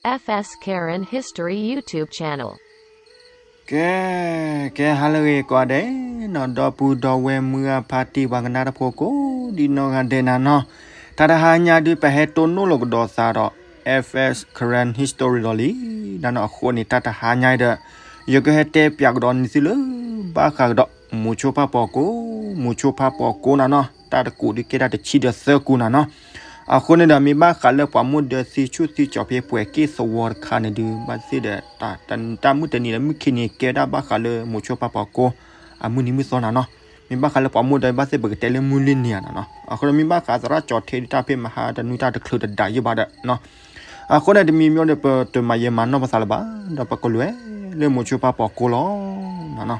F S Karen History YouTube channel. ကဲ, ကဲ ဟါလၢအဂ့ၤကိးဂၤဒဲးနီၤ, ဒီပုၢ်ဒီဝဲၢ်မုၢ်ဂၢ်ဖါတံၢ်ပှၤကနၣ်တၢ်ဖိကိးဒံနီၢ်ဂၤဒဲးနၤနီၤ, တၢ်တဟါညါဒုး ပဟဲတိၢ်နီၣ်လိာ်ကဒီးသးဒီး F S Karen History ဒီးလံ, နၤနီၤ, အဃိန့ၣ် တၢ်တဟါညါဒီး ယကဟဲတဲပၠးကဒီးန့ၢ်သုလၢ ဘၣ်ဃးကဒီး မိၤဆိဖးပီၤကိ, မိၤဆိဖးပီၤကိနၤနီၤ, တၢ်တကူာ်ဒုးကဲတၢ်တဆံဒီးသၢကူာ်နၤနီၤ. အဃိန့ၣ်ဒီး မ့ၢ်ဘၣ်ဃးလၢပှၤမိၢ်ဒၢသံဆူၣ်သံကၠီၤဖဲပှဲၤက့ၢ်သဝီတခါန့ၣ်ဒုး ဘၣ်သ့ၣ်ဒီး တၢ်မုၢ်တနံၤဒီးမုၢ်ခံနံၤကဲဒၣ်ဘၣ်ဃးလၢမိၤဆိဖးပီၤကိ အမုၢ်နံၤမုၢ်သီနၤနီၤ. မ့ၢ်ဘၣ်ဃးလၢပှၤမိၢ်ဒၢဘၣ်သ့ၣ် ပကတဲလၢမုၢ်လွံၢ်နံၤဧါနၤနီၤ. အဃိန့ၣ်မ့ၢ်ဘၣ်ဃးသရၣ်ကၠီၤထံဒုး တၢ်ဖဲမဟါတနွံတၢ်တချုးတဒးယံာ်ဘၣ်ဒီး အဃိန့ၣ်တမံၤမံၤဒီး ပတမၤယဲမၤနီၢ်ပသးလၢၤဘၣ်, ဒီးပကလဲၤလၢမိၤဆိဖးပီၤကိလီၤ.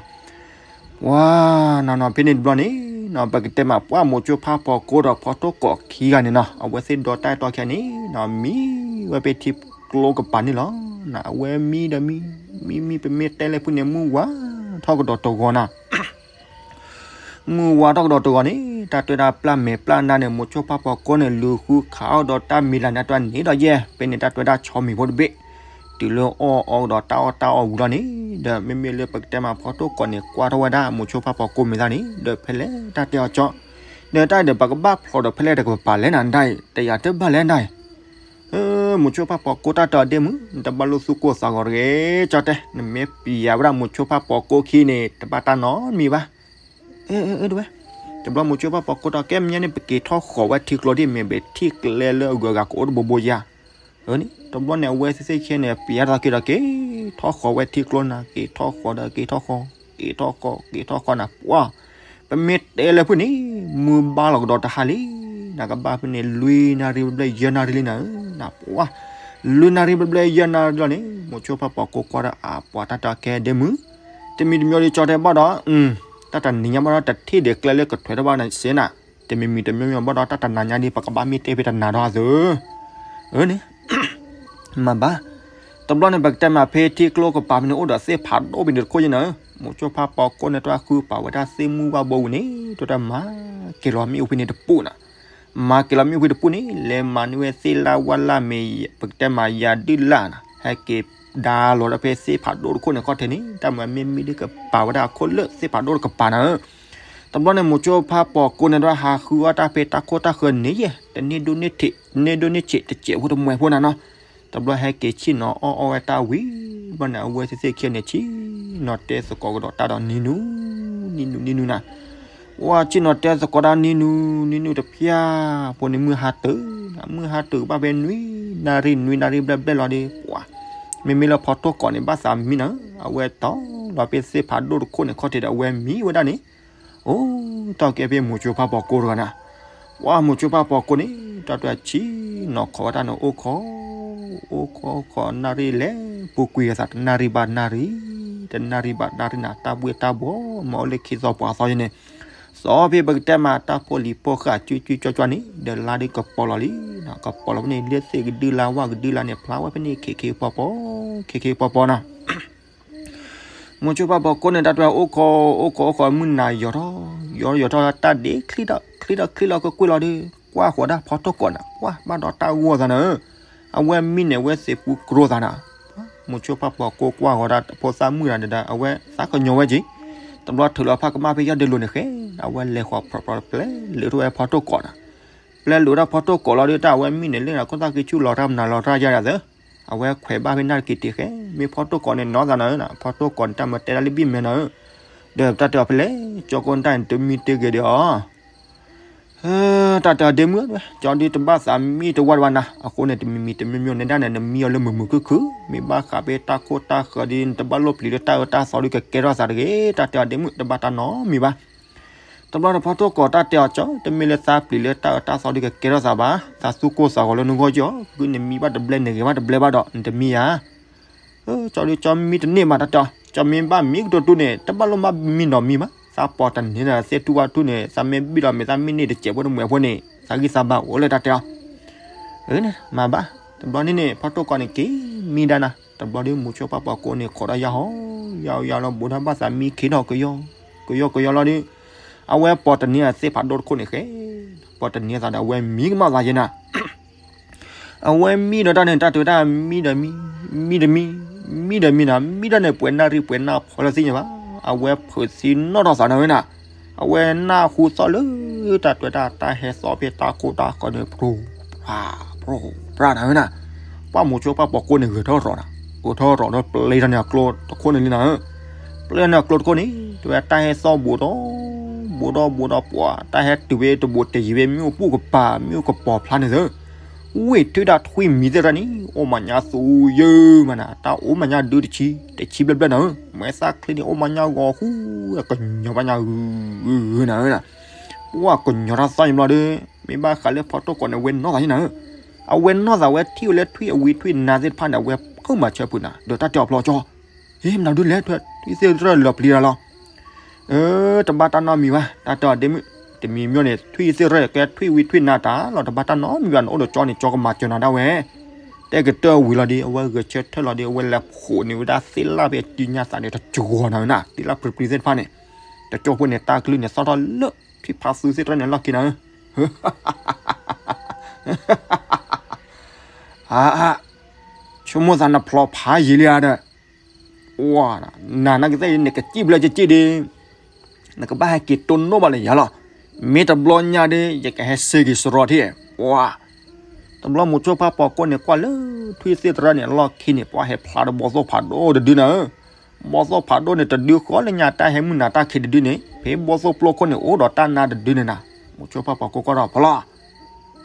ပှၤနီၤနီၤ ဖဲန့ၣ်တဘျီန့ၣ်နီၤ ပကတဲမးပှၢ်မိၤဆိဖးပီၤကိဒီးဖီထိၣ်ကီးခံဂၤန့ၣ်နီၤ, အဝဲသ့ၣ်ဒီတၢ်အဲၣ်တီခဲအံၤန့ၣ်နီၤ မံဝဲဖဲထံကျိကပၤန့ၣ်လီၤ. အဝဲမံဒီးမံ, မံမံ ပမ့ၢ်တဲလၢဖုၣ်န့ၣ် မုၢ်ဝါထီၣ်ကဒီးတဂီၤနၤ မုၢ်ဝါထီၣ်ကဒီးတဂီၤန့ၣ် တၢ်တွဲဒၣ်ပျၢ်မဲာ်ပျၢ်နါန့ၣ် မိၤဆိဖးပီၤကိန့ၣ် လူၤဃုခးအီၣ်ဒီးတၢ်မံၤလၤန့ၣ် တၢ်န့ၣ်ဒီးယဲၢ် ဖဲန့ၣ်တၢ်တွဲဒၣ်ဆီမံၤဖိတဘ့ၣ် တုၤလၢအီၣ်အီကဒီးတၢ်အီၣ်တၢ်အီဝံၤလီၤန့ၣ် ဒီးမ့မ့ၢ်လၢပကတဲမးဖီထိၣ်ကီးန့ၣ် ကွၢ်ထီၣ်ဝဲဒၣ်မိၤဆိဖးပီၤကိမ့ၢ်သၣ်န့ၣ် ဒီးဖဲလဲၣ်တၢ်တဲအီၤကၠီ ဒီးတၢ်ဒီးပကဘၣ်ဖျိးဒီးဖဲလဲၣ်တကပၤလဲၣ်နၤဒၣ်အံၤ တယာ်တဘၣ်လဲၣ်ဒၣ်အံၤ မိၤဆိဖးပီၤကိတၢ်တဲအီၤဒ့မုၣ် နတဘၣ်လိၣ်သူၣ်ကိၢ်သးဂီၤတဂ့ၤ ကၠီတဲ နမ့ၢ်ပျံၤယၤဝဲဒၣ်မိၤဆိဖးပီၤကိခံန့ၣ် တဘၣ်တၢ်နီတမံၤဘၣ်. အၢ အၢ အၢ တဝဲ တဘျီမိၤဆိဖးပီၤကိဒီး ကဲမ့ၢ်ညါန့ၣ် ပက့ၤထီၣ်ဃီၤဝဲထံကျိဒ်မ့ၢ်ဘၣ် ထံကျဲလၢအဂုၤအဂၤကအိၣ်တဘိဘိယၤ အၢန့ၣ် တဘျီန့ၣ် အဝဲသ့ၣ်သ့ၣ်ခဲန့ၣ် ပျံၤတၢ်က့ၤဒီးက့ၤထီၣ်ဃီၤဝဲထံကျိနၤ က့ၤထီၣ်ဃီၤဒီးက့ၤထီၣ်ဃီၤ က့ၤထီၣ်ဃီၤ က့ၤထီၣ်ဃီၤနၤ ပှၢ် ပမ့ၢ်တဲလၢဖုၣ်န့ၣ် မုၢ်ဘါလီၤကဒီးတဟါလံ နကဘၣ်ဖဲန့ၣ် လွံၢ်နၣ်ရံၣ်ဘျဲၣ်ယဲၢ်နၣ်ရံၣ်လံနၤဧၢ နပှၢ် လွံၢ်နၣ်ရံၣ်ဘျဲၣ်ဘျဲၣ်ယဲၢ်နၣ်ရံၣ်လီၤန့ၣ် မိၤဆိဖးပီၤကိကွၢ်ဒီးအပှၤတၢ်တဲအီၤကဲဒ့မုၣ် တမံၤတမံၤဒီးကၠီတဲဘၣ်ဒီး တၢ်တနံၤညါဘၣ်ဒီး တထံၣ်ဒံးကျဲလၢကထွဲထီၣ်ဘၣ်နၤစ့နၤ တမံၤမံၤတမံၤမံၤဘၣ်ဒီး တၢ်တနၤညါဒ် ပကဘၣ်မ့ၢ်တဲဖဲတနၤဒီးအသိး အၢန့ၣ် မၤဘၣ် တဘျီန့ၣ် ပကတဲမးဖဲထံကျိကပၤဖဲန့ၣ် အိၣ်ဒီးသ့ၣ်ဖးဒိၣ်ဖဲန့ၣ်တခိၣ်ယဲနၤဧၢ မိၤဆိဖးပီၤကိန့ၣ် တၢ်ဃုပာ်ဝဲဒၣ်သ့ၣ်မုၢ်ဝၣ်ဘိဝံၤန့ၣ် တၢ်တမၤက့ၤလီၤမ့ၣ်အူဖဲန့ၣ်တပူၤနၤ မၤက့ၤလီၤမ့ၣ်အူဖဲန့ၣ်တပူၤန့ၣ် လဲၤမၤန့ၢ်ဝဲသ့ၣ်လၣ်ဝၣ်လၣ်မ့ၢ် ပကတဲမးယၤဒုၣ်လၣ်နၤ ဟဲက့ၤဒါလီၤဒီးဖဲသ့ၣ်ဖးဒိၣ်တခိၣ်န့ၣ်ခီၣ်ထံးန့ၣ် တၢ်မၤမ့ၢ်မံဒ်ကပာ်ဝဲဒၣ်အခိၣ်လၢသ့ၣ်ဖးဒိၣ်တကပၤနၤဧၢ တဘျီန့ၣ် မိၤဆိဖးပီၤကိန့ၣ်ဒီး ဟးဃုအီၣ်တၢ်ဖဲတၢ်ခိၣ်တၢ်ဃၢၤန့ၣ်ယဲၢ် တန့ၢ်ဒိၣ်န့ၢ်ထံး တန့ၢ်ဒိၣ်န့ၢ်ဆံး တစဲးဖိတမှဲးဖိနၤနီၤ တဘျီဟဲက့ၤဆ့ၣ်နီၤအီၣ်အီၣ်ဝဲတၢ်ဝံၤ ဘျီန့ၣ် အဝဲသ့ၣ်သ့ၣ်ခံန့ၣ် ဆ့ၣ်နီၤတဲသကိးကဒီးတၢ်ဒီးနံၤနူ နံၤနူ နံၤနူနၤ ဝဲဆ့ၣ်နီၤတဲသကိးတၢ်နံၤနူ နံၤနူတဖျၢၣ်ဖိန့ၣ် မုၢ်ဟါတုၤ မုၢ်ဟါတုၤဘၣ်ဖဲနွံနၣ်ရံၣ် နွံနၣ်ရံၣ်ဘျဲၣ်ဘျဲၣ်လီၤဒီး ပှၤ မ့မ့ၢ်လၢဖီထိၣ်ကိးန့ၣ် ဘၣ်သးမံနၤဧၢ အဝဲတီၤလီၤဖဲသ့ၣ်ဖးဒိၣ်တခိၣ်န့ၣ်ခီၣ်ထံးဒီး အဝဲမံဝဲဒၣ်န့ၣ် အိၣ်တီၢ်ကဲဖဲမိၤဆိဖးပီၤကိတဂၤနၤ ပှၤမိၤဆိဖးပီၤကိန့ၣ် တၢ်တွဲဆ့ၣ်နီၤခိးဝဲတၢ်န့ၣ် အိၣ်ခိး အိၣ်ခိးခိးနၣ်ရံၣ်လဲၤ ပူၤကွံာ်အသး တနၣ်ရံၣ်ဘၣ်နၣ်ရံၣ် တနၣ်ရံၣ်ဘၣ်နၣ်ရံၣ်နၤ တၢ်ဘှ့ၣ်တၢ်ဘှီၣ် မၤအိၣ်လၢခံသီပှၤသီယဲန့ၣ် သီဖဲပကတဲမးတၢ်ဖိလံၤဖိဃာ် ကၠူကၠူကၠီကၠီန့ၣ် ဒီးလါဒုးကပီၤလီၤလံ ကပီၤလီၤဖဲန့ၣ် လၢသ့ၣ်ကဒုလါဝၣ်ကဒုလါန့ၣ် ဖျါဝဲဖဲန့ၣ် ခ့ခ့ပီၤပီၤ ခ့ခ့ပီၤပီၤနၤ မိၤဆိဖးပီၤကိန့ၣ် တၢ်တွဲအိၣ်ခိး အိၣ်ခိးအိၣ်ခိး မုၢ်နၤယီၤထီၣ် ယီၤယီၤထီၣ် တၢ်ဒ့ချံထီၣ် ချံထီၣ်ချံလီၤကွ့ၢ်ကွ့ၢ်လီၤဒီး ကွၢ်ဃီၤဒၣ်ဖီထိၣ်ကိးနၤ ပှၤဘၣ်ဒီးတၢ်ဂီၢ်သးနၤဧၢ အဝဲမံန့ၣ် အဝဲသ့ၣ်ပူၤကျိသးနၤ မိၤဆိဖးပီၤကိကွၢ်ဃီၤဒၣ်ဖိသၣ်မုၣ်နၤဒီး အဝဲသးကညီၤဝဲက့ၤ တဘျီထုးလီၤဖးကမၣ်ဖဲယဲၢ်ဒုးလိၤန့ၣ်ဃဲ အဝဲလဲၤဃီၤဖြီဖြီပျဲလုာ်ထီၣ်ဝဲဖီထိၣ်ကိးနၤ ပျဲလုာ်ဒၣ်ဖီထိၣ်ကိးလီၤဒီး တၢ်အဝဲမံန့ၣ် လၢနၤခိၣ်သၣ်ကံဆူၣ်လီၤတၢ်မနုၤလီၤတၢ်ယါဒၣ်သၢ အဝဲခွဲးဘၣ်ဖဲနၢ်တက့ၤတ့ၢ်ဃဲ မ့ၢ်ဖီထိၣ်ကိးန့ၣ်နီၢ်သးနၤဧၢ ဖီထိၣ်ကိးန့ၣ် တၢ်မၤတဲဒၣ်လၢဘံၣ်မဲာ်နၤဧၢ ဒီးတၢ်တဲအီၤဖဲလဲၣ် ကၠီကိၣ်နတၢ်န့ၣ် တမံတဂ့ၤဒီးအီၤ တၢ်တဲအီၤဒ့မုၣ် ကၠီဒုးတဘၣ်သးမံတဝါတဝါနၤ အဃိန့ၣ် တမံၤမံၤတမံၤမံၤန့ၣ်ဒၣ်န့ၣ် နမံအီၤလၢမုာ်မုာ်ခုၣ်ခုၣ် မ့ၢ်ဘၣ်ဃးဖဲတၢ်ခိၣ်တၢ်ဃၢၤဒီး နတဘၣ်လိၣ်ပျံၤလၢတၢ်အၢတၢ်သီဒုးကကဲထီၣ်သးတဂ့ၤ တၢ်တဲအီၤဒ့မုၣ် တဘၣ်တၢ်နီတမံၤဘၣ် တဘျီဒီးဖီထိၣ်ကိးတၢ်တဲအီၤကၠီ တမ့ၢ်လၢသးပျံၤလၢတၢ်အၢတၢ်သီဒုးကကဲထီၣ်သးဘၣ် သးသူၣ်ကိၢ်သးဂီၤလၢနဂီၢ်ကၠီ ဖုနမံဘၣ်တဘျဲန့ၣ်ဂ့ၤဘၣ်တဘျဲဘၣ်ဒီး နတမံယၤ ကၠီဒုးကၠီမံတန့ၢ်မးတၢ်တဲအီၤ ကၠီမ့ၢ်ဘၣ်မံကတိၤတူၢ်န့ၣ် တဘၣ်လိၣ်ဘၣ်မံနီတမံၤဘၣ် သးပီၤတန့ၢ်ဒီးသ့ၣ်တူၢ်ဝၣ်တူၢ်န့ၣ် သးမ့ၢ်ဘံၣ်ဒီးမ့ၢ်သးမ့ၢ်န့ၢ်တစဲးဖိတမှဲးဖိန့ၣ် သးဂံၢ်သးဘါအိၣ်လၢတၢ်တဲအီၤ မၤဘၣ် တဘျီန့ၣ်န့ၣ် ဖီထိၣ်ကိးန့ၣ်က့ၤမံဒၣ်နၤ တဘျီဒီးမိၤဆိဖးပီၤကိန့ၣ် ခိးဒီးယါဟီ ယါဟီယါလီၤ ဘူးထီၣ်ဘၣ်သးမံခ့ထီၣ်ကယီ ကယီကယီလီၤဒီး အဝဲပီၤတန့ၢ်အသ့ၣ်ဖးဒိၣ်တခိၣ်န့ၣ်ဃဲ ပီၤတန့ၢ်သးဒီးအဝဲမံကမၣ်သးယဲနၤ အဝဲမံဒီးတၢ်န့ၣ် တၢ်တဲဝဲဒၣ် မံဒီးမံ, မံဒီးမံ, မံဒီးမံနၤ, မံဒီးန့ၣ် ပှဲၤနၣ်ရံၣ်ပှဲၤနၣ်ဖီလၢသ့ၣ်ညါဘၣ်, အဝဲဖုးသံနီၣ်ထီၣ်သးနၤဝဲနၤ, အဝဲနၢ်ဟူသီၣ်လၢ တၢ်တဲဝဲဒၣ် တၢ်ဟဲသီၣ်ဖဲတၢ်ခိၣ်တၢ်ဃၢၤန့ၣ် ဖြူဖြြၣ် ဖြူဖြြၣ်နၤဝဲနၤ, ပှၢ်မိၤဆိဖးပိာ်ကိၢ်န့ၣ် ဂဲၤထီၣ်ရီၤနၤ, ဂဲၤထီၣ်ရီၤဒီး ပျဲထီၣ်န့ၢ်အကျိတခိၣ်န့ၣ်လံနၤဧၢ, ပျဲထီၣ်န့ၢ်အကျိတခိၣ်န့ၣ် တဲဝဲတၢ်ဟဲသီၣ်ဘူးဒီး ဘူးဒီးဘူးဒီးပှၢ် တၢ်ဟဲတုၤဝဲတဘူးတယံၤဝဲ မ့ၣ်အူပူၤကပၤ မ့ၣ်အူကပီၤဖျါန့ၣ်သၢ ဝ့ၢ်ထံၣ်ဒၣ်ထွံၣ်မံၤသ့ၣ်တဖၣ်န့ၣ် အိၣ်မၤညါသူယၢမးနၤ, တၢ်အိၣ်မၤညါဒုတဆံ တဆံဘျဲၣ်ဘျဲၣ်နၤဧၢ, မဲာ်သၣ်ချံန့ၣ် အိၣ်မၤညါဂီၤဃူ ကညီဘၣ်ညါဂုၤဂုၤဂုၤနၤဧၢ, ပှၢ်ကညီတၢ်သီၣ်ညါဘျီဒီး မ့ၢ်ဘၣ်ဃးလၢဖီတိၢ်ကိးန့ၣ် အဝဲနီၢ်သးယံနၤဧၢ, အဝဲနီၢ်သးဝဲထံၣ်ဝဲလၢထွံၣ်အဝံထွံၣ်နါသ့ၣ်တဖၣ်န့ၣ် အဝဲဖုးမၤဆၢဖုးနၤ ဒီးတၢ်တဲအီၤဖျီကၠီ ဟ့ၣ်မနုၤဒုလဲၣ် ထွံၣ်သ့ၣ်ရၢၣ်လီၤပျံၤတၢ်လီၤ, အၢ တဘၣ်တၢ်နီတမံၤဘၣ် တၢ်တဲအီၤဒ့မုၣ်, တမံၤမ့ၢ်န့ၣ် ထွံၣ်သ့ၣ်ရၢၣ်ကဲထွံၣ်ဝံထွံၣ်နါတၢ်လီၤ တဘၣ်တၢ်နီတမံၤဘၣ် နအိၣ်ဒီးကၠီန့ၣ် ကၠီကမၤစၢၤနၤဒၣ်ဝဲ, တဲကတၢၢ်ဝံၤလီၤဒီး အဝဲဂဲၤဆၢထၢၣ်လီၤဒီး အဝဲလဲၤဖှိးန့ၢ်ဝဲဒၣ်သ့ၣ်လၣ်ဖဲစုညါသးန့ၣ် တကၠီနၤနၤ သ့ၣ်လၣ်ပြံပြံသ့ၣ်တဖၣ်န့ၣ်, တကၠီဖိန့ၣ် တၢ်ကလုၢ်န့ၣ်သီၣ်ထီၣ်လၢ ဖံဖါသူသ့ၣ်တဖၣ်န့ၣ် လီၢ်ခံနၤဧၢ အါ, ဆိကမိၣ်သးနဖျိးဖးယံာ်လံဧါဒီး, နၤနာ်က့သ့ၣ် နကစံၣ်ဘျၢကစံၣ်ဒီး, နကဘၣ်ဟဲက့ၤတိၢ်နီၣ်ဘၣ်လၢယၤလီၤ, မ့ၢ်တဘျီညါဒီး ယကဟဲစ့က့ၤစရီထံၣ်, ပှၤ, တဘျီမိၤဆိဖးပိာ်ကိၢ်န့ၣ် ကွၢ်လၢထွံၣ်သ့ၣ်တဖၣ်န့ၣ် အလီၢ်ခံန့ၣ် ပှၤဟဲဖျါဒီးဘီၣ်သိၣ်ဖးဒိၣ်တဒုနၤဧၢ, ဘီၣ်သိၣ်ဖးဒိၣ်န့ၣ် တဒုဃီလၢညါတၢ်ဟဲမုၢ်နၤတၢ်ခံတဒုန့ၣ် ဖဲဘီၣ်သိၣ်ပျိခိၣ်န့ၣ် အိၣ်ဒီးတၢ်နါတဒုန့ၣ်နၤ, မိၤဆိဖးပိာ်ကိၢ်ကွၢ်ဒီးဖီ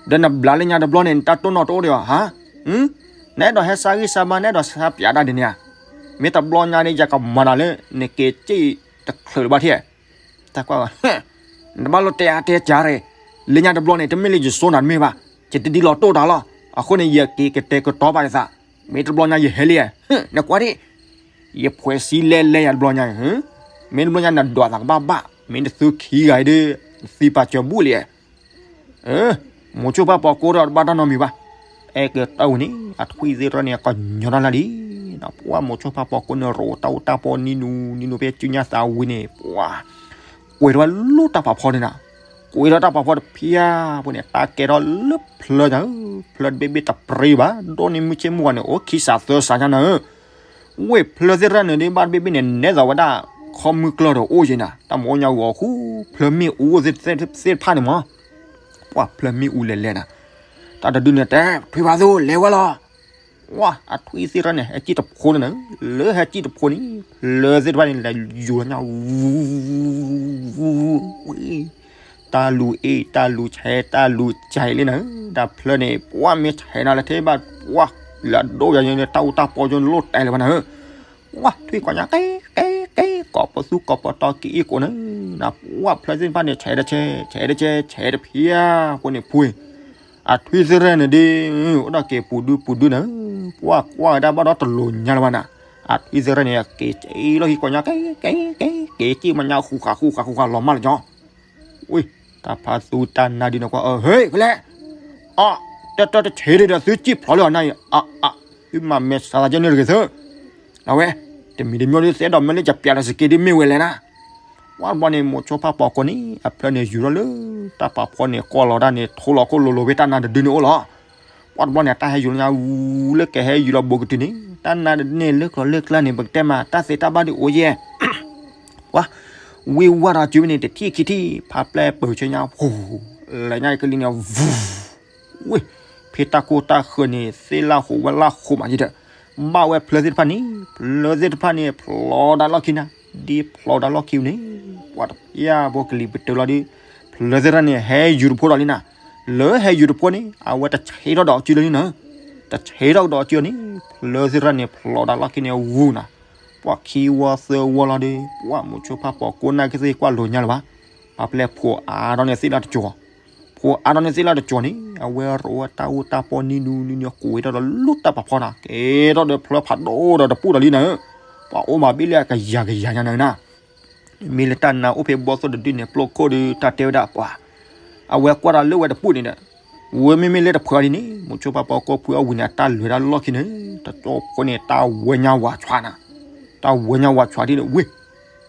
လီၤ ဒီးနဘျါလၢညါတဘျီန့ၣ် နတၢ်တိၢ်နီၣ်တအိၣ်ဒီးဧါ, ဟါ, နအဲၣ်ဒိးဟဲစါဂံၢ်စါဘါ နအဲၣ်ဒိးစါပၠးဒၣ်ဒ်န့ၣ်ဧါ, မ့ၢ်တဘျီညါန့ၣ် ယကမၤနၤလၢ နက့ၤစ့ၣ်တချုးလၢၤဘၣ်ထံၣ်, တၢ်ကွၢ်ဝဲ, နဘၣ်လိၣ်တဲအါတဲစှၤရ့ၣ်, လၢညါတဘျီန့ၣ် တမ့ၢ်လၢယစိနၤတမ့ၢ်ဘၣ်, ယတဒ်လီၤတိၢ်တၢ်လီၤ, အဃိန့ၣ် ယက့ၤကတဲာ်ကတီၤဘၣ်ဒ်သး, မ့ၢ်တဘျီညါယဟဲလံ, နကွၢ်ဒံး ယဖှဲးစံလဲလဲယၤတဘျီညါ, မ့ၢ်တဘျီညါနဒွးသးကဘၣ်ဘၣ်, မ့ၢ်နသုခံဂၤအံၤဒီး နသံပာ်စၢၤဘူၣ်လံ, မိၤဆိဖးပိာ်ကိၢ်ဒီးတဘၣ်တၢ်နီတမံၤဘၣ်, အဲၣ်ကတၢၢ်ဝံၤန့ၣ် အထွံၣ်သ့ၣ်တဖၣ်န့ၣ် ကညီတၢ်လၢလံ, ပှၢ်မိၤဆိဖးပိာ်ကိၢ်န့ၣ် ရိးတၢ်အိၣ်တၢ်ပီနံၤနူနံၤနူဖဲစုညါသးဝံၤန့ၣ် ပှၢ်, ကွဲးထီၣ်ဝဲလၢတၢ်ပာ်ဖီန့ၣ်နၤ, ကွဲးထီၣ်တၢ်ပာ်ဖီတဖၠၣ်ဖိန့ၣ် တၢ်ကဲထီၣ်လၢဖျၢၣ်ညါ, ဖျၢၣ်တဘ့ၣ်ဘ့ၣ်တပြ့ဘၣ်, ဒိၣ်န့ၢ်မုၢ်ဆ့ၣ်မုၢ်ဂီၤန့ၣ် အိၣ်ခံစးသၢစးညါနၤဧၢ, ဝ့ၢ်ဖျၢၣ်သ့ၣ်တဖၣ်န့ၣ်ဒ်ဘၣ်တဘ့ၣ်ဘ့ၣ်န့ၣ် နဲသိးဝဲဒၣ် ခီမုၢ်ကျၢၢ်ဒီးအိၣ်ယံၤနၤ, တၢ်မၤအိၣ်ညါဂီၤဃူ, ဖျၢၣ်မ့ၣ်အူသ့ၣ်တဖၣ်န့ၣ်မး, ပှၢ်ဖျၢၣ်မ့ၣ်အူလဲၤလဲၤနၤ, တၢ်တဒုန့ၣ်တဲ ထွံၣ်ဖးသူလဲၤဝဲလီၤ, ဝါ အထွံၣ်သ့ၣ်တဖၣ်န့ၣ် ဟဲစံၣ်တဖိန့ၣ်နၤ, လၢဟဲစံၣ်တဖိန့ၣ် ဖျၢၣ်သ့ၣ်တဖၣ်န့ၣ် လဲၤယူၤလီၤညါ ဝံၤ တၢ်လူၤအ့ၣ် တၢ်လူၤဆဲး တၢ်လူၤစဲးလံနၤ, တၢ်ဖျၢၣ်န့ၣ် ပှၢ်မ့ၢ်ဆဲးနၤလၢထဲဘၣ် ပှၢ် လၢအဒိၣ်ယၤန့ၣ် တၢ်အူတၢ်ပီယိန့ၣ် လိၣ်တဲလၢၤဘၣ်နၤဧၢ, ပှၢ်ထွံၣ်ကိးညါ ကဲ ကဲ ကဲ ကိးပသူကိးပတီၤက့ၤအ့ၣ်ကိးနၤ, နပှၢ်ဖျၢၣ်သ့ၣ်တဖၣ်န့ၣ် ဆဲးတဆဲး ဆဲးတဆဲး ဆဲးတဖၠၣ်ဖိန့ၣ်ဖှူ, အထွံၣ်သ့ၣ်တဖၣ်န့ၣ်ဒ် အိၣ်ဒၣ်က့ၤပူၤဒုပူၤဒုနၤ, ပှၢ်ကွၢ်ဝဲဒၣ်ဘၣ်ဒီးတလိၤညါလၢၤဘၣ်နၤ, အထွံၣ်သ့ၣ်တဖၣ်န့ၣ် က့ၤက့ၤလီၢ်ခံကိးညါ ကဲ ကဲ ကဲ က့ၤက့ၤမၤညါဃူဃာ်ဃူဃာ်ဃူဃာ်လီၤမၢ်လၢၤကၠီ ဝ့ၢ် တၢ်ဖးသူတၢ်နါဒုန့ၣ်ကွၢ် အၢ ဟ့ၣ် ဖဲလဲၣ်, အီ တၢ်တၢ်တဆဲးဒ်ဒီးသုစံၣ်ဖျိးလၢအနၢ်အံၤ, အ အ သုမၤမဲာ်ဆါသးကဲန့ၣ်တဂ့ၤသၢ, အဝဲ တမံၤတမံၤဒီးသဲဒီးမ့ၢ်လၢယပျးလီၤစက့ဒ်မ့ၢ်ဝဲလဲၣ်နၤ, ပှၢ်တဘျီန့ၣ် မိၤဆိဖးပိာ်ကိၢ်န့ၣ် အဖျၢၣ်န့ၣ်ယူၤထီၣ်လၢ တၢ်ပာ်ဖီန့ၣ် ကွၢ်လီၤဒၣ်န့ၣ် ထိလီၤခိၣ်လိၤလိၤဖဲတၢ်နါတဒုန့ၣ်အိၣ်လီၤ ပှၢ်တဘျီန့ၣ် တၢ်ဟဲယူၤလၢညါဝူလၢကဟဲယူၤလီၤဘိးကတုၤန့ၣ် တၢ်နါတဒုန့ၣ် လၢကျီလၢကျါန့ၣ် ပကတဲမး တၢ်သ့တၢ်ဘၣ်ဒုအိၣ်ယဲၢ်, ပှၢ်, ဝံဝါဒီးစုန့ၣ် တထံၣ်ခံထံၣ် ဖးပျဲၢ်ပၢၢ်ဆၢညါ ပူၤ, လဲၤညါကလံၤန့ၣ် ဝူ, ဝ့ၢ်, ဖဲတၢ်ကိၢ်တၢ်ဃၢၤန့ၣ် သ့ၣ်လၢ်ဟိးဝဲလၢ်ဟိးမးယံၤဒီး, ဘၣ်ဝဲဖျၢၣ်သ့ၣ်တဖၣ်န့ၣ်, ဖျၢၣ်သ့ၣ်တဖၣ်န့ၣ် ဖျိးဒၣ်လီၢ်ခံနၤ, ဒ်ဖျိးဒၣ်လီၢ်ခံန့ၣ်, ပှၢ်တဖၠၣ်ဖိကလံၤပတုာ်လီၤဒီး, ဖျၢၣ်သ့ၣ်တဖၣ်န့ၣ် ဟဲယူၤတဖိဒီးလံနၤ, လၢဟဲယူၤတဖိန့ၣ် အဝဲတဆဲးထီၣ်ဒီးစုလၢလံနၤ, တဆဲးထီၣ်ဒီးစုန့ၣ်, ဖျၢၣ်သ့ၣ်တဖၣ်န့ၣ် ဖျိးဒၣ်လီၢ်ခံန့ၣ်ဝူနၤ, ပှၢ်ခံဝီသၢဝီလီၤဒီး ပှၢ်မိၤဆိဖးပိာ်ကိၢ်နာ်က့သ့ၣ်ကွၢ်လိၤညါလၢၤဘၣ်, ပှၢ်ပျဲၢ်ဖိးအါထီၣ်န့ၣ်သ့ၣ်လၢ်တစိၤ ဖိးအါထီၣ်န့ၣ်သ့ၣ်လၢ်တစိၤန့ၣ် အဝဲရိးဝဲတၢ်အူတၢ်ပီနံၤနူနံၤနူၤ ကွံာ်ထီၣ်ဒီးလူၤတၢ်ပာ်ဖီနၤ ကဲထီၣ်ဒီးဖျၢၣ်ဖးဒိၣ်ဒီးတပူၤဒီးလံနၤ, ပှၢ်အိၣ်မးဘ့ၣ်လၢအကယၤကယၤညါနၤနၤ, မ့ၢ်လၢတၢ်နါအိၣ်ဖဲဘီၣ်သိၣ်တဒုန့ၣ် ပျိခိၣ်ဒီး တၢ်တဲဝဲဒၣ်ပှၤ, အဝဲကွၢ်တၢ်လၢဝဲတပူၤန့ၣ်ဒီး, ဝဲမ့မ့ၢ်လၢတဖှၢဒ်န့ၣ် မိၤဆိဖးပိာ်ကိၢ်ဖှၢအဝံၤန့ၣ် တၢ်လဲၤတၢ်လီၢ်ခံန့ၣ်, တကၠီဖိန့ၣ် တၢ်ဝဲညါဝးဆှးနၤ, တၢ်ဝဲညါဝးဆှးဒ်န့ၣ်ဝ့ၢ်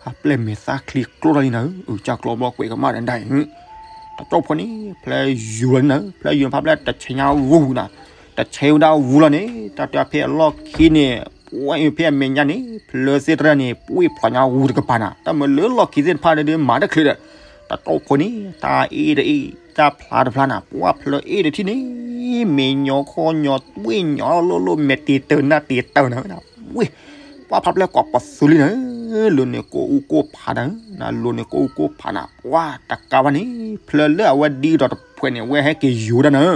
ဖးပျဲၢ်မဲာ်သၣ်ချံကျိထီၣ်လံနၤဧၢ, အုကၢ်ကျီဘျီကွဲးကမၣ်ဒၣ်အံၤ, တကၠီဖိန့ၣ် ဖျဲယူၤလီၤလံနၤဧၢ, ဖျဲယူၤဖးပျဲၢ်တဆဲးညါဝူနၤ, တ အဆဲးဝဲဒၣ်ဝူလီၤန့ၣ် တၢ်တဲဖဲအလီၢ်ခံန့ၣ် ပှၤဖဲအမဲာ်ညါန့ၣ် ဖျၢၣ်သ့ၣ်တဖၣ်န့ၣ် ပှ့ၢ်ဖျိညါဝူတကပၤနၤ တၢ်မၤလၢလီၢ်ခံသ့ၣ်တဖၣ်ဒီးမၤတချုးဒီး တၢ်တီၢ်ဖိန့ၣ် တၢ်အ့ၣ်တအ့ၣ် တၢ်ဖျါတဖျါနၤ ပှၤဖျၢၣ်အ့ၣ်တထံၣ်န့ၣ် မဲာ်ညီခီညီ တွ့ၢ်ညီလိၣ်လိၣ် မဲာ်တ့ၤတၢၤနၢ်တ့ၤတၢၤနၤ ဝ့ၢ် ပှၤဖးဖျဲၣ်ကိးပသူလံနၤ လိၤန့ၣ်ကိၢ်အူကိၢ်ဖးနၤ နၤလိၤန့ၣ်ကိၢ်အူကိၢ်ဖးနၤ ပှၤတကးဘၣ်န့ၣ် ဖျၢၣ်လၢအဝဲဒံကဒီးတဖှဲးန့ၣ် အဝဲဟဲက့ၤယိၤတၢ်နၤ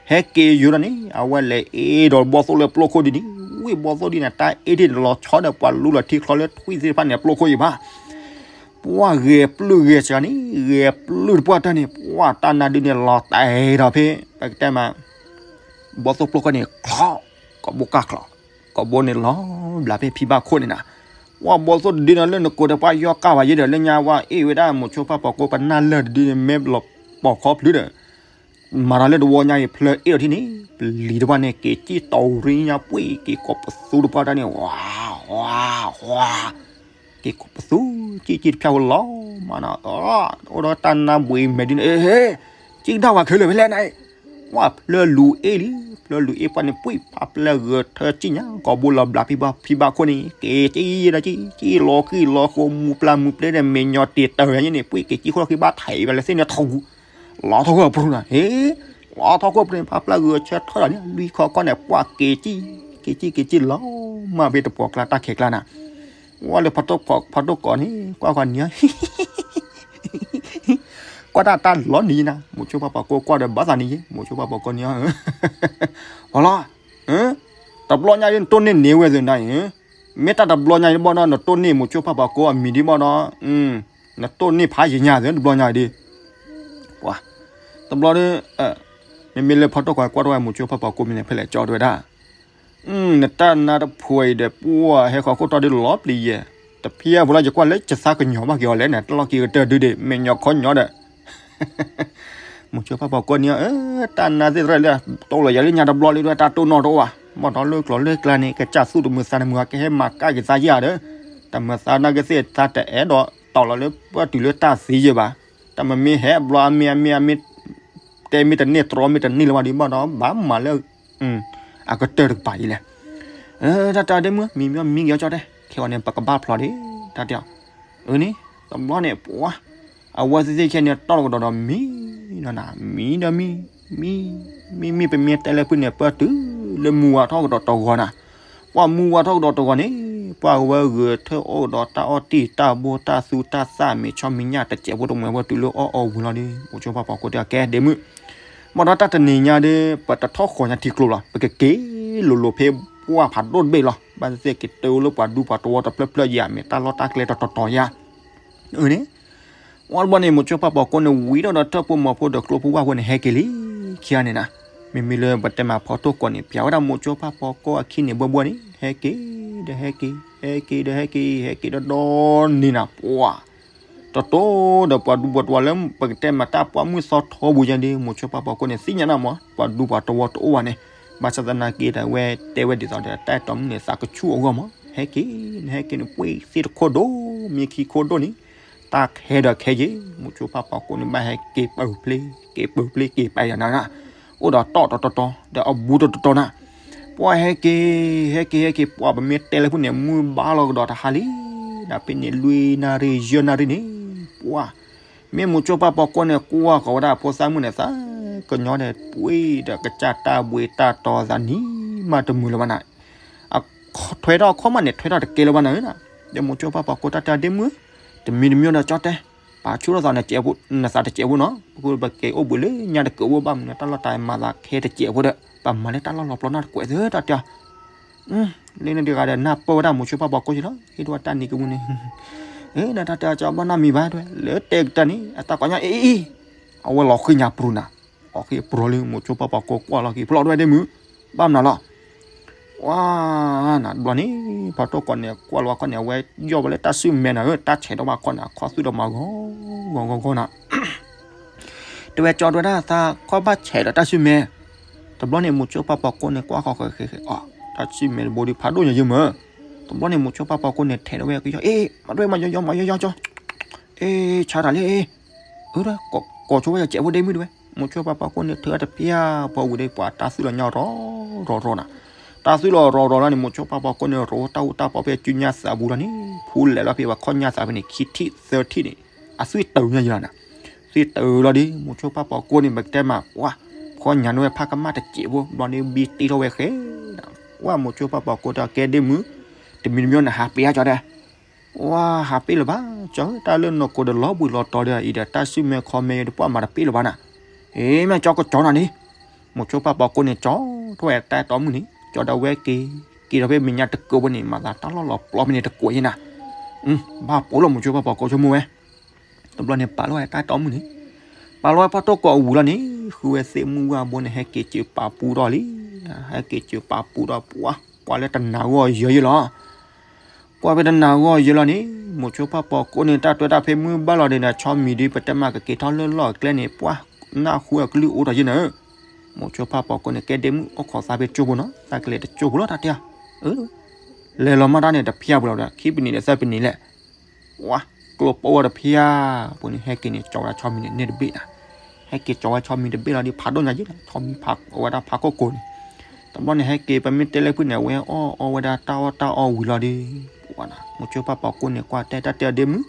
ဟဲက့ၤယိၤတၢ်န့ၣ် အဝဲလဲၤအ့ၣ်ဒီးဘီၣ်သိၣ်လၢပျိခိၣ်ဒ်န့ၣ် ဝ့ၢ်ဘီၣ်သိၣ်ဒ်န့ၣ် တၢ်အ့ၣ်ဒ်န့ၣ်လီၤဆီဒီးပှၤလူလီၤထံချီလၢထွံၣ်သ့ၣ်တဖၣ်န့ၣ် ပျိခိၣ်အံၤဘၣ် ပှၤဂဲၤပျုၢ်ဂဲၤစှၤန့ၣ် ဂဲၤပျုၢ်တပှၢ်တၢၢ်န့ၣ် ပှၤတၢ်နါဒုန့ၣ်လီၤတဲာ်ဒီးဖဲ ပကတဲမး ဘီၣ်သိၣ်ပျိခိၣ်န့ၣ် ချီ ကိးဘိကၢ်ချီ ကိးဘိန့ၣ်လီၤဘျးဖဲဖံဘၣ်ခိၣ်န့ၣ်နၤ ပှၤဘီၣ်သိၣ်တဒုန့ၣ်လၢနကိးဒီးပှၤယီၢ်ကၢ်ဘၣ်ယဲဒီး လၢညါဝဲအ့ၣ်ဝဲဒၣ်မိၤဆိဖးပီၤကိပနၢ်လၢာ်တဒုန့ၣ် မ့ၢ်လီၤပိာ်ခီဖျိဒီး မၤဒီးလၢတဝီညါအံၤ ဖျၢၣ်အ့ၣ်အီၤထံၣ်န့ၣ် ပလံၤတပှၢ်န့ၣ် က့ၤစံၣ်တီၤရံညါပှ့ၢ် က့ၤကိးပသူတပှၢ်တၢၢ်န့ၣ် ဝါ ဝါ ဝါ က့ၤကိးပသူ စံၣ်စံၣ်တဖျၢၣ်ဝဲလီၤမးနီၤ အိၣ်ဒီးတၢ်နါဘှံးမဲာ်ဒ်န့ၣ် ဟ့ စံၣ်ကဒါဝဲခဲလၢာ်ဖဲလဲၣ်နၤ ဝဲဖျၢၣ်လူၤအ့ၣ်လံ ဖျၢၣ်လူၤအ့ၣ်ပှၢ်န့ၣ် ပှံၢ်ဖးဖျၢၣ်ဂဲၤထၢစံၣ်ညါ ကိးဘိလီၤဘျးဖံဘၣ်ခိၣ်န့ၣ် က့ၤစံၣ်ဒီးစံၣ် စံၣ်လီၤဃံလီၤဃိ မူပျၢ်မူပျဲဒီး မဲာ်ညီတ့ၤတၢၤယါန့ၣ် ပှံၢ်က့ၤစံၣ်ခိၣ်လီၤဃံဘၣ်ထဲးဝဲလၢသ့ၣ်န့ၣ်ထီၣ်ဂူ လီၤထီၣ်ခိၣ်အပျူၤနၤ ဟ့ လီၤထီၣ်ခိၣ်အပျူၤန့ၣ် ဖးဖျၢၣ်ဂဲၤဆၢထၢၣ်ဒီးန့ၣ် လွံၢ်ခီကီၢ်န့ၣ် ပှၢ်က့ၤစံၣ် က့ၤစံၣ်က့ၤစံၣ်လီၤ မၢ်ဖဲတပှီၤကျါတၢ်ခဲကျါနၤ ဝဲလၢဖီတိၢ်ကိးန့ၣ် ကွၢ်ဃီနံၤ ကွၢ်တၢ်တၢ်လီၤနံၤနၤ မိၤဆိဖးပီၤကိကွၢ်ဒီးဘၣ်သးနံၤယ့ မိၤဆိဖးပီၤကိန့ၣ် ဟီလီၤ တဘျီညါဒ်နတိၢ်နီၣ်န့ၢ်ဝဲသ့ၣ်နၤအံၤ မ့ၢ်တၢ်တဘျီညါဒ်ဘၣ်ဒီး နတိၢ်နီၣ်မိၤဆိဖးပီၤကိအမံၤဒ်ဘၣ်ဒီး နတိၢ်နီၣ်ဖးယံၤညါသ့ၣ်တဘျီညါဒ် ပှၤ တဘျီဒီး မ့မ့ၢ်လၢဖီတိၢ်ကိးကွၢ်တဝဲမိၤဆိဖးပီၤကိမံၤန့ၣ် ဖဲလဲၣ်ကၠီတဝဲဒၣ် နတၢ်နါတဖှဲးအံၤဒီး ပှၤဟဲဃီၤခိၣ်တီဒ်လီၤပျံၤယဲၢ် တဖျၢၣ်ဖိလၢယကွၢ်လၢယသးကညီၤဘၣ်က့ၤအီၤလဲၣ်န့ၣ် တလီၢ်က့ၤကတၢၢ်ဒုဒီး မဲာ်ညီခီညီဒီး မိၤဆိဖးပီၤကိန့ၣ် တၢ်နါသ့ၣ်တဖၣ်လၢ တိၢ်လီၤယၤလၢညါတဘျီလၢတၢ်တိၢ်နီၣ်တအိၣ်ဘၣ် ဘၣ်ဒီးလၢကျိၤလၢကျါန့ၣ် ကစၢ်သူၣ်တမုာ်သးတမုာ် ကဟဲမၤကၣ်က့ၤသးယဲၢ်ဒီး တမုာ်သးနာ်က့သ့ၣ်သးတအဲၣ်ဒိးတီၢ်လီၤလၢပၢၢ်တုၤလၢတၢ်သံယဲၢ်ဘၣ် တၢ်မ့မ့ၢ်ဟဲဘျီအမ့ၢ်အမ့ၢ်အမ့ၢ် တဲမ့ၢ်တန့ၢ်တြီမ့ၢ်တန့ၢ်လၢၤဘၣ်ဒ်ဘၣ်ဒီး ဘၣ်မၤလၢ အကတၢၢ်တကပၤအံၤလဲၣ် တၢ်တၢ်ဒ့မုၣ် မံမံမံက့ၤအီၤကၠီတဲ ခဲအံၤန့ၣ် ပကဘၣ်ဖျိးဒံး တၢ်တဲအီၤ အန့ၣ် တဘျီန့ၣ် ပှၤ အဝဲသ့ၣ်သ့ၣ်ခဲန့ၣ် တီၢ်လီၤကဒီးဒီးမံနီၤနၤ မံဒီးမံ မံ မံမံ ပမ့ၢ်တဲလၢဖုန့ၣ် ပၢၢ်တုၤလၢမူဝါထီၣ်ကဒီးတဂီၤနၤ ပှၤမူဝါထီၣ်ကဒီးတဂီၤန့ၣ် ပှၤဝဲဂဲၤထၢၣ်အိၣ်ကဒီးတၢ်အီၣ်တံၢ်တၢ်ဘိတၢ်သူတၢ်သၣ် မ့ၤဆီမံၤညၣ်တစဲးဖိတမှဲးဖိတုၤလၢအီၣ်အီဝံၤလီၤဒီး မိၤဆိဖးပီၤကိတဲအီၤ ကဲဒ့မုၣ် ဘၣ်ဒီးတၢ်တနံၤညါဒီး ပတထီၣ်ဃီၤညါထံကျိလီၤ ပကက့ၤလိၤလိၤဖဲပှၢ်ဖးဒိၣ်တဘ့ၣ်လီၤ ဘၣ်သ့ၣ်သ့ၣ်က့ၤတၢ်အိၣ်လၢပှၤဒူပှၤတဝီတဖျၢၣ်ဖျၢၣ်ယဲၢ် မ့ၢ်တၢ်လီၢ်တၢ်ကျဲတတီၤတီၤယါ အန့ၣ် ဝံၤဘၣ်န့ၣ်မိၤဆိဖးပီၤကိန့ၣ် ဝံၤဒီးဒီးထၢၣ်ဖိမီၤဖိဒီးကျိဖိဝၣ်ဖိန့ၣ် ဟဲက့ၤလံခံဂၤန့ၣ်နၤ မ့မ့ၢ်လၢပတဲမးဖီတိၢ်ကိးန့ၣ် ပျးဝဲဒၣ်မိၤဆိဖးပီၤကိအခံန့ၣ်ဘှီဘှီန့ၣ် ဟဲက့ၤ ဒီးဟဲက့ၤ ဟဲက့ၤဒီးဟဲက့ၤ ဟဲက့ၤဒီးဒီးန့ၣ်နၤ ပှၤ တတိၤဒီးပှၤဒူပှၤတဝီလၢပကတဲမးတၢ်ပှၢ်မုၢ်သီထီပူၤယါဒီး မိၤဆိဖးပီၤကိန့ၣ် သ့ၣ်ညါနၤမး ပှၤဒူပှၤတဝီတအိၣ်ဘၣ်န့ၣ် ဘၣ်ဆၣ်သနာ်က့ဒီး အဝဲတဲဝဲဒ်သိးဒီး တၢ်အဲၣ်တီမုၣ်န့ၣ် သးကဆူၣ်အဂီၢ်မး ဟဲက့ၤ နဟဲက့ၤန့ၣ် ပှ့ၢ်သ့ၣ်တခိၣ်ဒိၣ် မ့ၢ်ခံခိၣ်ဒိၣ်န့ၣ် တၢ်ခဲဒီးခဲယ့ၣ် မိၤဆိဖးပီၤကိန့ၣ် ဘၣ်ဟဲက့ၤပၢၢ်ဖျ့ က့ၤပၢၢ်ဖျ့ က့ၤပၢၢ်ယါနၤ အိၣ်ဒီးတီၢ်တတီၤတီၤ ဒီးအဘူးတတီၤတီၤနၤ ပှၤဟဲက့ၤ ဟဲက့ၤ ဟဲက့ၤ ပှၤပမ့ၢ်တဲလၢဖုန့ၣ် မုၢ်ဘါလီၤကဒီးတဟါလံ ဒီးဖဲန့ၣ် လွံၢ်နၣ်ရံၣ် ယဲၢ်နၣ်ရံၣ်န့ၣ် ပှၤ မ့ၢ်မိၤဆိဖးပီၤကိန့ၣ် ကွၢ်ဃီၤဝဲဒၣ်ဖိသၣ်မုၣ်န့ၣ် သးကညီၤဒီး ပှ့ၢ်ဒီးကစၢ်တၢ်ဘှံးတၢ်တီၤသးနံၤမးတမုာ်လၢၤဘၣ်နၤ အထွဲထီၣ်အခီၣ်မးန့ၣ် ထွဲထီၣ်တကဲလၢၤဘၣ်နၤဧၢနၤ ဒီးမိၤဆိဖးပီၤကိတၢ်တဲဒ့မုၣ် တမံၤတမံၤဒီးကၠီတဲ ပာ်ဆူၣ်ထီၣ်သးနစဲးဖိ နသးတစဲးဖိနီၤ ပကက့ၤအိၣ်ဘှံးလၢညါတကၢးဖိဘၣ်မနုၤ တၢ်လီၢ်တၢ်မၤသးခဲတစဲးဖိဒီး ပမၤလၢတၢ်လီၢ်လီၤပျီနီတကွဲးသၢတၢ်တဲ လၢန့ၣ်တဂၤဒီး နၢ်ပၢၢ်ဝဲဒၣ်မိၤဆိဖးပီၤကိၢ်က့လီၤ ဟ့ၣ်ဒိၣ်ဝဲတၢ်နံၤကမူန့ၣ် နတၢ်တဲအီၤကၠီဘၣ်နီတမံၤဘၣ်တဲ လၢတဲကတၢၢ်န့ၣ် အတၢ်ကီညါအံၤ အဝဲလီၤဃံညါပြူၤနၤ လီၤဃံပြူၤလံ မိၤဆိဖးပီၤကိၢ်ကွၢ်လီၤက့ၤ ဖျီၣ်ဒွဲၣ်ဒ့မုၣ် ဘၣ်မနုၤလီၤ ဝါ နတဘျီန့ၣ် ဖီတိၢ်ကိးန့ၣ် ကွၢ်လီၤဝဲခီန့ၣ် အဝဲယီၢ်ဝဲလၢတၢ်စုမဲာ်နၤဧၢ တၢ်ဆဲးထီၣ်ဘၣ်ခီန့ၣ် အခီၣ်သူၣ်ဒီးမၤဂီၤ ဂီၤဂီၤဂီၤနၤ တဲဝဲကၠီတဲဝဲဒၣ် သးခီၣ်ဘၣ်ဆဲးဒီးတၢ်စုမဲာ် တဘျီန့ၣ် မိၤဆိဖးပီၤကိၢ်န့ၣ် ကွၢ်ဃီၤဃီၤဃီၤဃီၤ တၢ်စုမဲာ်တဘိဒီးဖးဒိၣ်ညါယဲၢ်မး တဘျီန့ၣ် မိၤဆိဖးပီၤကိၢ်န့ၣ် ထဲးဒီးဝဲကယီ အ့ မၤဒွဲၣ်မၤယီယီမၤယီယီကၠီ အ့ ဆါတၢ်လံ အၢ ကိးဆိဝဲယစဲးဖိဒ့မုၣ်တဲဝဲ မိၤဆိဖးပီၤကိၢ်န့ၣ် ထုးအတဖျၢၣ်ပှၤဝံၤဒီးပှၤတၢ်သူၣ်လီၤညီရီၤ ရီၤရီၤနီၤ. တၢ်သွံၣ်လီၤရီၤရီၤလီၤန့ၣ် မိၤဆိဖးပီၤကိန့ၣ် ရိတၢ်အူတၢ်ပီဖဲစုညါသးပူၤလီၤန့ၣ် ဖူလဲၤလီၤဖဲပှၤခီၣ်ညါသးဖဲန့ၣ် ခံထံၣ်သၢထံၣ်န့ၣ် အသွံၣ်တုၤညါယလီၤနီၤ. သွံၣ်တုၤလီၤဒီး မိၤဆိဖးပီၤကိန့ၣ် ပကတဲမး ပှၤ ခီၣ်ညါန့ၢ်ဝဲဖးကမၣ်တစဲးဖိ ဘျီန့ၣ်ဘံတ့ထီၣ်ဝဲဃဲနီၤ. ပှၤမိၤဆိဖးပီၤကိတဲ ကဲဒ့မုၣ် တမံၤတမံၤန့ၣ်ဟးပ့ၤဟါကၠီဒီး ပှၤဟးပ့ၤလၢၤဘၣ် ကၠီဧၢ တၢ်လၢနီၢ်ကိးဒီးလီၤဘှံးလီၤတီၤဒီး အံၤဒီးတၢ်စုမဲခီမဲဒီးပှၤမၤတပ့ၤလၢၤဘၣ်နီၤ. အ့ မ့ၢ်ကၠီကၠီနီၤန့ၣ် မိၤဆိဖးပီၤကိန့ၣ် ကၠီထီၣ်ဝဲတၢ်အဲၣ်တီမုၣ်န့ၣ် ကၠီဒီးဝဲက့ၤ က့ၤဒီးဖဲမဲာ်ညါတကိးဖိန့ၣ် မၤသးတၢ်လီၢ်လီၤပျီဖဲန့ၣ်တကိးယဲနီၤ. ဘၣ်ပိာ်လီၤမိၤဆိဖးပီၤကိဆိကမိၣ်ဝဲ တဘျီန့ၣ် ပာ်လီၤဝဲတၢ်အဲၣ်တီမုၣ်န့ၣ် ပာ်လီၤဝဲဖီၣ်တိၢ်ကိးအဝံၤလီၤန့ၣ် ဃုဝဲသ့ၣ်မုၢ်ဝၣ်ဘိန့ၣ် ဟဲက့ၤစၢၤပာ်ပူၤဒီးလံ. ဟဲက့ၤစၢၤပာ်ပူၤဒီးပှၤ ကွၢ်လၢတနၤဂီၢ်ယဲၢ်ယဲၢ်လီၤ. ကွၢ်ဖဲတနၤဂီၢ်ယဲၢ်လီၤန့ၣ် မိၤဆိဖးပီၤကိန့ၣ် တၢ်တွဲတၢ်ဖဲမုၢ်ဘၣ်လီၤဒီး ဆီမံၤဒုး ပတဲမးကက့ၤထီၣ်လၢလီၢ်အကျဲန့ၣ် ပှၤ နၢ်ဟူအကလုၢ်အိၣ်ထီၣ်ယဲၢ်နၤဧၢ. မိၤဆိဖးပီၤကိန့ၣ် ကဲဒ့မုၣ် အိၣ်ခိးသးဖဲကၠိပူၤနီၤ သးကလဲၤတကၠိပူၤလီၤ တၢ်တဲအီၤ အၢ လဲၤလီၤမးတၢ်န့ၣ် တဖျါပူၤလီၤဒီး ခံပနံးဒီးသၢပနံးလဲၣ် ပှၤ ကျိပိဝဲတဖျါ ပူၤန့ၣ် ဟဲက့ၤန့ၣ် ကၠီဝဲဒၣ်ဆီမံၤန့ၣ် န့ၢ်တဘ့ၣ်နီၤ. ဟဲက့ၤကၠီဝဲဆီမံၤတဘ့ၣ်လီၤဒီး ဖးဒိၣ်ညါယဲၢ်လီၤ ဆီမံၤဖးအဝဲဒၣ်ဖးခိၣ်ကိၤန့ၣ်. တဘျီန့ၣ် ဟဲက့ၤ ပမ့ၢ်တဲလၢဖုၣ်န့ၣ် အဝဲအီၣ်အီဝဲဒၣ်တၢ်အီၣ်တၢ်အီဝံၤလီၤဒီး ပှၤနီၤ မိၤဆိဖးပီၤကိန့ၣ် ကွၢ်တဲတၢ်တဲအီၤဒ့မုၣ်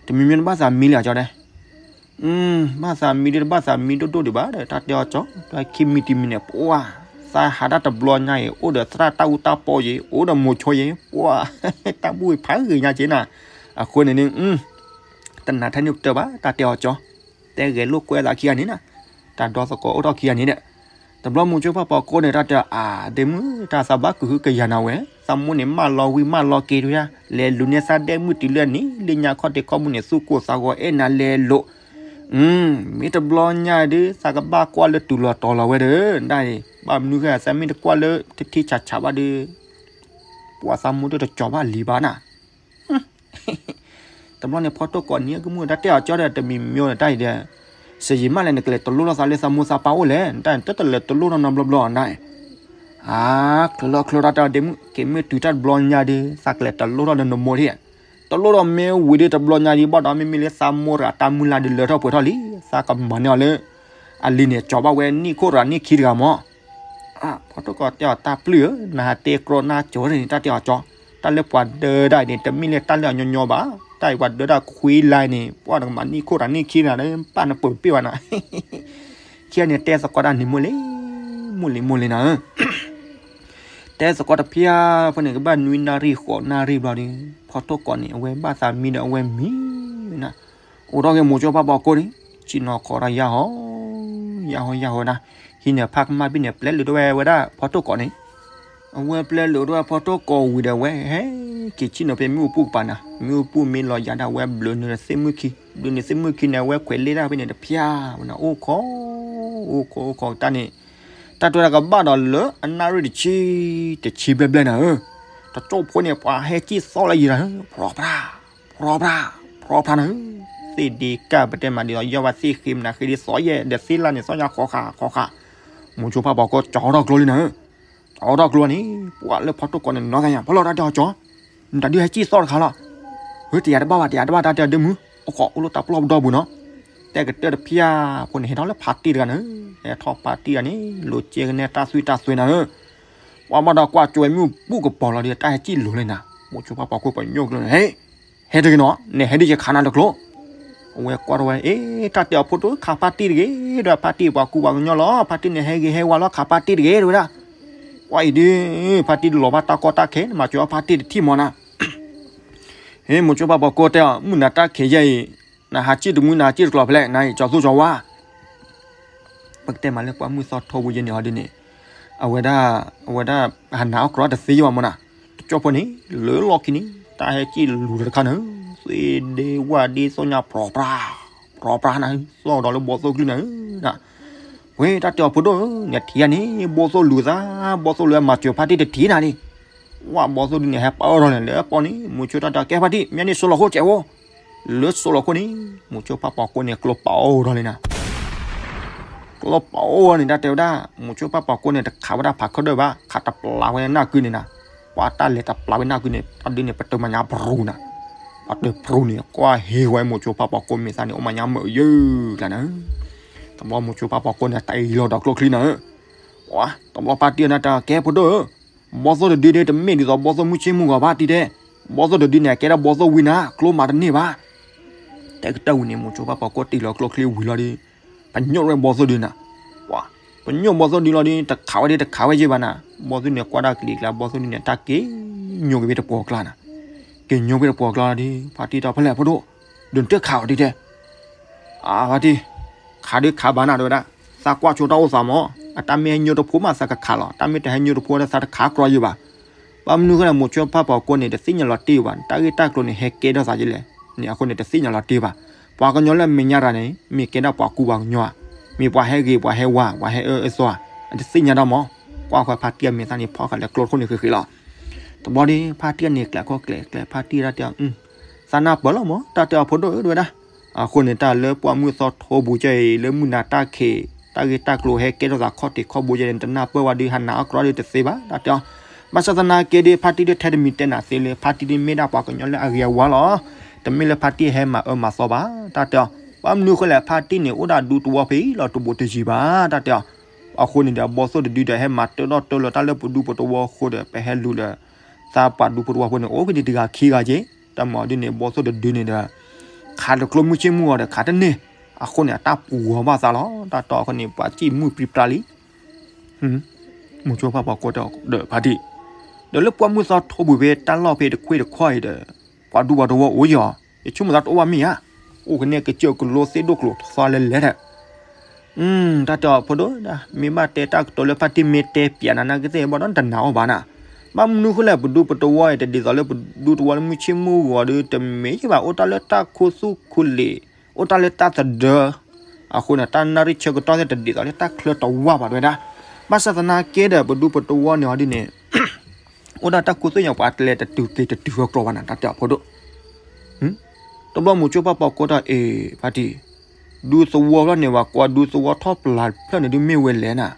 တမံၤမံၤတဘၣ်သးမံလၢၤကၠီဒီး ဘၣ်သးမံဒုးတဘၣ်သးမံဒိၣ်ဒိၣ်ဒံးဘၣ်ဒီး တၢ်တဲအီၤကၠီ တၢ်ခံမံၤတမံၤန့ၣ် ပှၤ သးဟးဒၣ်တဘျီညါအံၤ အိၣ်ဒီးသရၣ်တၢ်အူတၢ်ပီယဲၢ် အိၣ်ဒီးမိၤဆိယဲၢ် ပှၤ တၢ်ဘူၣ်ဖးဂ့ၤညါက့ၤနၤ. အဃိန့ၣ်န့ၣ် တနၤထဲန့ၣ်ကတၢၢ်ဘၣ် တၢ်တဲအီၤကၠီ တဲဂဲၤလိာ်ကွဲသးခံဂၤန့ၣ်နီၤ တၢ်ဒီသကိးအိၣ်ထီၣ်ခံဂၤန့ၣ်ဒီး တဘျီမိၤဆိဖးပီၤကိန့ၣ် တၢ်တဲအီၤ အါ ဒ့မုၣ် တၢ်သးဘၣ်ကုာ်ဟုကယၤနၤဝဲ သးမိၢ်န့ၣ်မၢလီၤဝံၤမၢလီၤက့ၤတဝဲ လဲၤလူၤန့ၢ်သးဒဲမုၢ်တုၤလၢအနံၤ လၢညါခီၣ်ထံးခီၣ်ဘိန့ၣ် သူၣ်ကိၢ်သးဂီၤအဲၣ်နၤလဲၤလိာ် မ့ၢ်တဘျီညါဒုး သးကဘၣ်ကွၢ်လၢတုၤလီၤတီၤလီၤဝဲဒီး ဒ်အံၤ ဘၣ်မနုၤဃိ သးမ့ၢ်တကွၢ်လၢထံထံဆးဆးဘၣ်ဒီး ပှၤသးမိၢ်ဒိၣ်တကၠီၤဘၣ်လံဘၣ်နၤ တဘျီန့ၣ် ဖီတိၢ်ကိးနံၤအကမူၣ် တၢ်တဲအီၤကၠီဒီး တမံၤမံၤဒီးတၢ်အံၤဒီး စယံၤမးလဲၣ် နကလဲၤတလိၣ်ထီၣ်သးလၢသးမိၢ်သးပၢ်အိၣ်လဲၣ် နတၢ်အံၤတတလဲၤတလိၣ်ထီၣ်နီတဘျီဘျီနၤ အါ ချုးလီၤချုးလီၤတၢ်တဲအီၤဒ့မုၣ် က့ၤမ့ၢ်တုၤတၢ်တဘျီညါဒီး သးကလဲၤတလိၣ်ထီၣ်နမိၢ်ထံၣ် တလိၣ်ထီၣ်မ့ၢ်ဝံၤဒီးတဘျီညါဒီး ဘၣ်ဒီးမ့မ့ၢ်လၢသးမိၢ်တဂၤတၢ်မုၢ်လၢ်ဒုးလၢထီၣ်ပှဲၤထီၣ်လံ သးကမၤန့ၢ်အီၤလၢ အလံၤန့ၣ် ကၠီၤဘၣ်ဝဲနံၣ်ခိၣ်တဂၤနံၣ်ခံတဂၤမး ဖီတိၢ်ကိးတဲအီၤတၢ်ပျုၢ်ဧၢ နဟးတဲကြီနၢ်ကၠီၤန့ၣ် တၢ်တဲအီၤကၠီ တၢ်လၢပှၤဒၢတၢ်အံၤန့ၣ် တမ့ၢ်လၢတၢ်လၢအညီညီဘၣ် တၢ်အံၤပှၤဒၢတၢ်ခွံလါန့ၣ် ပှၤနကမၤနံၣ်ခိၣ်တဂၤနံၣ်ခံတဂၤ ပၢ်နပၢၤပ့ၢ်ဘၣ်နၤ ခံဂၤန့ၣ်တဲသကိးတၢ်န့ၣ်မိၢ်လံ မိၢ်လံမိၢ်လံနၤဧၢ တဲသကိးတဖျါ ဖဲန့ၣ်ကဘၣ်နွံနၣ်ရံၣ်ဃိးနၣ်ရံၣ်ဘျီဒီး ဖီတိၢ်ကိးန့ၣ် အဝဲဘၣ်သးမံဒီးအဝဲမံနၤ အိၣ်ထီၣ်က့ၤမိၤဆိဖးပီၤကိန့ၣ် ဆ့ၣ်နီၤခီဒီးယါဟီ ယါဟီယါဟီနၤ ဟံးန့ၢ်ဖးကမၣ်ဘံၣ်န့ၣ် ပျဲလုာ်ထီၣ်ဝဲဝဲဒၣ်ဖီတိၢ်ကိးန့ၣ် အဝဲပျဲလုာ်ထီၣ်ဝဲဖီတိၢ်ကိးဝံၤဒီး အဝဲဟဲက့ၤဆ့ၣ်နီၤဖဲမ့ၣ်အူပူၤကပၤနၤ မ့ၣ်အူပူၤမ့ၢ်လီၤယၤဒၣ် အဝဲဘျုးနုာ်သ့ၣ်မုၢ်ခံ ဘျုးနုာ်သ့ၣ်မုၢ်ခံန့ၣ် အဝဲခွဲးလ့ၣ်ဒၣ်ဖဲန့ၣ်တဖျါဝဲနၤ အိၣ်ခိး အိၣ်ခိးအိၣ်ခိးတၢ်န့ၣ် တၢ်တွဲတၢ်ကဘၣ်ဒီးလၢအနၣ်ရံၣ်တဆံ တဆံဘျဲၣ်ဘျဲၣ်နၤဧၢ တကၠိဖိန့ၣ် ပှၤဟဲကံၣ်သီလၢယံၤနၤဧၢ ဖြီဖြါ ဖြီဖြါ ဖြီဖြါနၤဧၢ သ့ၣ်ဒ့ကၢ်ပတဲမးဒ်သိး ယီၢ်ဘၣ်သ့ၣ်ဃ့မနၤဃ့ဒ်သိးယဲၢ် ဒီးသ့ၣ်လၢ်န့ၣ် သီၣ်ညါဃီဃာ်ဃီဃာ် မိၤဆိဖးပီၤကိ ကၠီထီၣ်ကျိလံနၤဧၢ ကၠီထီၣ်ကျိန့ၣ် ပှၤလၢဖီတိၢ်ကိးန့ၣ် နီၢ်သးညါ ဖီလီၤတၢ်တဲအီၤကၠီ နတၢ်ဒုးဟဲကံၣ်သီတခါလီၤ ဟၢ တယၤတဘၣ်ဘၣ် တယၤတဘၣ် တၢ်တဲအီၤဒ့မုၢ် အိၣ်ခိးအိၣ်လၢတၢ်ပျီၢ်ပဒီပူၤနီၤ တဲကတၢၢ်တဖျါ ဖိန့ၣ် ဟဲထီၣ်လၢဖါတံၢ်တဂၤနၤဧၢ ဟဲထီၣ်ဖါတံၢ်တဂၤန့ၣ် လိၤကဲကနဲတၢ်သွံၣ်တၢ်သွဲနၤဧၢ ပှၤဘၣ်ဒီးကွၢ်ကၠိဝဲမ့ၣ်အူပူၤကပီၤလီၤဒီး တၢ်ဟဲကံၣ်လိၤလံနၤ မိၤဆိဖးပီၤကိပညိၣ်ကျိန့ၣ် ဟဲ ဟဲတဂ့ၤနီၤ နဟဲဒ်ယခးနၤတကျိ အဝဲကွၢ်ထီၣ်ဝဲ အ့ တၢ်တဲအီၤဖိတိၢ် ခးဖါတံၢ်တဂ့ၤ ဒီးဖါတံၢ်ပှၤကူပှၤကညီလီၤ ဖါတံၢ်န့ၣ် ဟဲဂ့ၤဟဲဝါလီၤ ခးဖါတံၢ်တဂ့ၤ တဝဲဒၣ် ကွၢ်အံၤဒုး ဖါတံၢ်တလီၤဘၣ်တၢ်ကီတၢ်ခဲ နမၤစၢၤအီၤဖါတံၢ်တထံၣ်မီၤနၤ ဟ့ မိၤဆိဖးပီၤကိတဲအီၤ မုၢ်နၤတၢ်ခံးယဲၢ်အံၤ နဟးကံၣ်တမုၢ် နဟးကံၣ်တကျိၤဖဲလဲၣ် နအံၤ ကၠီသူကၠီဝါ ပကတဲမးလၢပှၤမုၢ်သီထိပူၤယဲၢ်န့ၣ်ဟီဒ်န့ၣ် အဝဲဒၣ် အဝဲဒၣ် ဟးနၤအီၣ်ကြီတသ့ယဲၢ်ဘၣ်မီၤနၤ တကၠိဖိန့ၣ် လၢလီၢ်ခံန့ၣ် တၢ်ဟဲကံၣ်လူၤတခါန့ၣ် သ့ဒ့ဝၣ်ဒ့သီၣ်ညါ ပြီၤပြါ ပြီၤပြါနၤ သီၣ်ဒီးလၢဘီသိၣ်ကလုၢ်နၤဧၢ ဝဲတၢ်တဲအီၤဖိဒိၣ်ဧၢ နထံၣ်ယၤန့ၣ် ဘီသိၣ်လူၤသး ဘီသိၣ်လူၤမၤစၢၤဖါတံၢ်တထံၣ်နၤန့ၣ် ဝဲဘီသိၣ်ဒုန့ၣ် ဟဲပာ်အီၣ်ထီၣ်န့ၣ် လၢပီၢ်န့ၣ် မိၤဆိတၢ်တဲ ကဲဖါတံၢ် မ့ၢ်န့ၣ်စိၤလီၤခိၣ်ကဲဝဲ လၢစိၤလီၤခိၣ်န့ၣ် မိၤဆိဖးပီၤကိန့ၣ် ကျိပာ်အီၣ်ထီၣ်လံနၤ ကျိပာ်အီၣ်န့ၣ် တၢ်တဲဝဲဒၣ် မိၤဆိဖးပီၤကိန့ၣ် တခးဝဲဒၣ်ဖးခၢၣ်ဒၢၣ်ဘၣ် ခးတပျးဝဲနၢ်ကုန့ၣ်နၤ ပှၤတၢ်လဲၤတပျးဝဲနၢ်ကုန့ၣ် တၢ်ဒုန့ၣ် ပတၢ်မၤညါပရူၤနၤ ပှၤတၢ်ပရူၤန့ၣ် ကွၢ်ဟ့ၣ်ဝဲမိၤဆိဖးပီၤကိမဲာ်သၣ်န့ၣ် အိၣ်မၤညါမုာ်ယုၢ်ကျါနၤ တဘျီမိၤဆိဖးပီၤကိန့ၣ် တၢ်အံၤလီၤဒီးကျိချံနၤဧၢ ပှၤတဘျီဖါတံၢ်အီၤန့ၣ်တဲ ကဲဖိဒိၣ်ဧၢ, ဘီၣ်သိၣ်တဒုန့ၣ် တမ့ၢ်ဒ်သိးဘီၣ်သိၣ်မုၢ်ဆ့ၣ်မုၢ်ဂီၤဘၣ်တံၤတဲ, ဘီၣ်သိၣ်တဒုန့ၣ် အကဲဒၣ်ဘီၣ်သိၣ်ဝံနၤ ကျိမးတန့ၢ်ဘၣ်. တဲကတၢၢ်ဝံၤန့ၣ် မိၤဆိဖါပှၤကိးတ့ၢ်လီၤကျိချံဝံၤလီၤဒီး ပညိၣ်ဝဲဘီၣ်သိၣ်ဒုနၤ, ပှၤ ပညိၣ်ဘီၣ်သိၣ်ဒုလီၤဒီး တခးဝဲဒၣ်တခးဝဲက့ဘၣ်နၤ, ဘီၣ်သိၣ်န့ၣ်ကွၢ်တၢ်ကလံၤကျါ ဘီၣ်သိၣ်ဒုန့ၣ် တၢ်က့ၤညိကွံာ်ဝဲတပှီၤကျါနၤ, က့ၤညိကွံာ်တပှီၤကျါလီၤဒီး ဖါတံၢ်တဲဖဲလဲၣ်ဖိဒိၣ်, ဒုးတခးအီၤတံၤတဲ အဖါတံၢ်, ခးဒုးခးဘၣ်နၤတဲဝဲဒၣ်, သးကွၢ်ဆိတၢ်အိၣ်သးမး, အတၢ်မ့ၢ်ဟဲညိတဖိမးသးကခးလီၤ, တၢ်မ့ၢ်တဟဲညိတဖိဒီးသးတခးကြီယံၤဘၣ်. ဘၣ်မနုၤဃိလဲၣ် မိၤဆိဖါပှၤကိးန့ၣ် တသ့ၣ်ညါလီၤတံၢ်ဘၣ်, တၢ်ဂ့ၢ်တၢ်ကျိၤန့ၣ် ဟဲကဲထီၣ်သးဒ်လဲၣ်န့ၣ် အဃိန့ၣ် တသ့ၣ်ညါလီၤတံၢ်ဘၣ်. ပှၤကညီလၢအမဲာ်ညါတဂၤန့ၣ် မ့ၢ်ကဲဒၣ်ပှၤကူပှၤကညီဧါ, မ့ၢ်ပှၤဟဲဂ့ၤပှၤဟဲဝါ ပှၤဟဲအၢအၢသီဧါ, အတသ့ၣ်ညါတၢ်မး, ကွၢ်ဃီဖါတံၢ်အမဲာ်သၣ်န့ၣ် ဖီၣ်ဃာ်လၢကျိတခိၣ်န့ၣ်ဃ့ဃ့လီၤ. တဘျီဒီး ဖါတံၢ်န့ၣ် ကျဲၤခီၣ်ကျဲၤကျဲၤ ဖါတံၢ်တၢ်တဲအီၤ, သးနၢ်ပၢၢ်လီၤမး တၢ်တဲအီၤဖိဒိၣ်ဧၢ တဲဝဲဒၣ်. အဃိန့ၣ် တၢ်လၢပှၢ်မုၢ်သီထိပူၤကဲအံၤ လၢမုၢ်နၤတၢ်ခံး တၢ်ဂ့ၢ်တၢ်ကျိၤဟဲကဲထီၣ်သးခီၣ်ထံးခီၣ်ဘိကဲန့ၣ် တနၢ်ပၢၢ်ဝဲဒီး ဟးနာ်အီၣ်ကြီဒီးတသ့ဘၣ် တၢ်တဲအီၤ. ဘၣ်ဆၣ်သနာ်က့ဒီး ဖါတံၢ်ဒုးထဲတမံၤတဲနၤသ့လၢ ဖါတံၢ်ဒုးမ့ၢ်ဒၣ်ပှၤကညီလၢအဂ့ၤအဝါလီၤ. တမ့ၢ်လၢဖါတံၢ်ဟဲမၤအၢမၤသီဘၣ် တၢ်တဲအီၤ. ဘၣ်မနုၤဃိလဲၣ် ဖါတံၢ်န့ၣ် အိၣ်ဒၣ်ဒူသဝီဖဲအံၤလီၤ တဘူးတယံၤဘၣ် တၢ်တဲအီၤ. အဃိန့ၣ်ဒီး ဘီၣ်သိၣ်တဒုဒီး ဟဲမၤတၢထီၣ်တၢလီၤတၢ်လၢပဒူပသဝီအဃိဒီး ပဟဲလူၤဒီး သးပှၤဒူဖိတဝီဖိန့ၣ် အိၣ်ဖဲန့ၣ်တဂၤခံဂၤက့, တၢ်မၤဒ်န့ၣ် ဘီၣ်သိၣ်တဒုန့ၣ်ဒီး ခးတကျိမုၢ်ဆ့ၣ်မုၢ်ဂီၤဒီးခးတန့ၢ်, အဃိန့ၣ် အတၢ်ပူၤဂီၤဘၣ်သးလီၤ တၢ်တဲအီၤ. အဃိန့ၣ် ပှၤစံၣ်မုၢ်ပြံပြါလံ မိၤဆိဖါပှၤကိးဒီးဖါတံၢ်, ဒီးလၢပှၢ်မုၢ်သီထိပူၤဖဲတၢ်လီၢ်ဖဲတခွ့ၣ်တခီအံၤဒီး ပှၤဒူပှၤသဝီအိၣ်ယီၤ, ယဆိကမိၣ်သးတအိၣ်ဘၣ်မ့ၢ်ဧါ, အိၣ်ကန့ၢ်ကစၢၢ်ကလိသ့ၣ်ဒိၣ်ကျိၤထီလဲလဲဒီး တၢ်တဲအီၤဖိဒိၣ်, မ့ၢ်ဘၣ်တဲတၢ်ကတိၤလၢဖါတံၢ်မ့ၢ်တဲပျးနၤနာ်ကသ့ၣ်ဘၣ်ဒီးတနာ်အီၤဘၣ်နၤ. ဘၣ်မနုၤဃိလဲၣ် ပဒူပသဝီအံၤတဒ်သိးလၢပဒူသဝီလၢမုၢ်ဆ့ၣ်မုၢ်ဂီၤဒီး တမ့ၢ်ယဘၣ် အိၣ်တၢ်လၢတၢ်ခိသူၣ်ခိလ့ၣ်, အိၣ်တၢ်လၢတၢ်သဒၢ, အဃိန့ၣ် တၢ်နၣ်ရံၣ်ဆၢကတီၢ်သ့ၣ်တဒ်သိးလၢတၢ်ချၢတဝၢ်ဘၣ်တဲဝဲဒၣ်. ဘၣ်ဆၣ်သနာ်က့ဒီး ပဒူပသဝီန့ၣ်အီၤဒ်န့ၣ် အိၣ်ဒၣ်တၢ်ခိသူၣ်ညါ ပှၤတလဲၤတတုၤက့ၤတတုၤဃီကျိၤဘၣ်နၤ တၢ်တဲအီၤဖိဒိၣ်. တဘျီမိၤဆိဖါပှၤကိးတၢ်အံၤ ဖါတံၢ်, ဒူသဝီဖျၢၣ်န့ၣ် ပှၤကိးဒူသဝီထီၣ်ပျၢ်တဖျၢၣ်န့ၣ်ဒုးမ့ၢ်ဝဲလဲၣ်နၤ.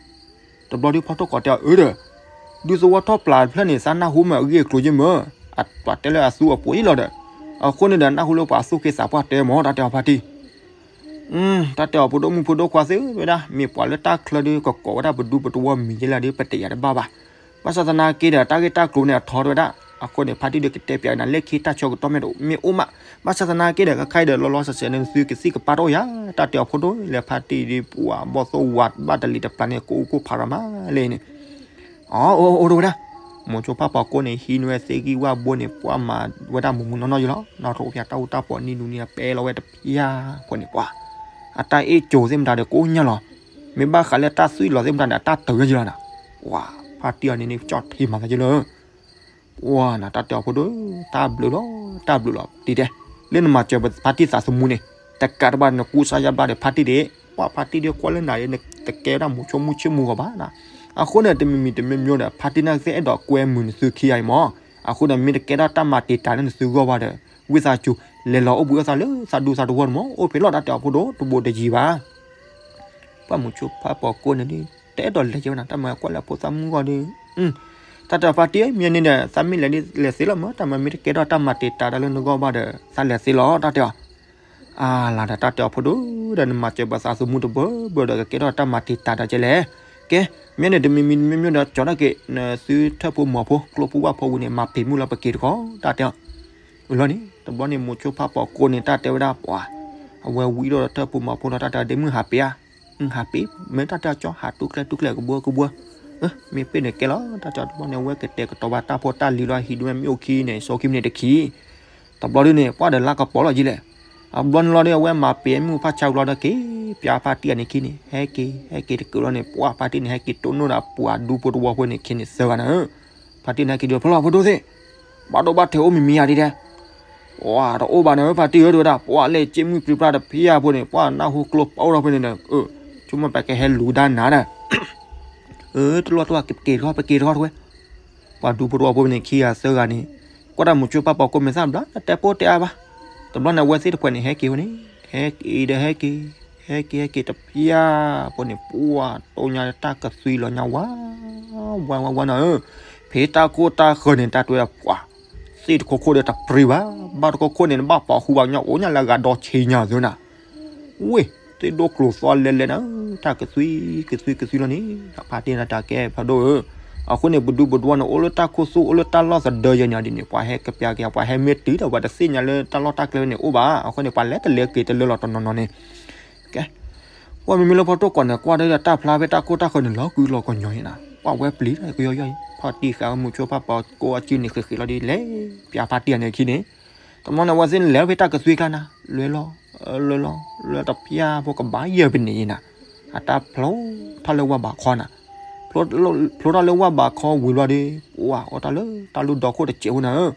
တဘျီဒုးဖီထိၣ်ကိးတဲအီၤအၢဒီး ဒူသဝီထီၣ်ပျၢ်တဖျၢၣ်န့ၣ် သးနၢ်ဟူမ့ၢ်အဂ့ၢ်အကျိၤယ့ၢ်မၢ်, အပှၤတဲလၢအသူအပှ့ၤလီၤဒီး အဃိန့ၣ်ဒီး နၢ်ဟူလၢပှၤသူၣ်က့သးပှၢ်တဲမၢ် တၢ်တဲအီၤဖါတံၢ်. တၢ်တဲအီၤဖိဒိၣ်မုၣ်ဖိဒိၣ်ခွါသ့ၣ်ဝဲဒၣ် မ့ၢ်ပှၤလၢတၢ်ချၢဒုးကကိးဝဲဒၣ်ပဒူပသဝီမံၤယဲလၢ်ဒီး ပတယာ်တဘၣ်ဘၣ်. ဘၣ်ဆၣ်သနာ်က့ဒီး တၢ်ဂ့ၢ်တၢ်ကျိၤန့ၣ်အထီတဲဝဲဒၣ်. အဃိန့ၣ် ဖါတံၢ်ဒုးကတဲပျးနၤလၢခံတၢ်ဆၢကတီၢ်မ့ၢ်တမ့ၢ်အိၣ်မး. ဘၣ်ဆၣ်သနာ်က့ဒီး ခဲခါအံၤဒီး လီၤလီၤဆဲးဆဲးန့ၣ် သုကသံၣ်ကပၢ်တအိၣ်ယၤ တၢ်တဲအီၤဖိဒိၣ်လၢဖါတံၢ်ဒုးပှၤဘီၣ်သိၣ်ဝါဘၣ်တလံၤတပျၢ်န့ၣ် ကအိၣ်ကိၢ်ဖးရၤမးလဲၣ်န့ၣ် အအိၣ်အိၣ်တဝဲဒၣ်. မိၤဆိဖါပှၤကိးန့ၣ် ဟံးန့ၢ်ဝဲသ့ၣ်ဂံၢ်ဝၣ်ဘိန့ၣ် ပှၤမၤဝဲဒၣ်မူးမူးနီၢ်နီၢ်ယလီၤ. နီၢ်ထိၣ်ဖၠါတၢ်အူတၢ်ပီးနံၤနူၤနံၤ ပဲလီၤဝဲတဖၠါဖိန့ၣ် ပှၤ အတၢ်အ့ၣ်ကၠိၤသ့ၣ်မတၤဒီးကိးညါလီၤ. မ့ၢ်ဘၣ်ဃးလၢတၢ်သွံၣ်လီၤသ့ၣ်မတၤန့ၣ် အတၢ်တၢၤယလီၤနၤ. ပှၤ ဖါတံၢ်အီၤန့ၣ်န့ၣ် ကၠီၣ်ထံမၤသးယလၢ ပှၤနၤ တၢ်တဲအီၤဖိဒိၣ် တၢ်ဘျုးလီၤ တၢ်ဘျုးလီၤ တံၤတဲ, လၢနမၤစၢၤဖါတံၢ်သးသမူန့ၣ် တကးတဘၣ်နကူစါယါဘျါဒီးဖါတံၢ်ဒၣ်, ပှၤဖါတံၢ်ဒၣ်ကွၢ်လၢနၤဒၣ် နတကဲဝဲဒၣ်မိၤဆိမုၢ်ဆ့ၣ်မုၢ်ဂီၤဘၣ်နၤ. အဃိန့ၣ် တမံၤမံၤတမံၤမံၤဒီး ဖါတံၢ်နာ်ကသ့ၣ်အဲၣ်ဒိးကွဲမုာ်နသုခံဂၤအံၤမး. အဃိန့ၣ် မ့ၢ်တကဲထီၣ်တၢ်မၤတံာ်တာ်လၢနသုဂီၢ်ဘၣ်ဒီး ဝံသးစူၤ လဲၤလီၤအိၣ်ဘှံးအိၣ်သါလၢသးဒူသးတဝီန့ၣ်မး အိၣ်ဖဲလီၤ တၢ်တဲအီၤဖိဒိၣ် တဘူးတယံၤဘၣ်. ပှၢ်မိၤဆိဖါပှၤကိးန့ၣ်ဒုး တအဲၣ်ဒိးလဲၤကဲဝဲနၤ တၢ်မၤကွၢ်လၢဖိသၣ်မုၣ်ဂီၢ်ဒီး, တၢ်တဲအီၤဖါတံၢ် မ့ၢ်န့ၣ်ဒီး သးမ့ၢ်လဲၤဒ်လဲၤသ့လီၤမး တၢ်မၤမ့ၢ်တကဲထီၣ်တၢ်မၤတံာ်တာ်တၢ်လၢနဂီၢ်ဘၣ်ဒီး သးလဲၤသ့လီၤ တၢ်တဲအီၤ. အါလၤဒီး တၢ်တဲအီၤဖိဒိၣ်ဒီး နမၤစၢၤပသးသမူတဘၢဘၢဒီး ကကဲထီၣ်တၢ်မၤတံာ်တာ်ဒီးကဲလဲၣ်. ကဲ မ့ၢ်န့ၣ်တမံၤမံၤတမံၤမံၤဒီး ကၠီၤဒၣ်က့ၤ နသုထၢၣ်ဖိမီၤဖိ ကျိဖိဝၣ်ဖိဝံၤန့ၣ် မၤပ့ၤမုၢ်လီၤပက့ၤတခီ တၢ်တဲအီၤ. အလီၤန့ၣ် တဘျီန့ၣ် မိၤဆိဖါပှၤကိးန့ၣ် တၢ်တဲဝဲဒၣ်ပှၤ, အဝဲဝံၤဒီးထၢၣ်ဖိမီၤဖိဒီး တၢ်တဲဒ့မုၢ်ဟးပ့ၤဧါ, ဟးပ့ၤ မ့ၢ်တၢ်တဲအီၤကၠီ ဟးတူၢ်ကျဲတူၢ်ကျဲကဘှီကဘှီ, မ့ၢ်ပ့ၤန့ၣ်ကဲလီၤ တၢ်တဲအီၤတဘျီန့ၣ် အဝဲကတဲာ်ကတီၤဘၣ်တၢ်ဖိတၢ်လံၤလီၤ ဟံးဒုးမ့ၢ်အိၣ်ခံန့ၣ် စီခံမံးနံးတခံ တဘျီဒုးန့ၣ် ပှၢ်ဒီးလါကပီၤလီၤယံၤလဲၣ်. အဘျီန့ၣ်လီၤဒီး အဝဲမၤပ့ၤမုၢ်ဖးဆါဘျီဒီးက့ၤ ပျးဖါတံၢ်အန့ၣ်ခံန့ၣ် ဟဲက့ၤ ဟဲက့ၤတကုးလီၤန့ၣ် ပှၢ်ဖါတံၢ်န့ၣ် ဟဲက့ၤတိၢ်နီၣ်ဒီးပှၤဒူဖိတဝီဖိန့ၣ်ခံန့ၣ်သၢဂၤနၤဧၢ. ဖါတံၢ်န့ၣ်ဟဲက့ၤဒုးဖျီလီၤဖိဒိၣ်သ့ၣ် ဘၣ်ဒိဘၣ်ထံးအိၣ်မံၤမံၤယါဒ်တဲ ပှၢ်တအိၣ်ဘၣ်နၤဧၢ ဖါတံၢ်ဧၢ တဲဝဲဒၣ် ပှၢ်လဲၣ် စ့မုၢ်ပြံပြါတဖၠါဖိန့ၣ် ပှၢ်နၢ်ဟူကျိပအိၣ်ထီၣ်ဖဲန့ၣ်ဒီး အၢ ဆိကမိၣ်ပကဟဲလူၤဒါနၤဒီး အၢ တလီၢ်တဝၢ် ပက့ၤတခီ ပက့ၤတခီတဝဲ ပှၤဒူဖိတဝီဖိန့ၣ်ခံဂၤသၢဂၤန့ၣ် ကွၢ်တၢ်မိၤဆိဖါပှၤကိးမဲာ်သၣ်ဘျါ တတဲပိာ်တဲအါဘၣ်. တဘျီန့ၣ် အဝဲသ့ၣ်တဖှဲးန့ၣ် ဟဲက့ၤဝဲန့ၣ် ဟဲက့ၤဒီးဟဲက့ၤ ဟဲက့ၤဟဲက့ၤတဖၠါဖိန့ၣ် ပှၢ်တိၢ်ညါတၢ်ကသွံလီၤညါဝါ ဝါဝါဝါနၤဧၢ. ဖဲတၢ်ခိၣ်တၢ်ဃၢၤန့ၣ် တၢ်တဲဝဲဒၣ်ပှၢ် သ့ၣ်တခိၣ်ခိၣ်ဒီးတပြံဘၣ် ဘၣ်တခိၣ်ခိၣ်န့ၣ် နဘၣ်ပာ်ဃူဘၣ်ကညီအိၣ်ညါလၢအဂၤဒီဆံးညါသုနၤ ဝ့ၢ် သ့ၣ်ဒိၣ်ကျိၤသီလဲလဲနၤ, တၢ်ကသွံကသွံကသွံလီၤန့ၣ်, ဖါတံၢ်တၢ်တဲကဲ ဖးဒိၣ်ဧၢ, အဃိန့ၣ် ပဒူပတဝီန့ၣ် အိၣ်လၢတၢ်ခိၣ်သူၣ် အိၣ်လၢတၢ်လီၢ်သဒၢယဲန့ၣ်ဒ်န့ၣ် ပှၤဟဲကပျးက့ၤ ပှၤဟဲမ့ၢ်တုၤဒီး ပှၤတသ့ၣ်ညါလၢတၢ်လီၢ်တၢ်ကျဲန့ၣ်အိၣ်ဘၣ်, အဃိန့ၣ် ပှၤလဲၤတလဲၤက့ၤတလၢလီၤတနီၤနီၤန့ၣ်, ကဲ ပှၤမ့မ့ၢ်လၢဖီတိၣ်ကိးန့ၣ် ကွၢ်ဒီးတၢ်ဖျါဖဲတၢ်ခိၣ်တၢ်ဃၢၤန့ၣ် လီၤကုလီၤကညီၤန့ၣ်နၤ, ပှၤဝဲပျံၤတၢ်ကယီယီအံၤ ဖါတံၢ်ဃာ်ဝဲမုဆိဖးပီၤကိးအစုန့ၣ် ဃ့ဃ့လီၤဒ်လဲၣ်, ပျးဖါတံၢ်အန့ၣ်ခံန့ၣ်, တမီန့ၣ် အဝဲသ့ၣ်န့ၣ်လဲၤဖဲတၢ်ကသွံကျါနၤ, လဲၤလီၤ, လဲၤလီၤ, လဲၤတပျၢ်ဖိကဘၣ်ယဲၢ်ပန့ၣ်နၤ, အတၢ်ဖျိထီၣ်လၢဝၢ်ဘးခီနၤ, ဖျိထီၣ်လၢဝၢ်ဘးခီဝံၤလီၤဒီး ပှၤအိၣ်တၢ်လၢတၢ်လူၢ်ဒီခိၣ်တစဲးဖိနၤဧၢ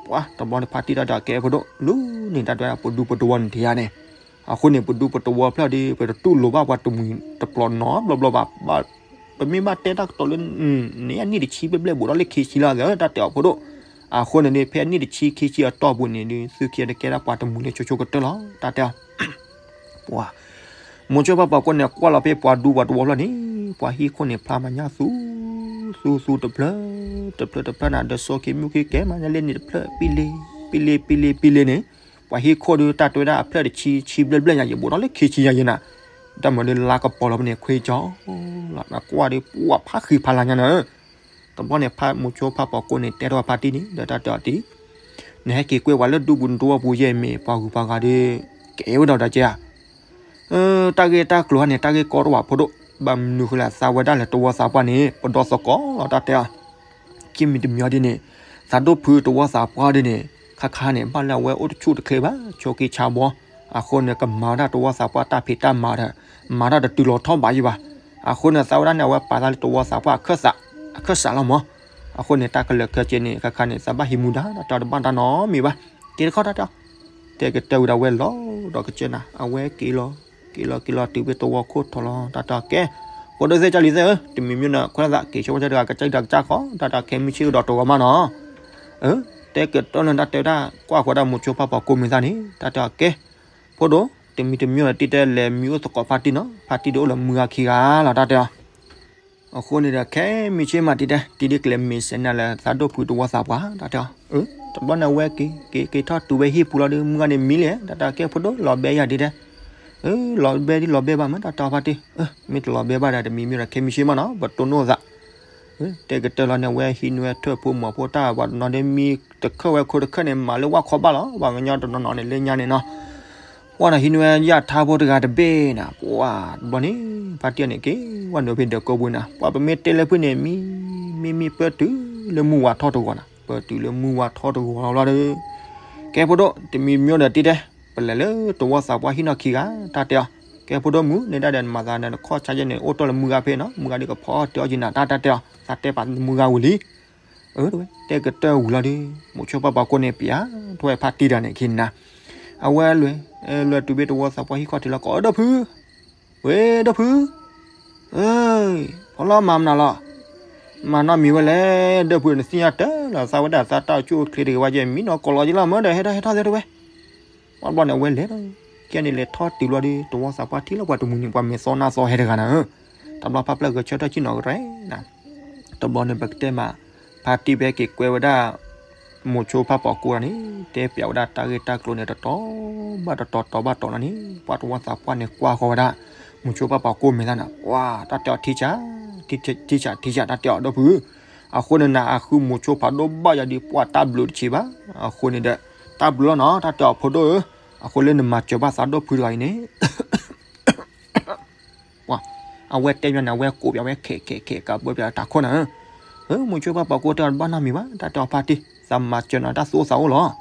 ပှၤတဘျီန့ၣ် ဖါတံၢ်တၢ်ဒၣ်ကဲဖိဒိၣ် လူန့ၣ်တၢ်ဒွဲပဒူပတဝီန့ၣ်ထံၣ်ဧါန့ၣ်, အဃိန့ၣ် ပဒူပတဝီဖျၢၣ်ဒီး ပတတူၢ်လိာ်ဘၣ်ပှၤတမှံၤတပျီၤနီတဘျီဘျီဘၣ်, ပမ့ၢ်ဘၣ်တဲတၢ်ကတိၤလၢ န့ၣ်အနံၣ်တဆံဘျဲၣ်ဘျဲၣ်ဘူးထီၣ်လၢခံဆံလီၤ တၢ်တဲအီၤဖိဒိၣ်, အဃိန့ၣ်ဒီး ဖဲအနံၣ်တဆံခံဆံအတီၢ်ပူၤန့ၣ်ဒီး သုခံဂၤတကဲဒၣ်ပှၤတမှံၤလၢဆိဆိကတၢၢ်လီၤ တၢ်တဲအီၤ ပှၤ မုဆိဖးပီၤကိးန့ၣ် ကွၢ်လီၤဖဲပှၤဒူပှၤတဝီဖျၢၣ်န့ၣ် ပှၤဟံၣ်ခိၣ်န့ၣ်ဖျါမၤညၣ်သူ သူသူတဖျၢၣ် တဖျၢၣ်တဖျၢၣ်နၤ ဒီးစိခံမုၣ်ခံကဲမၤညၣ်လၢန့ၣ်တဖျၢၣ် ပံလ့ ပံလ့ ပံလ့ ပံလ့န့ၣ်, ပှၤဟံၣ်ခိၣ်ဒီးတၢ်တွဲဒၣ်အဖျၢၣ်တဆံ ဆံဘျဲၣ်ဘျဲၣ်ညါ ယဘူးထီၣ်လၢခံဆံညါယဲနၤ, တၢ်မၤဒီးလါကပီၤလီၤပန့ၣ် ခွ့ကၠီလီၤ နကွၢ်ဒီး ပှၤဖးဃံဖးလၤညါနၤဧၢ တဘျီန့ၣ် မုဆိဖးပီၤကိးန့ၣ် တဲထီၣ်ဖါတံၢ်န့ၣ် ဒီးတၢ်တဲအီၤတံၢ်, နဟဲက့ၤကွဲဝဲလၢဒူပူၤနတဝီပူၤယဲၢ်မ့ၢ် ပှၤဂုၤပှၤဂၤဒီး ကဲဝဲဒီးဒီးကဲဧါ, တၢ်ဂ့ၢ်တၢ်ကျိၤဟါန့ၣ် တၢ်ဂ့ၢ်ကီတဝးဖိဒိၣ်, ဘၣ်မနုၤဃိလဲၣ် သးဝဲဒၣ်လဲာ်တဝီသးပှၢ်န့ၣ် ပဒီသကိးလီၤ တၢ်တဲအီၤ, ခံမံၤတမံၤဒ်န့ၣ်, သးဒိၣ်ဖုတဝီသးပှၢ်ဒ်န့ၣ် ခါခါန့ၣ် ဘၣ်လၢအဝဲအိၣ်တဆူၣ်တချ့ဘၣ် ဆိးက့ဆါဘီ, အဃိန့ၣ် ကမၤဝဲဒၣ်တဝီသးပှၢ်တၢ်ဖံးတၢ်မၤဒီး မၤတၢ်တတုၤလီၤထီၣ်ဘးယံၤဘၣ်, အဃိန့ၣ် သးဝဲဒၣ်န့ၣ် အဝဲပာ်သးလၢတဝီသးပှၢ်အခၢၣ်စး, အခၢၣ်စးလီၤမး, အဃိန့ၣ် တၢ်ကလၢာ်ခဲဆ့န့ၣ် ခါခါန့ၣ် သးဘၣ်ဟံးမူဒါ တၢ်တဘၣ်တၢ်နီတမံၤဘၣ်, က့ၤတခီတၢ်တဲအီၤ, တဲကတၢၢ်ဝံၤဒီးဝဲလီၤဒီးကစၢၢ်နၤ အဝဲက့ၤလီၤ, က့ၤလီၤက့ၤလီၤတုၤဖဲတဝီခိၣ်ထီလီၤ တၢ်တဲအီၤကဲ, ဖိဒိၣ်သ့ၣ်ကၢ်လံၤသ့ၣ်ဧၢ, တမံၤမံၤန့ၣ် ခွဲးသးက့ၤဆိဝဲတဂၤကစၢ်တဂၤကစၢ်ဃီ တၢ်တဲအီၤခဲမုၢ်ဆ့ၣ်ဒီးတဂီၤမးနီၤ, တဲကတၢၢ်လၢတၢ်တဲဝဲဒၣ် ကွၢ်ဃီဒၣ်မုဆိဖးပီၤကိးမံၤသၣ်န့ၣ် တၢ်တဲအီၤကဲ, ဖိဒိၣ် တမံၤတမံၤန့ၣ် တံၢ်တဲလဲၤမံအိၣ်သကိးဖါတံၢ်နီၤ ဖါတံၢ်ဒီးအိၣ်လၢမုၢ်ဂၤခံဂၤလီၤ တၢ်တဲအီၤ အဃိန့ၣ်ဒီး ခဲမုၢ်ဆ့ၣ်မးတံၢ်တဲ တံၢ်ဒ်ကလဲၤမ့ၢ်စဲးနၤလၢသးဒိၣ်ဖုတဝီသးပှၢ် တၢ်တဲအီၤ, တဘျီန့ၣ် အဝဲက့ၤက့ၤက့ၤထီၣ်တုၤဝဲဟံၣ်ပူၤလီၤဒီး မုၢ်ဂၤန့ၣ်မံလဲၣ် တၢ်တဲအီၤကဲ ဖိဒိၣ်လီၤဘဲယၤတံၢ်တဲ, လီၤဘဲဒ်လီၤဘဲဘၣ်မး တၢ်တဲအီၤဖါတံၢ်, မ့ၢ်တလီၤဘဲဘၣ်ဒီး တမံၤမံၤဒီး ခဲမုၢ်ဆ့ၣ်မးနီၤ ပတိၢ်နီၣ်သး တဲကတၢၢ်လီၤန့ၣ် အဝဲဟံးန့ၢ်ဝဲထၢၣ်ဖိမီၤဖိတၢ်ဝးတနီၤဒီး မံတခၢၣ်ဝဲခိတခၢၣ်န့ၣ် မၤလၢဝၣ်ခီဘၣ်လီၤ ပှၤကညီတနီၤနီၤန့ၣ် လၢညါန့ၣ်နီၤ ပှၤန့ၣ်ဟံးန့ၢ်ဝဲယၣ်ထါဖိတဂၤတဘ့ၣ်နၤ ပှၤတဘျီန့ၣ် ဖါတံၢ်န့ၣ်က့ၤ ဝဲနုာ်ဖဲဒၢးကိးပူၤနၤ ပှၤပမ့ၢ်တဲလၢဖုန့ၣ် မံ မံမံပၢတုၤလၢမုၢ်ဝါထီၣ်တဂီၤနၤ ပၢတုၤလၢမုၢ်ဝါထီၣ်တဂီၤလီၤဒီး ကဲ ဖိဒိၣ် တမံၤမံၤဒီးတံၢ်တဲ ပလဲၤလၢတဝီသးပှၢ်ဟံၣ်နီၢ်ခံဂၤ တၢ်တဲအီၤ ကဲ ဖိဒိၣ်မုၣ် နဲဒၣ်ဒီးနမၤသးဒီးနခီၣ်ဆါယဲၢ်န့ၣ် အိၣ်တ့ၢ်လၢမုၢ်ဂၤဖဲနီၤ မုၢ်ဂၤဒ်ကဖီအီၣ်တ့ၢ်အီၣ်က့ၤနၤ တၢ်တၢ်တဲအီၤ သးတဲပာ်မုၢ်ဂၤဝံၤလံ တဲကတၢၢ်ဝံၤလီၤဒီး မိၤဆိဖးပီၤကိးန့ၣ် ပျးထီၣ်ဝဲဖါတံၢ်တဂၤန့ၣ်ခံနၤ အဝဲလဲၤ လဲၤတုၤဘၣ်တဝီသးပှၢ်ဟံၣ်ခီၣ်ထံးလီၤ ကိး ဒိၣ်ဖု ဝဲ ဒိၣ်ဖု ဖီလီၤမၤမနုၤလီၤ မၤနီတမံၤဝဲလဲၣ် ဒိၣ်ဖု နသ့ၣ်ညါတၢ်လီၤ သးဝဲဒၣ်သးတၢ်အိၣ်ဆူၣ်အိၣ်ချ့တဂ့ၤဝဲယဲၢ် မံနီၤကိးလီၤယလီၤမၢဒီး ဟဲထီၣ်ဟဲထီၣ်သ့တဝဲ ဘၣ်ဘျီန့ၣ် အဝဲလဲၤလီၤ ကဲန့ၣ်လဲၤထီၣ်တုၤလီၤဒီး တဝီသးပှၢ်ထံၣ်လီၤပှၤတမှံၤန့ၣ် ပှၤမဲာ်သီနါသီဟဲတဂၤနၤဧၢ တဘျီဖးဖျၢၣ်ဂဲၤဆၢထၢၣ်ဆ့ၣ်နီၤကရဲနၤ တဘျီန့ၣ် ပကတဲမး ဖါတံၢ်ဖဲက့ၤကွဲဝဲဒၣ် မိၤဆိဖးပီၤကိးဂၤန့ၣ် တဲပျးဝဲဒၣ်တၢ်ဂ့ၢ်တၢ်ကျိၤန့ၣ် တတီၤဘၣ်တတီၤ တီၤဘၣ်တီၤလီၤန့ၣ် ပှၤတဝီသးပှၢ်န့ၣ် ကွၢ်ဃီၤဝဲဒၣ် မိၤဆိဖးပီၤကိးမဲာ်သၣ်နၤ ပှၤတၢ်တဲအီၤထံဆး ထံဆး ထံဆး တၢ်တဲအီၤ ဒိၣ်ဖု အဃိန့ၣ်နၤ အဃုမိၤဆိဖးဒိၣ်ဘၣ်ယၤဒီး ပှၤတၢ်ဘျုးတဆံးဘၣ် အဃိန့ၣ်ဒီး တၢ်ဘျုးလီၤနီၤ တၢ်တဲအီၤဖိဒိၣ်ဧၢ အဃိလၢနမၤစၢၤဘၣ်သးဒိၣ်ဖုတဂၤအံၤန့ၣ် ပှၤ အဝဲတဲပျးန့ၣ် အဝဲကိးပျးဝဲခဲးခဲးခဲး ကးဘၢပျးတၢ်ခိၣ်နၤဧၢ, မိၤဆိဖးပီၤကိးတဲအီၤတဘၣ်နီတမံၤဘၣ် တၢ်တဲအီၤဖါတံၢ် သးမၤစၢၤနၤတၢ်သူၣ်အိၣ်သး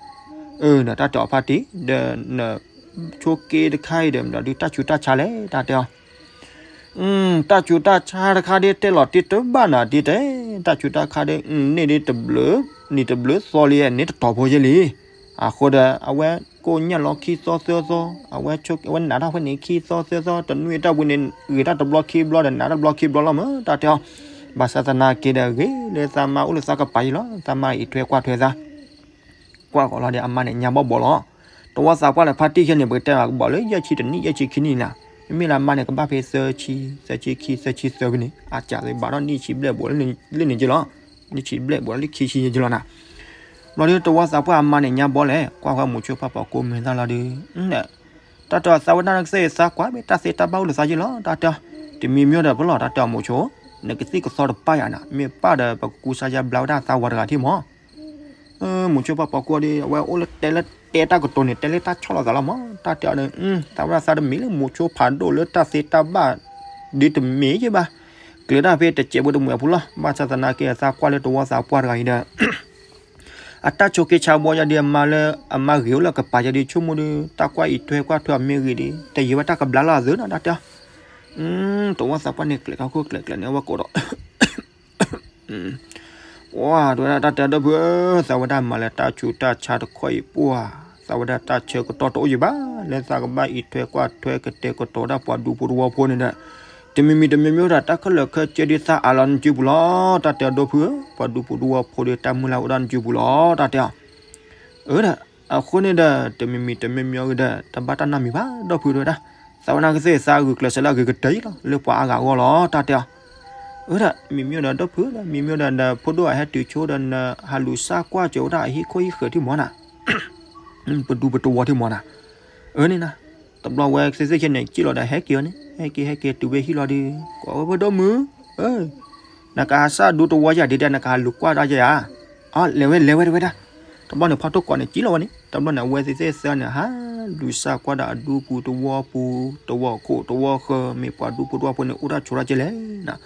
အိၣ်လီၤ, ဒီးတၢ်တဲအီၤဖါတံၢ် ဒီးနဆိးက့တခါအံၤဒီး မ့ၢ်ဒုးတၢ်ဆူးတၢ်ဆါလဲၣ် တၢ်တဲအီၤ တၢ်ဆူးတၢ်ဆါတခါဒ်တဲလီၤတံၢ် တဘၣ်နၤဒ်တဲ တၢ်ဆူးတၢ်ခါဒ် န့ၢ်ဒ်တဘျုး နံၣ်တဘျုးသီလံ န့ၢ်တတီၤဖိယဲၢ်လံ, အဃိဒီး အဝဲကိၣ်ညၣ်လီၤခံသီသၢသီ, အဝဲဆိး အဝဲနးထီၣ်ဖဲန့ၣ်ခံသီသၢသီ, တနွံအတီၢ်ပူၤန့ၣ် ဂ့ၤတၢ်တဘျီခံဘျီဒီး နးတၢ်တဘျီခံဘျီလီၤမး တၢ်တဲအီၤ, ဘၣ်ဆၣ်သနာ်က့ဒီး ဂ့ၤလၢသးမါအိၣ်လၢသးကပၤယံၤလီၤ, သးမါအံးထွဲကွၢ်ထွဲသး ကွၢ်ဃီၤလီၤဒီး အမါန့ၣ်ညါဘီၣ်ဘီၣ်လီၤ, တဝီသးပှၢ်လၢဖါတံၢ်ခဲန့ၣ် ပကတဲလီၤကဘီၣ်လၢယဲၢ်ဆံတနံၣ် ယဲၢ်ဆံခံနံၣ်နၤ, မ့မ့ၢ်လၢအမါန့ၣ် ကဘၣ်ဖဲသၢဆံ, သၢဆံခံ သၢဆံသၢဖဲန့ၣ် အစးသ့ဘၣ်ထီၣ်နံၣ်ဆံဘျဲၣ်ဘိးလၢန့ၣ်က့လီၤ, နံၣ်ဆံဘျဲၣ်ဘိးလၢခံဆံယဲၢ်က့လီၤနၤ, ဘျီဒီးတဝီသးပှၢ်အမါန့ၣ်ညါဘီၣ်လဲၣ်, ကွၢ်ဃီၤမိၤဆိဖးပီၤကိးမဲာ်သၣ်လီၤဒီး တၢ်တဲအီၤ သးဝဲဒၣ်နကသ့ၣ်သးကွၢ် မ့ၢ်တၢ်သ့တၢ်ဘၣ်အိၣ်လၢသးယ့ၢ်လီၤ တၢ်တဲအီၤ. တမံၤမံၤဒီးဖဲလီၤ တၢ်တဲအီၤ မိၤဆိ, နကသံၣ်ကသီတပၢ်ယၤနၤ, မ့ၢ်ပၢ်ဒီးပကကူစါယါဘျါဝဲဒၣ်သးဝၤတဂၤထံၣ်မး. မိၤဆိပၢ်ပိာ်ကွီၢ်ဒီး အဝဲအိၣ်လၢတဲလၢတဲတၢ်ကတိၤန့ၣ် တဲလၢတၢ်ဆီၣ်လီၤသးလီၤမး. တၢ်တဲအီၤန့ၣ် သးဝဲဒၣ်သးတမံၤလၢမိၤဆိဖးဒိၣ်လၢတၢ်သ့တၢ်ဘၣ် ဒ်တမ့ၢ်ယ့ၢ်ဘၣ်. ကျဲၤတၢ်ဖဲတစဲးဖိတမှဲၤဖိလီၤ. ဘၣ်ဆၣ်သနာ်က့ သးကွၢ်လၢတဝီသးပှၢ်တဂၤအံၤဒီး အတၢ်ဆိးက့ဆါဘှီယၤဒီး အမါလၢအမါဂ့ၤအိၣ်လၢကပၤယၤဒီး ဆိကမိၣ်ဒီး တၢ်ကွၢ်အံးထွဲကွၢ်ထွဲအီၤမ့ၢ်ဂ့ၤဒီး တယံာ်ဘၣ်တၢ်ကဘျါလီၤအသးနီၤ တၢ်တဲအီၤ. တဝီသးပှၢ်န့ၣ် ကျဲၤခီခိၣ်ကျဲၤကျဲၤန့ၣ် အဝဲကိးဒီး ပှၤတဲဝဲဒၣ် တၢ်တဲအီၤ ဒီပုၢ်ဧၢ, သးဝဲဒၣ်မၤလၢတၢ်ဆူးတၢ်ဆါတခီအံၤ ပှၤ သးဝဲဒၣ်တၢ်ဆၢကတီၢ်တအိၣ်ယံၤဘၣ် လၢသးကဘၣ်အံးထွဲကွၢ်ထွဲကတဲာ်ကတီၤဒၣ်ပှၤဒူဖိတဝီဖိန့ၣ်ဒီး တမံၤမံၤတမံၤမံၤဒီး တၢ်ခဲလၢာ်ခဲဆ့ဒ်သးအးလီၤနစုပူၤလီၤ. တၢ်တဲအီၤ ဒီပုၢ်ဧၢ, ပှၤဒူဖိတဝီဖိဒီး တၢ်မုၢ်လၢ်အိၣ်ဒၣ်နစုပူၤလီၤ. တၢ်တဲအီၤ အၢ ဒီး အဃိန့ၣ်ဒီး တမံၤမံၤတမံၤမံၤအံၤဒီး တဘၣ်တၢ်နီတမံၤဘၣ် ဒီပုၢ်ဧၢ တဲဝဲဒၣ်. သးဝဲဒၣ်ကသ့ၣ်သးဂုာ်ကျဲးစၢးလၢအဂ့ၤကတၢၢ်အံၤလီၤ လၢပှၤအါဂၤအဂီၢ်လီၤ တၢ်တဲအီၤ. အၢ ဒီး မံၤမံၤဒီး ဒီပုၢ်ဧၢ ဒီး မံၤမံၤဒီး ဒီးဖိဒိၣ်အဟဲတုၤဆိဒီး နဟးလူၤစၢ်ကွၢ်စၢၤဝဲဒၣ်အဟံၣ်ခိၣ်ဟံၣ်ဃၢၤထံၣ်မးနၤ ပဒူပတဝီထံၣ်မးနၤ. အၢ န့ၣ်နၤ, တဘျီဝဲကသ့ၣ်သ့ၣ်ခဲန့ၣ် ကံၣ်လီၤဒီးဟဲက့ၤအီၤန့ၣ် ဟဲက့ၤဟဲက့ၤတုၤဝဲဟံၣ်လီၤဒီး ကိးဝဲဖိဒိၣ်မုၣ်, အၢ နကဟးစၢ်ဒူတဝီယၤဒ်တဲ နကဟးလူၤကွၢ်တၢ်ယၤဧါ. အၢ လဲၤဝဲလဲၤဝဲတဲဝဲဒၣ်. တဘျီန့ၣ် ဖီထိၣ်ကိးန့ၣ် ကံၣ်လီၤဝဲန့ၣ် တဘျီန့ၣ် အဝဲသ့ၣ်သ့ၣ်သၢန့ၣ် ဟးလူၤစၢ်ကွၢ်ဒီးအဒူပူၤတဝီပူၤ တဝီခိၣ်တဝီဃၢၤ မ့ၢ်ပှၤဒူဖိတဝီဖိန့ၣ် အိၣ်တၢ်ဆိးတၢ်ကဲလဲၣ်နၤ.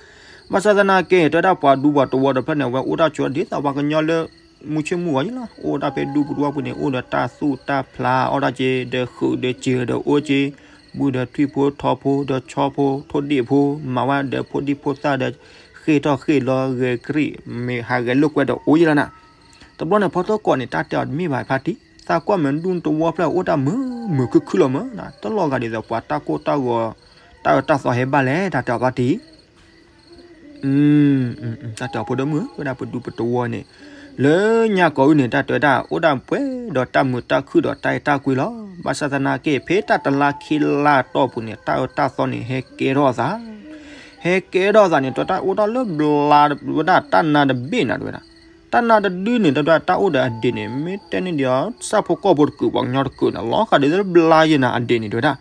ဘၣ်ဆၣ်သနာ်က့ တဲဝဲဒၣ်ပှၤဒူပှၤတဝီတဖျၢၣ်န့ၣ် အဝဲအိၣ်တၢ်ဆိးဒ်သိးပှၤကညီလၢ မုၢ်ဆ့ၣ်မုၢ်ဂီၤယ့ၣ်လီၤ အိၣ်ဒၣ်ဖဲဒူပူၤတဝီပူၤန့ၣ် အိၣ်ဒီးတၢ်သူၣ်တၢ်ဖျး အီၣ်တၢ်က့ ဒီးဃုာ်ဒီးစၢၤဒီးအိၣ်က့ ဘုဒီးထွံၣ်ဖိထီဖိဒီးဆီဖိ ထိၣ်ဒ့ၣ်ဖိ မၤဝဲဒီးဖိဒံဖိသၣ်ဒီး ဃ့ၢ်ထီၣ်ဃ့ၢ်လီၤဂဲၤကရံၣ် မ့ၢ်ဟးဂဲၤလိာ်ကွဲဒီးအိၣ်ယ့ၣ်လီၤနၤ. တဘျီန့ၣ် ဖီထိၣ်ကိးန့ၣ် တၢ်တဲအီၤတမ့ၢ်ဘၣ်ဖါတံၢ် သးကွၢ်မ့ၢ်ဒူတဝီဖျၢၣ် အိၣ်တၢ်မုာ်မုာ်ခုၣ်ခုၣ်လီၤမး တလီၤဂာ်ဒ်သိးပှၤတၢ်ကိၢ်တၢ်ဂီၤ တၢ်အၢတၢ်သီဟဲဘၣ်လဲၣ် တၢ်တဲအီၤဖါတံၢ် တၢ်တဲအီၤဖိဒိၣ်မုၣ် ဝဲဒၣ်ပဒူပတဝီန့ၣ် လၢညါကိးအံၤန့ၣ် တၢ်တဲဝဲဒၣ် အိၣ်ဒၣ်ပှဲၤဒီးတၢ်မုာ်တၢ်ခုၣ်ဒီးတၢ်အဲၣ်တၢ်ကွံလီၤ. ဘၣ်ဆၣ်သနာ်က့ ဖဲတၢ်တလါခံလါအတီၢ်ပူၤန့ၣ် တၢ်အၢတၢ်သီန့ၣ် ဟဲကဲထီၣ်အသး ဟဲကဲထီၣ်အသးန့ၣ် တဲဝဲဒၣ်အိၣ်ထီၣ်လၢဘျါဝဲဒၣ်တၢ်နါတဘ့ၣ်နၤ တဲဝဲဒၣ်. တၢ်နါတဒုန့ၣ် တဲဝဲဒၣ်တၢ်အိၣ်ဒီးအဒ့ၣ်န့ၣ် မ့ၢ်တဲန့ၢ်ဒံးအီၤ ဆၣ်ဖိကီၢ်ဖိတကုး ပှၤကညီတကုးန့ၣ် လီၤဃာ်ဒ်သိးလၢဘျါယဲနၤအဒ့ၣ်န့ၣ် တဲဝဲဒၣ်.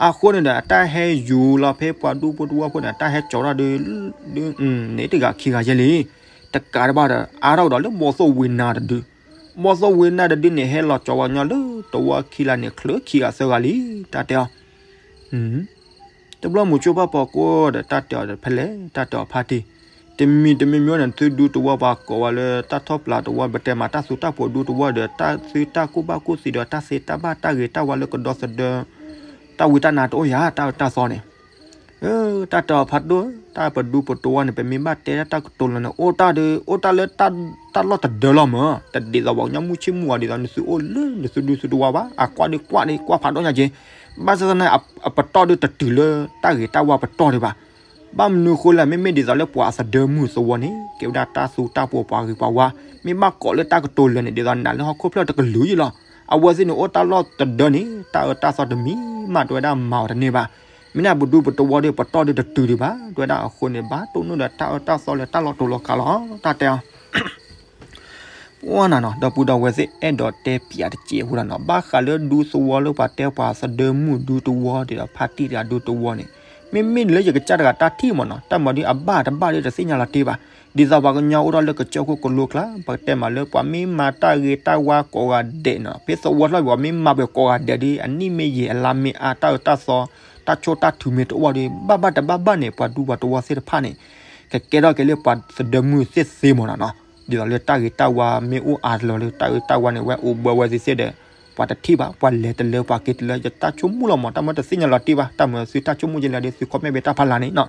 အဃိန့ၣ်ဒီး အတၢ်ဟဲယူၤလီၤဖဲပှၤဒူဖိတဝီဖိန့ၣ် အတၢ်ဟဲကၠီၤထီၣ်ဒုး ဒုး န့ၣ်တဂၤခံဂၤယဲလံ. တကးတဘၣ်ဒီး အါထီၣ်ကဒီးလၢဘီၣ်သိၣ်ဝ့ၤနါတဒု ဘီၣ်သိၣ်ဝ့ၤနါတဒုန့ၣ် ဟဲလီၤကၠီၤပှၤကညီလၢတဝီခံလါန့ၣ် ချုးခံဂၤသၢဂၤလံ တၢ်တဲအီၤ. တဘျီမိၤဆိပၢ်ပိာ်ကွီၢ်ဒီး တၢ်တဲအီၤဒီးဖဲလဲၣ် တၢ်တဲအီၤဖါတံၢ် တမံၤတမံၤမံၤန့ၣ် သုဒူတဝီပှၤကိးဝဲလၢတၢ်ထီၣ်ပျၢ်တဝီ ပတဲမးတၢ်သူတၢ်ဖိးဒူတဝီဒီး တၢ်သုတၢ်ကူၣ်ဘၣ်ကူၣ်သ့ဒီးတၢ်သ့တၢ်ဘၣ်တၢ်ဂ့ၤတၢ်ဝါလၢကဒီသဒၢ တၢ်ဝံတၢ်နါတအိၣ်ယၤ တၢ်အၢတၢ်သီန့ၣ် တၢ်တဲအီၤဖါတံၢ် တၢ်ပဒူပတဝီန့ၣ် ပမ့ၢ်ဘၣ်တဲတၢ်ကတိၤလၢာ်န့ၣ် အိၣ်တၢ်ဒီး အိၣ်တၢ်လၢတၢ်လီၢ်တဒၢလီၤမး တဒ်သိးပှၤကညီမုၢ်ဆ့ၣ်မုၢ်ဂီၤဒ်သိး နသုအိၣ်လၢနသုဒူသုတဝီဘၣ် အကွၢ်ဒုးကွၢ်န့ၣ် ကွၢ်ဖးဒိၣ်ညါက့ ဘၣ်ဆၣ်သနာ်က့ အပတီၢ်ဒုးတတုၤလၢတၢ်ဂ့ၤတၢ်ဝါပတီၢ်ဒံးဘၣ်. ဘၣ်မနုၤဃိလဲၣ် မ့မ့ၢ်ဒ်သိးလၢပှၤသဒၢမုၢ်သဝီန့ၣ် ကဲဝဲဒၣ်တၢ်သူတၢ်ဖိးပှၤဂ့ၤပှၤဝါ မ့ၢ်ဘၣ်ကိးလၢတၢ်ကတိၤလၢာ်န့ၣ် ဒ်သိးနၤလၢဟီၣ်ခိၣ်ဖျၢၣ်တကလုာ်ယံလီၤ. အဝဲသ့ၣ်န့ၣ် အိၣ်တၢ်လီၢ်တဒၢန့ၣ် တၢ်အၢတၢ်သီတမံၤမး တဲဝဲဒၣ်မၤအီၤတန့ၢ်ဘၣ်. မ့ၢ်ဒၣ်ပဒူပတဝီဒီး ပတီၢ်ဒုးတတုၤဒံးဘၣ် တဲဝဲဒၣ်အဃိန့ၣ် ဘၣ်တိၢ်နီၣ်ဒီးတၢ်အၢတၢ်သီလၢတၢ်လီၤတူာ်လီၤကာ်လီၤ တၢ်တဲအီၤ ပှၤနၤနီၤ ဒီပုၢ်ဒီဝဲၢ်သ့ၣ် အဲၣ်ဒိးတဲပၠးတစဲးဖိလီၤနီၤ ဘၣ်ဃးလၢဒူသဝီလၢပှၤတဲပှၤသဒၢမုၢ်ဒူသဝီဒ်ဒီး ဖါတံၢ်တဂၤဒူသဝီန့ၣ် မ့မ့ၢ်လၢယကစၢ်တဂၤတၢ်ထံၣ်မးနီၤ တၢ်မၤဒ်အဘၣ်တဘၣ်ဒ်တသ့ၣ်ညါလီၤတံၢ်ဘၣ်. ဒ်သိးပှၤကညီအိၣ်ထီၣ်လၢကစၢၢ်ခိၣ်ကလိကျါ ပကတဲမးလၢပှၤမ့ၢ်မၤတၢ်ဂ့ၤတၢ်ဝါကိးဂၤဒဲးနီၤ ဖဲသဝီထီၣ်ပှၤမ့ၢ်မၤပှဲၤကိးဂၤဒဲးဒီး အနံၣ်မ့ၢ်ယံာ် အလါမ့ၢ်အါ တၢ်အၢတၢ်သီ တၢ်ဆိၣ်တၢ်ထုးမ့ၢ်တအိၣ်ဒီး ဘၣ်ဘၣ်တဘၣ်ဘၣ်န့ၣ် ပှၤဒူပှၤသဝီသ့ၣ်တဖၣ်န့ၣ် ကကဲထီၣ်က့ၤလၢပှၤသဒၢမုၢ်သ့ၣ်သ့မးနီၤနီၤ ဒ်သိးလၢတၢ်ဂ့ၤတၢ်ဝါမ့ၢ်အိၣ်အါတလၢလၢတၢ်ဂ့ၤတၢ်ဝါန့ၣ် ဝဲအိၣ်ဘၢဝဲသ့ၣ်သ့ၣ်ဒီး ပှၤတထံၣ်ဘၣ် ပှၤလဲၤတလၢပှၤက့ၤတလၢ ယတၢ်ဆိကမိၣ်လီၤမး တၢ်မ့ၢ်တသ့ၣ်ညါလီၤတံၢ်ဘၣ် တၢ်မ့ၢ်သုတၢ်ဆိကမိၣ်ကလဲၣ်ဒီး သု comment ဖဲတၢ်ဖးလၢ်န့ၣ်နီၤ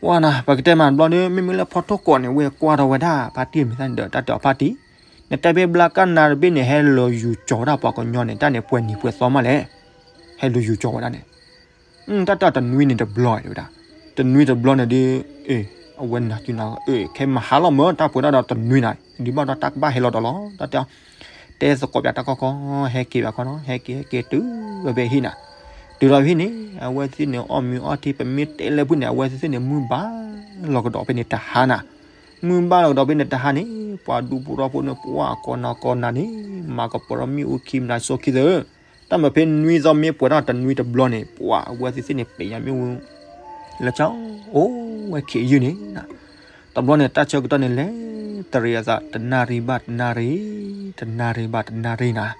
ဝဲနၤ ပကတဲမးတဘျီဒီး မ့မ့ၢ်လၢဖီထိၣ်ကိးန့ၣ် ဝဲကွၢ်ထီၣ်ဝဲဒၣ် ဖါတံၢ်မံၤသၣ်န့ၣ်ဒီး တၢ်တဲအီၤဖါတံၢ် နတဲဖဲဘျါကၢ်နါတဘ့ၣ်န့ၣ် ဟဲလီၤယူၤကၠီၤဝဲဒၣ်ပှၤကညီန့ၣ် တၢ်န့ၣ်ပှဲၤနံၤပှဲၤသီမးလဲၣ် ဟဲလီၤယူၤကၠီၤဝဲဒၣ်န့ၣ် တၢ်တဲအီၤတနွံန့ၣ်တဘျီတဲဝဲဒၣ် တနွံတဘျီန့ၣ်ဒီး အဝဲနၤတုၤနၤ ခဲမဟါလီၤမၢ တၢ်ပှဲၤဒၣ်ဒီးတနွံနၤ ဒ်ဘၣ်ဒီးတၢ်ကဘၣ်ဟဲလီၤဒီးလီၤ တၢ်တဲအီၤ တဲသကိးပၠးတၢ်ခီခီ ဟဲက့ၤဘၣ်ခီနီၤ ဟဲက့ၤဟဲက့ၤတုၤဝဲဖဲဟံၣ်နၤ တုၤလီၤဖဲဟံၣ်န့ၣ် အဝဲသ့ၣ်န့ၣ် အီၣ်မ့ၤအီထံ ပမ့ၢ်တဲလၢဖုန့ၣ် အဝဲသ့ၣ်န့ၣ် မုၢ်ဘၣ်လီၤကဒီးဖဲန့ၣ်တဟါနၤ မုၢ်ဘၣ်လီၤကဒီးဖဲန့ၣ်တဟါန့ၣ် ပှၤဒူဖိထီဖိန့ၣ် ပှၤကိးနၤကိးနၤန့ၣ် မၤကပီၤထီၣ်မ့ၣ်အူခံမနၤဆိခံသၢ တၢ်မၤဖဲနွံသီမ့ၢ်ပှဲၤထီၣ်တနွံတဘျီန့ၣ် ပှၤအဝဲသ့ၣ်သ့ၣ်န့ၣ် ပ့ၤညါမ့ၣ်အူ လၢကၠီ အိၣ်ဝဲခံးယုၢ်န့ၣ်, တဘျီန့ၣ် တၢ်ဆၢကတီၢ်န့ၣ်လဲၤ တရံးအသး တနၣ်ရံၣ်ဘၣ်တနၣ်ရံၣ်, တနၣ်ရံၣ်ဘၣ်တနၣ်ရံၣ်နၤ,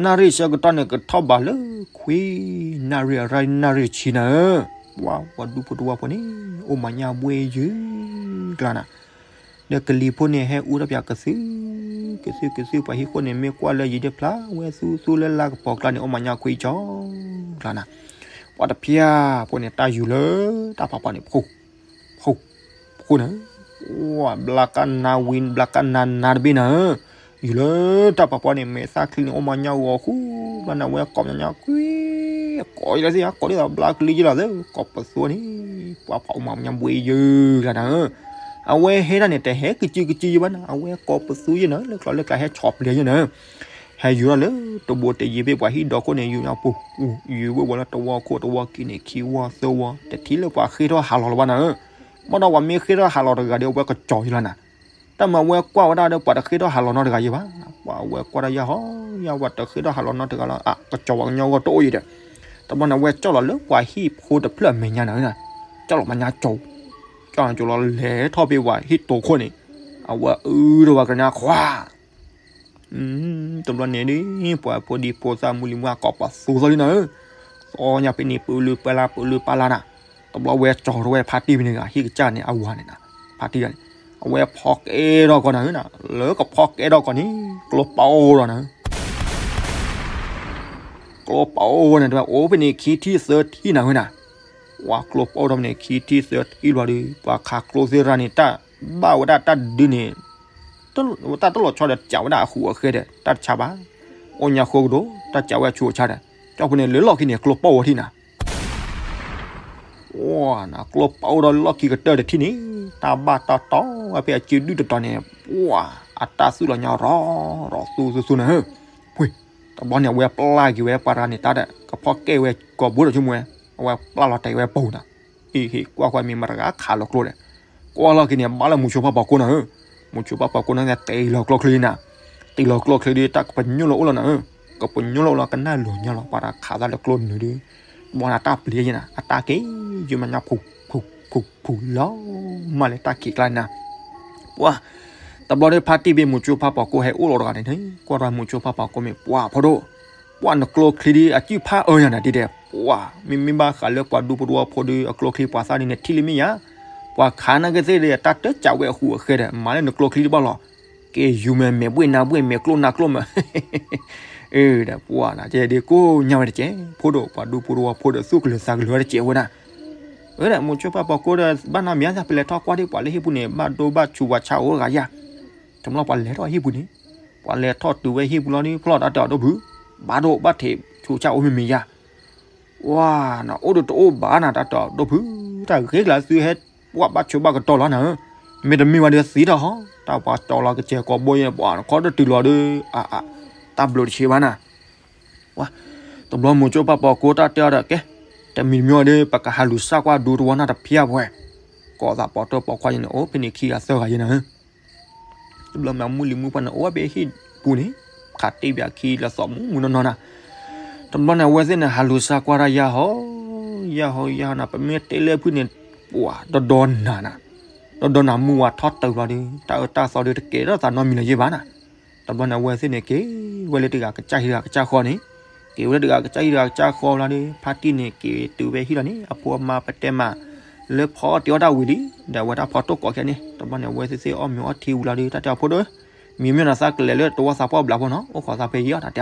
နၣ်ရံၣ်ဆၢကတီၢ်န့ၣ် ကထီၣ်ဘးလၢ ခွံနၣ်ရံၣ်အရၣ် နၣ်ရံၣ်တဆံနၤဧၢ, ပှၤဒူဖိတဝီဖိန့ၣ် အိၣ်မၤညၣ်ဘှ့ၣ်ယုၢ်ကျါနၤ, ဒီးကလံၤဖိန့ၣ် ဟဲအူထီၣ်ပၠးကသုၣ် ကသုၣ်ကသုၣ် ပှၤဟံၣ်ခိၣ်န့ၣ် မ့ၢ်ကွၢ်လၢယံၤဒၣ်ဖျါ ဝဲသူသူလၢလါကပီၤကျါန့ၣ် အိၣ်မၤညၣ်ခွံကၠီကျါနၤ, ပှၤတဖၠၣ်ဖိန့ၣ် တၢ်ယူၤလၢတၢ်ဖးဖီန့ၣ် ဖှိၣ် ဖှိၣ် ဖှိၣ်နၤ, ပှၤဘျါကနါဝံၤ ဘျါကနါနါတဘ့ၣ်နၤဧၢ, ယူၤလၢတၢ်ဖးဖီန့ၣ် မဲာ်သၣ်ချံန့ၣ် အိၣ်မၤညၣ်ဂီၤဃူ ဘျီန့ၣ် အဝဲကိးမၤညၣ်ခွံ ကိးယလၢသ့ၣ် ကိးဒ်သိးဘျါကလံၤယလီၤသ့ၣ် ကိးပသူန့ၣ်, ပှၤဖးအိၣ်မၤညၣ်ဘှ့ၣ်ယုၢ်ကျါနၤဧၢ, အဝဲဟဲဒၣ်န့ၣ် တဟဲကစုကစုယဘၣ်နၤ အဝဲကိးပသူယနၤ လၢကျီလၢကျါဟဲဆီၣ်ပျံၤယနၤ ဟဲယူၤထီၣ်လၢ တဘိတယံၤဘ့ၣ်ပှၤဟံၣ်ဒီခိၣ်န့ၣ် ယူၤညါပူၤ, ယူၤဝဲဝဲလၢတဝီခိၣ်တဝီကံၤန့ၣ် ခံဝီသၢဝီ တထံၣ်လၢပှၤဃ့ထီၣ်ဟးလီၤလီၤဘၣ်နၤဧၢ, ဘၣ်ဒီးပှၤမ့ၢ်ဃ့ထီၣ်ဟးလီၤတဂၤဒီး အဝဲကကၠီၤယလီၤနၤ, တၢ်မၤဝဲကွၢ်ဝဲဒၣ်ဒီး ပှၤတဃ့ထီၣ်ဟးလီၤနီတဂၤယဘၣ်, ပှၤဝဲကွၢ်တၢ်ယၤဟီ ယၤပှၤတဃ့ထီၣ်ဟးလီၤနီတဂၤလီၤ အကကၠီၤပှၤကညီဂီၢ်တအိၣ်အံၤဒီး, တဘျီန့ၣ် အဝဲကၠီၣ်လီၤလၢပှၤဟံၣ်ဖိတဖျၢၣ်အမဲာ်ညါနၤဧၢ, ကၠီၣ်လီၤမၤညါကၠီၤ ကၠီၣ်လီၤကၠီၣ်လီၤလဲၤထီၣ်ဖဲပှၤဟံၣ်တိာ်ခိၣ်န့ၣ်, အဝဲအုးထီၣ်ပှၤကနါခွါ တဘျီန့ၣ်ဒ် ပှၤဖိဒံဖိသၣ်မုၢ်လံၤမုၢ်အကိးပသူသီလံနၤဧၢ, သီညါဖဲန့ၣ် ပလူပလါ ပလူပလါနၤ, တဘျီဝဲကၠီၤထီၣ်ဝဲဖါတံၢ်ဖဲန့ၣ်ဂၤ ဟံၣ်ကစၢ်န့ၣ် အဝၤန့ၣ်နၤ, ဖါတံၢ်ဂၤန့ၣ်, အဝဲဖီကဲထီၣ်ကီးနၤဧၢနၤ, လၢကဖီကဲထီၣ်ကီးန့ၣ် ကျိပအိၣ်ဒီးနၤဧၢ ကျိပအိၣ်န့ၣ် တဝဲအိၣ်ဖဲန့ၣ် ခံထံၣ်သၢထံၣ်နၤဧၢနၤ, ပှၤကျိပအိၣ်ထီၣ်ဖဲန့ၣ် ခံထံၣ်သၢထံၣ်လီၤဒီး ပှၤခးကျိသ့ၣ်ရၣ်န့ၣ် တၢ်ဘၣ်ဝဲဒၣ်တၢ်ဒုန့ၣ် တၢ်တလီၤဆီဒီး တစးဝဲဒၣ်အဃူအဃဲဒီး တၢ်တဆါဘၣ်, အိၣ်ညါဃိကဒီး တၢ်စးဝဲဆူအဆါဒီး ကၠီၣ်ဖိန့ၣ် လၢလီၢ်ခံန့ၣ် ကျိပအိၣ်ထံၣ်နၤ ပှၤနၤ ကျိပအိၣ်ဒီးလီၢ်ခံကတၢၢ်တထံၣ်န့ၣ် တၢ်ဘၣ်တၢ်တီဝဲဖဲအစုဒုၣ်တတီၤန့ၣ် ပှၤအတၢ်သူၣ်လီၤညါရီၤရီၤသူသူသူနၤဧၢ, ပှ့ၤ တဘျီန့ၣ် အဝဲပျၢ်က့ၤဝဲပှၤတဂၤန့ၣ် တၢ်ဒီး ကဖီကဲဝဲကီၢ်ဘိဒီးဆိကမိၣ်ဝဲ, အဝဲပျၢ်လီၤတဲာ်ဝဲပူၤနၤ, အ့ဟ့ၣ်ကွၢ်ကွၢ်မ့ၢ်မတၤတဂၤခးလီၤကျိဒီး, ကွၢ်လီၤက့ၤန့ၣ် ဘၣ်လၢမူဆိဖးပီၤကိးနၤဧၢ, မူဆိဖးပီၤကိးနၤ တ့ၢ်လီၤကျိချံနၤ, တ့ၢ်လီၤကျိချံဒီး တၢ်ကပညိၣ်လီၤအိၣ်လီၤနၤဧၢ, ကပညိၣ်လီၤအိၣ်လီၤ ကနၣ်လိၤညါလီၤ ပှၤတၢ်ခးသးလၢကျိနုာ်ဒီး, ဘၣ်နၤတၢ်ပျံၤယဲနၤ အတၢ်က့ၤ ယုၢ်မၤညါဖူဖူဖူဖူလီၤ, မၤလဲၤတၢ်ခံးကျါနၤ, ပှၤ တဘျီဒီးဖါတံၢ်ဘ့ၣ်မူဆိဖးပီၤကိးဟဲအိၣ်လီၤတဂၤန့ၣ်, ကွၢ်တၢ်မူဆိဖးပီၤကိးမ့ၢ်ပှၤဖိဒိၣ်, ပှၤနကျိချံဒီး အစုဖးအၢယၤနၤဒ်ဒဲး, ပှၤ မ့မ့ၢ်ဘၣ်ဃးလၢပှၤဒူဖိတဝီဖိဒီး အကျိချံပှၤသၣ်ဒ်န့ၣ်ထံၣ်လံမ့ၢ်ယၤ, ပှၤခးနၤကသ့ၣ်ဒီး တၢ်တစးဝဲအဃူအဃဲဒီး မၤလၢနကျိချံတဘၣ်လီၤ, က့ၤယူၤမဲာ်မဲာ်ဘှ့ၣ်နါဘှ့ၣ်မဲာ်ကျိၣ်နါကျိၣ်မး ဒီးပှၤနၤ ကဲဒ်ကိးညါဝဲတကဲး, ဖိဒိၣ်ပှၤဒူဖိတဝီဖိဒီး သူၣ်ကလၢၤသးကလၢၤဝဲတကဲးဝဲဒၣ်, အၢ ဒီးမူဆိဖးပီၤကိးဒီး ဘၣ်နီၢ်မံၤသး ပလဲၤထီၣ်ကွၢ်ဒ်ပှၤလၢဟံၣ်ပူၤန့ၣ် ဘၣ်ဒိဘၣ်ဆူးဝဲဆါအိၣ်တဂၤယၤ, တဘျီပှၤလဲၤထီၣ်ဟံၣ်ပူၤန့ၣ်, ပှၤလဲၤထီၣ်တုၤဝဲဟံၣ်ပူၤလီၤဒီး ဖျီၣ်တၢ်တဲအီၤဒိၣ်ဖု, ဘၣ်ဒိဘၣ်ထံးဆူးဆါအိၣ်မံၤမံၤယၤ ပှၤနၤ အိၣ်ဒီးတအိၣ်ဘၣ်နၤ တၢ်တဲအီၤဒိၣ်ဖု, တၢ်ဂ့ၢ်ကျါသုဟဲ ပှၤဘၣ်ဆိးဘၣ်ကတီၤလီၤနၤဧၢ, မ့တမ့ၢ်ဝဲဒီးသံတၢ်ဟီ, တၢ်ပှၤတီၤလီၤကစဲးကိးဘိယဲ ပှၤနခီတတုၤလီၤဒီး, အါအါ, တၢ်ဘျုးတဆံးဘၣ်နၤ, ပှၤ, တဘျီမူဆိဖးပီၤကိးတၢ်တဲအီၤဒီး ကဲ, တမံၤတမံၤဒီး ပကဟးလူၤစၢ်ကွၢ်ဒူတဝီနၢ်တဖၠၣ်ပှဲၤ, ကိးသးပီၤတၢၢ်ပီၤခွါယဲန့ၣ် အိၣ်ဖဲန့ၣ်ခံဂၤသၢဂၤယဲနၤဧၢ တဘျီမ့ၢ်မုၢ်လံၤမုၢ်ပှၢ်န့ၣ် အိၣ်ဝဲဖဲဟံၣ်ပူၤန့ၣ်, ခးတ့ၢ်ပၠးခံလၢသီမူမူနီၢ်နီၢ်နၤ, တဘျီန့ၣ် အဝဲသ့ၣ်န့ၣ် ဟးလူၤစၢ်ကွၢ်တၢ်ယၤဟီ, ယၤဟီယၤဟီနၤ ပမ့ၢ်တ့လၢဖုန့ၣ်, ပှၤ ဒီဒီနၤနၤ, ဒီဒီနၤမုၢ်ဝါထီၣ်တုၤဘျီဒီး တၢ်အၢတၢ်သီဒီးတကဲထီၣ်သးနီတမံၤလၢၤယဲဘၣ်နၤ, တဘျီန့ၣ် အဝဲသ့ၣ်န့ၣ် က့ၤဝဲလၢတဂၤကစၢ်ဟံးတဂၤကစၢ်ဃီန့ၣ်, က့ၤဝဲလၢတဂၤကစၢ်ဟံးတဂၤကစၢ်ဃီလီၤဒီး ဖါတံၢ်န့ၣ် က့ၤတုၤဝဲဟံၣ်လီၤန့ၣ် အဖိအမါပတဲမး လၢဖီအီၣ်တ့ၤအီၣ်တၢ်ဝံၤလံ, ဒီးအဝဲဒၣ်ဖီတိၢ်ကိးခဲန့ၣ် တဘျီန့ၣ် အဝဲသ့ၣ်သ့ၣ်အီၣ်မ့ၤအီထံဝံၤလီၤဒီး တၢ်တဲအီၤဖိဒိၣ်, မံၤမ့ၢ်နသးကလဲၤလၢတဝီသးပှၢ်ဘျးဖိနီၤ အိၣ်ခိးသးဖဲယံၤအီၤတၢ်တဲ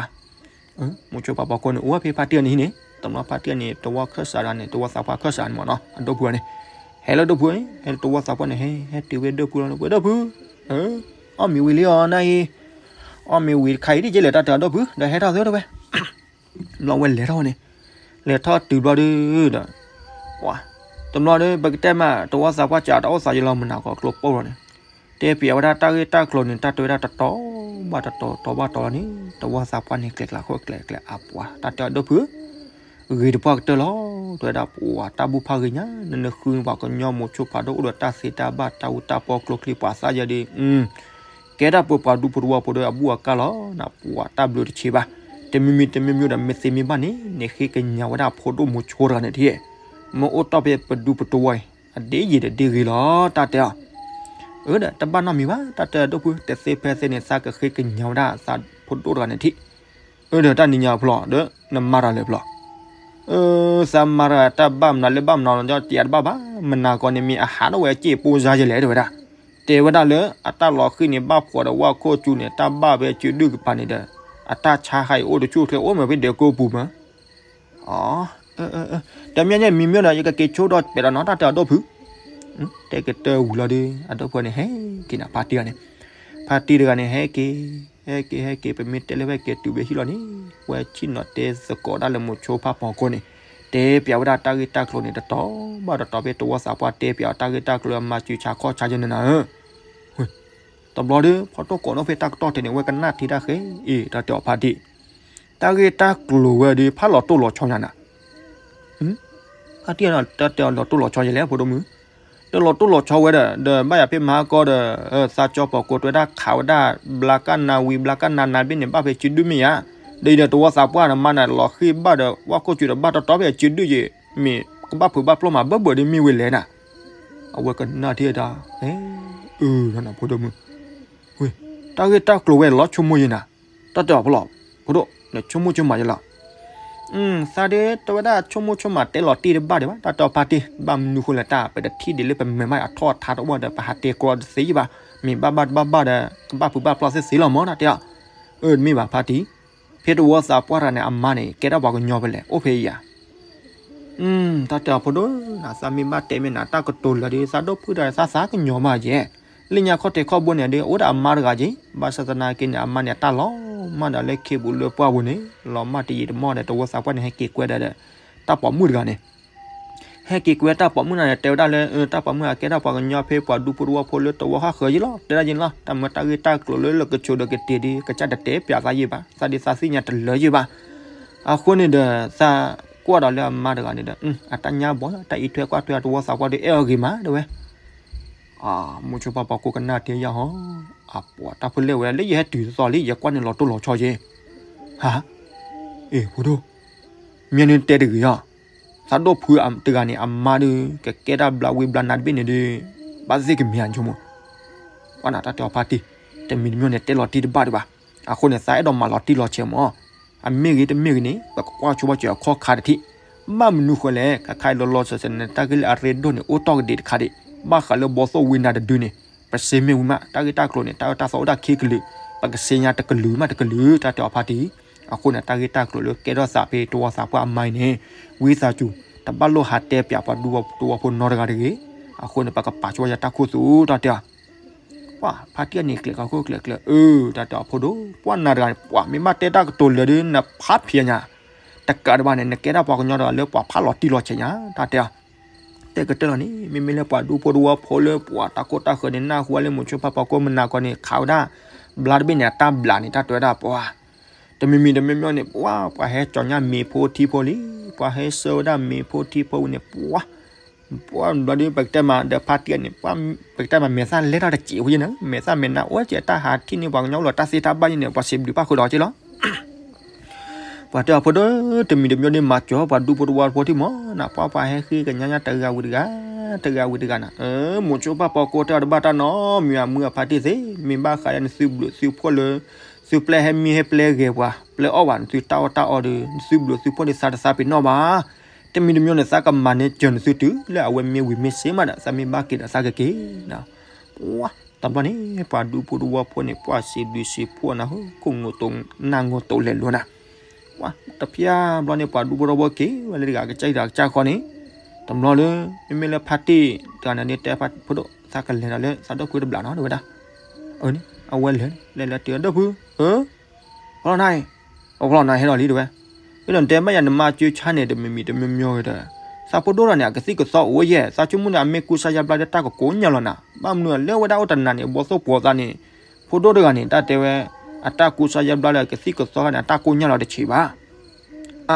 မူဆိဖးပီၤကိးန့ၣ် အိၣ်ဝဲဖဲဖါတံၢ်အန့ၣ်ဟံၣ်န့ၣ် တဘျီဖါတံၢ်အန့ၣ် တဝီခၢၣ်စးဒၣ်န့ၣ် တဝီသးပှၢ်ခၢၣ်စးန့ၣ်မ့ၢ်နီၤ အဒိၣ်ဖုန့ၣ်, ဟဲလၢဒိၣ်ဖုန့ၣ် ဟဲလၢတဝီသးပှၢ်န့ၣ် ဟဲ ဟဲတုၤဝဲဒိၣ်ဖုလီၤ ဝဲဒိၣ်ဖု, အီၣ်မ့ၤဝံၤလံအီၤနၤအံၤ, အီၣ်မ့ၤဝံၤတခါအံၤဒ်ကဲလဲၣ်တၢ်တဲအီၤဒိၣ်ဖု ဒီးဟဲထီၣ်သၢတဝဲ ဘျီဝဲလဲၤထီၣ်န့ၣ်, လဲၤထီၣ်တုၤဘျီဒီး, ဒီး, ပှၤ, တဘျီဒီး ပကတဲမး တဝီသးပှၢ်စးတၢ်အိၣ်သးယလီၤမနၤကီးကျိပိၢ်လီၤန့ၣ်, တဲပၠးဝဲဒၣ်တၢ်ဂ့ၢ်တၢ်ကျိၤန့ၣ် တၢ်တဲဝဲဒၣ်တတီၤဘၣ်တတီၤ တီၤဘၣ်တီၤလီၤန့ၣ် တဝီသးပှၢ်န့ၣ် ကျဲၤကျလးခိၣ်ကျဲၤကျဲၤအပှၤ တၢ်တဲအီၤဒိၣ်ဖု ဂ့ၤတပှၢ်ကတၢၢ်လီၤ တဲဝဲဒၣ်ပှၤတၢ်ဘူၣ်ဖးဂ့ၤညါ နနဃုပှၤကညီမိၤဆိဖးဒိၣ်အိၣ်ဒီးတၢ်သ့တၢ်ဘၣ်တၢ်အူတၢ်ပီကျိချံပှၤသးယဲဒၣ် ကဲဒၣ်ပပှၤဒူဖိတဝီဖိဒီးအဘူၣ်အကၢ်လီၤ နပှၤတၢ်ဘျုးတဆံးဘၣ် တမံၤမံၤတမံၤမံၤဒီး မ့ၢ်သ့မ့ၢ်ဘၣ်န့ၣ် နဃ့ကညးဝဲဒၣ်ဖိဒိၣ်မိၤဆိတဂၤန့ၣ်ထံၣ်, မ့ၢ်အိၣ်တီၢ်ဖဲပဒူပတဝီအံၤ အဒ့ယံာ်ဒီးဒ့ဂ့ၤလီၤ တၢ်တဲအီၤ. အၢဒီး တဘၣ်နီတမံၤဘၣ် တၢ်တဲအီၤ ဒိၣ်ဖု တသ့ဖဲသ့န့ၣ် သးကဃ့ကညးဝဲဒၣ်သးဖိဒိၣ်တဂၤန့ၣ်ထံၣ်. အၢဒီး တၢ်နံၤညါဖျီဒီး နမါတဂၤလဲၣ်ဖျီ. အၢ သးမါတဂၤတၢ်ဘၣ်မနုၤလၢဘၣ်မနုၤလီၤ ယတဲတဘၣ်ဘၣ်, မနၤကီန့ၣ်မ့ၢ်အဟးထီၣ်ဝဲအစ့ၣ်ပိၢ်စါယဲလဲၣ် တဲဝဲဒၣ်. တဲဝဲဒၣ်လၢ အတၢ်လီၤဃံၤန့ၣ် ဘၣ်ဖှီၣ်ဒီးဝၣ်ခိၣ်စူၤန့ၣ် တၢ်ဘၣ်ဝဲစုဒုၣ်ကပၤန့ၣ်ဒီး အတၢ်ဆါဟးအံၤအိၣ်တဆူၣ်ချ့ အိၣ်မ့ၢ်ဖဲဒဲးကိးပူၤမး. အၢ တမ့ၢ်န့ၣ် မံၤမ့ၢ်ဒီး ယကက့ၤဆိဒီးပဲာ်ဒီးနီၤ တၢ်တဲအီၤ ဒိၣ်ဖု. တဲကတၢၢ်ဝံၤလီၤဒီး အဒိၣ်ဖုန့ၣ် ဟဲက့ၤနၤ ဖါတံၢ်တဂၤန့ၣ်, ဖါတံၢ်တဂၤန့ၣ် ဟဲက့ၤ ဟဲက့ၤ ဟဲက့ၤ ပမ့ၢ်တဲလၢဝဲက့ၤတုၤဝဲဟံၣ်လီၤန့ၣ် ဝဲဆ့ၣ်နီၤတဲသကိးဒၣ်လၢမိၤဆိဖါပီၤကိန့ၣ်, တဲပၠးဝဲဒၣ်တၢ်ဂ့ၢ်တၢ်ကျိၤန့ၣ် တတီၤဘၣ်တတီၤ ဖဲတဝီသးပှၢ်တဲပၠးအီၤတၢ်ဂ့ၢ်တၢ်ကျိၤ အမါစုဆါခီၣ်ဆါယဲန့ၣ်နၤဧၢ. တဘျီဒီး ဖီတိၢ်ကိးနီၣ်ဖဲတၢ်ကတီၢ်ထဲန့ၣ် ဝဲကနၣ်ထံတၢ်ဃဲအံၤ တၢ်တဲအီၤ ဖါတံၢ်, တၢ်ဂ့ၢ်တၢ်ကျိၤဝဲဒီး ဖးလီၤတိၢ်လီၤဆီညါနၤ. ဖါတံၢ် တၢ်တဲအီၤ လီၤတိၢ်လီၤဆီယဲလဲၣ် ဖိဒိၣ်မုၣ်. ဒီးလီၤတိၢ်လီၤဆီဝဲဒီး ဒီးဘၣ်ယၤဖဲမဟါကီဒီး သးကၠီပီၤကိတဲဝဲဒၣ်ခးဝဲဒၣ် ဘျါကၣ်နါဝံၤ ဘျါကၣ်နါနါတဘ့ၣ်န့ၣ် ဘၣ်ဖဲစုဒုၣ်မ့ၢ်ဧါ. ဒီးအံၤဒီးတဝီသးပှၢ်န့ၣ် မါန့ၣ် လီၤဃံၤဘၣ်ဒီး ဝၣ်ခိၣ်စူၤဒီးဘၣ်တီတီဖဲစုဒုၣ်ယဲ မ့ၢ်ကဘၣ်ဖုးဘၣ်ပျီၢ်မး ဘၢဘၢဒ်မ့ၢ်ဝဲလဲၣ်နၤ. အဝဲကနၣ်ထံတၢ် အၢ နဖိဒိၣ်မုၣ်, တၢ်ဂ့ၢ်တၢ်ကျိၤဝဲလီၤဆိကမိၣ်ယဲနၤ. တၢ်တဲအီၤဖျီ ဖိဒိၣ် နဆိကမိၣ်ဆိကမးယဲလီၤ. သးဒ်တဲဝဲဒၣ်ဆိကမိၣ်ဆိကမး တဲလီၤတံၢ်တဘၣ်ဒံးဘၣ် တၢ်တဲအီၤ ဖါတံၢ်, ဘၣ်မနုၤဃိလဲၣ် တၢ်ပတထံၣ်ဒံးလၢပမဲာ်ဘၣ်အထီၣ်အထါတအိၣ်ဒီး ပဟးတဲကျီတသ့ယဲဘၣ်. မ့ၢ်ဘၣ်ဘၣ်တဘၣ်ဘၣ်ဒီး ကဘၣ်ဖုးဘၣ်ပျီၢ်သ့သ့လီၤမး တၢ်တဲအီၤ. အၢ တမ့ၢ်ဘၣ် ဖါတံၢ်, ဖဲတဝီသးပှၢ်တဂၤန့ၣ် အမါန့ၣ် ကဲထီၣ်ပှၤကညီဖဲလဲၣ် အိၣ်ဖဲအံၤဧါ. တၢ်တဲအီၤ ဖိဒိၣ် နသးမ့ၢ်ဘၣ်တဲမ့ၢ်နၤ တၢ်ကတိၤလၢာ်ဒီး သးဒိၣ်ဖုၣ်ဒီး သးသးကညီၤမးယဲ. လၢညါခီၣ်ထံးခီၣ်ဘိန့ၣ်ဒီး အိၣ်ဒီးအမါတဂၤက့ၤ, ဘၣ်ဆၣ်သနာ်က့န့ၣ် အမါန့ၣ် အတၢ်လီၤမၢ်ဒီးလၢခ့ပူၤလၢပှၢ်ပူၤန့ၣ် လီၤမၢ်တယံာ်တမီၢ်ဒီး တဝီသးပှၢ်န့ၣ် ဟဲက့ၤကွဲဒီး တၢ်ပိာ်မုၣ်တဂၤန့ၣ် ဟဲက့ၤကွဲတၢ်ပိာ်မုၣ်န့ၣ် တဲဝဲဒၣ်လၢ တၢ်ပိာ်မုၣ်အကဲထီၣ်ပှၤကညီဖဲ ပှၤဒူဖိတဝီဖိလၢတဝီဃၣ်ဃၢၤယဲလီၤ. တဲဒၣ်ယဲန့ၣ်လီၤ. တၢ်မၤတၢ်ဂ့ၢ်တၢ်ကျိၤလၢလၢကဆိးဒီးကတ့ၤဒီး ကစၢ်တတဲပၠးသးယဲဘၣ်, သးဒ်သးသ့ၣ်ညါတလၢယဲဘၣ်. အဃိန့ၣ်ဒီး သးကွၢ်ဒီးလၢအမါတဂၤန့ၣ်ဒီး အတၢ်ညါဘီၣ်လီၤ, တၢ်အံးထွဲကွၢ်ထွဲတဝီသးပှၢ်ဒီး အဲၣ်အီၤဂ့ၤမး တဲဝဲ. မိၤဆိဖါပီၤကိကနၣ်တဲယဲဟီ, အပှၤတၢ်ဖိလဲၣ်ဝဲ လၢယဟဲတုၤသီလံ ယကွၢ်န့ၣ်လီၤတိၢ်လီၤဆီယဲ. ဟါ, အ့ၣ် ဖိဒိၣ်, မ့ၢ်န့ၣ်တဲတဂ့ၤဧါ. သးဒိၣ်ဖုတဂၤန့ၣ် အမါဒီး ကကဲတၢ်ဘျါဝံၤဘျါနါတဘ့ၣ်န့ၣ်ဒီး ဘၣ်သ့ၣ်ကမ့ၢ်အဆိကမိၣ်. ကွၢ်နၤတၢ်တဲအီၤ ဖါတံၢ်, တမံၤတမံၤန့ၣ် တဲလီၤတံၢ်တဘၣ်ဒံးဘၣ်. အဃိန့ၣ် သးအဲၣ်ဒိးမၤလီၤတံၢ်လီၤဆဲးမး. အမ့ၢ်ဂ့ၤတမ့ၢ်ဂ့ၤန့ၣ် ပကကွၢ်ဆိဘၣ်စၢၤအခီၣ်ခါတထံၣ်. ဘၣ်မနုၤဃိလဲၣ် ခါခါအံၤလီၤလီၤဆဲးဆဲးန့ၣ် တၢ်ဂ့ၢ်လၢအရ့ဒိၣ်န့ၣ် အိၣ်တီၢ်ကဒံးတခါဒံး. ဘၣ်ဃးလၢဘီသိၣ်ဝံနၤတဒုန့ၣ် ပစ့မ့ၢ်ဝံမး တၢ်ဂ့ၢ်တၢ်ကျိၤန့ၣ် တၢ်အၢတၢ်သီအိၣ်ဒၣ်ခံကလုာ်, ပကစ့ညါတကလုာ်မးတကလုာ် တၢ်တဲအီၤ ဖါတံၢ်. အဃိန့ၣ် တၢ်ဂ့ၢ်တၢ်ကျိၤလၢကဲထီၣ်သးဖဲတဝီသးပှၢ်အမါအံၤန့ၣ် ဝံသးစူၤ တဘၣ်လိၣ်ဟးတဲပၠးပှၤဒူဖိတဝီဖိနီတဂၤတဂ့ၤ. အဃိန့ၣ် ပကပာ်ဆိဝဲယတၢ်ခိၣ်သူ တၢ်တဲအီၤ. ပှၤဖါတံၢ်န့ၣ် ကျဲးကီၢ်ခိၣ်ကျဲးကျဲး အၢ တၢ်တဲအီၤ ဖိဒိၣ်, ပှၤနၤတဂၤန့ၣ် ပှၤမ့ၢ်ဘၣ်တဲတၢ်ကတိၤလၢာ်ဒီး နဖးဖျဲးညါ တကးဒံးဘၣ်န့ၣ် နကဲဒၣ်ပှၤကညီတဂၤလၢပှၤဖးလီၤတံၢ်လီၤဆဲးညါ တၢ်တဲအီၤ. တဲကတၢၢ်လီၤန့ၣ် မ့မ့ၢ်လၢပှၤဒူဖိတဝီဖိလၢပှၤတၢ်ကိၢ်တၢ်ဃၢၤန့ၣ် နၢ်ဟူဝဲလၢမိၤဆိဖါပီၤကိမနၤကီန့ၣ် ခးဝဲဒၣ် ဘျါတဘ့ၣ်န့ၣ် အတၢ်ဘျးန့ၣ် တၢ်တဲဝဲဒၣ်ပှၤ တမံၤမံၤတမံၤမံၤန့ၣ် ပှၤ ပှၤဟဲကၠီညါမ့ၤဖိထံဖိလံ, ပှၤဟဲဆှၢဝဲဒၣ်မ့ၤဖိထံဖိဝံၤန့ၣ် ပှၤ ပှၤဘျီဒီး ပကတဲမး ဒီးဖါတံၢ်န့ၣ် ပှၤ ပကတဲမးမဲာ်သၣ်လဲၢ်ထီၣ်တစဲးဖိယဲန့ၣ် မဲာ်သၣ်မဲာ်နါအိၣ်ကဲတၢ်ဟးထံၣ်န့ၢ်ပှၤကညီလီၤ တၢ်သ့တၢ်ဘၣ်ယဲန့ၣ် ပှၤစံးဘျုးဘၣ်ဃုာ်ဒီးက့လီၤ. ပှၤတဲအီၤ ဖိဒိၣ် တမံၤတမံၤဒ်မၤစၢၤပှၤဒူဖိတဝီဖိထံၣ်မးနၤ ပှၤ ပှၤဟဲဃ့ကညါညါတဂၤဝံၤတဂၤ တဂၤဝံၤတဂၤနၤ မိၤဆိဖါပီၤကိတဲအီၤတဘၣ်တၢ်နီတမံၤ အမုၢ်အဖါတံၢ်သ့ၣ် မ့ၢ်ဘၣ်ဃးဒီးနသုဘျုးသုဖှိၣ်လၢ သုပျဲဟဲမံဟဲပျဲဂဲၤပှၤ ပျဲအီၣ်ဘၣ်နသုတၢ်အီၣ်တၢ်အီဒီး နသုဘျုးသုဖှိၣ်န့ၣ်သးတသးပ့ၤနီၣ်ဘၣ်. တမံၤတမံၤန့ၣ် သးကမၤန့ၢ်စၢၤနသုတုၤလၢအဝဲမ့ၢ်ဝံၤမ့ၢ်စ့မးဒီး သးမ့ၢ်ဘၣ်က့ၤဒီးသးကက့ၤ ပှၤတဘျီန့ၣ် ပှၤဒူဖိတဝီဖိန့ၣ် ပှၤစံးဘျုးစံးဖှိၣ်နၤ ဟိ ခိၣ်နူာ်တိၤနၢ်နူာ်တိၤလဲၤလိၤနၤ ပှၤတဖျါဘျီန့ၣ် ပှၤဒူဖိတဝီဖိက့ၤဝဲလၢတဂၤကစၢ်တဂၤကစၢ်ဃီန့ၣ် တဘျီလၢ မ့မ့ၢ်လၢဖါတံၢ်တဂၤန့ၣ်န့ၣ် တဲဖါဖိဒိၣ် သးကလဲၤဒီးလၢသးဒိၣ်ဖုတဘျးနီၤ တဲဝဲဒၣ် အၢ အဝဲလဲၤ လဲၤလၢတုၤဒိၣ်ဖု အၢ ဖီလီၤနၤအံၤ အဖီလီၤနၤဟဲလီၤလံတဲဝဲ အၢ ဒီးနတဲဘၣ်ယၤနမါကၠိဆါန့ၣ် တမံၤမံၤတမံၤမံၤဒီး သးဖိဒိၣ်တဂၤန့ၣ် အကသံၣ်ကသီအိၣ်ယဲၢ် သးဆိကမိၣ်န့ၣ် အမ့ၢ်ကူစါယါဘျါဒီးတၢ်ကကိးညါလီၤနၤ ဘၣ်မနုၤလၢဝဲဒၣ်အိၣ်တနၤန့ၣ် ဘီသိၣ်ပှီၤသးန့ၣ် ဖိဒိၣ်တဂၤန့ၣ် တၢ်တဲဝဲ အတၢ်ကူစါယါဘျါဒီးကသံၣ်ကသီခါန့ၣ် အတၢ်ကိးညါလီၤတဆံးဘၣ် အ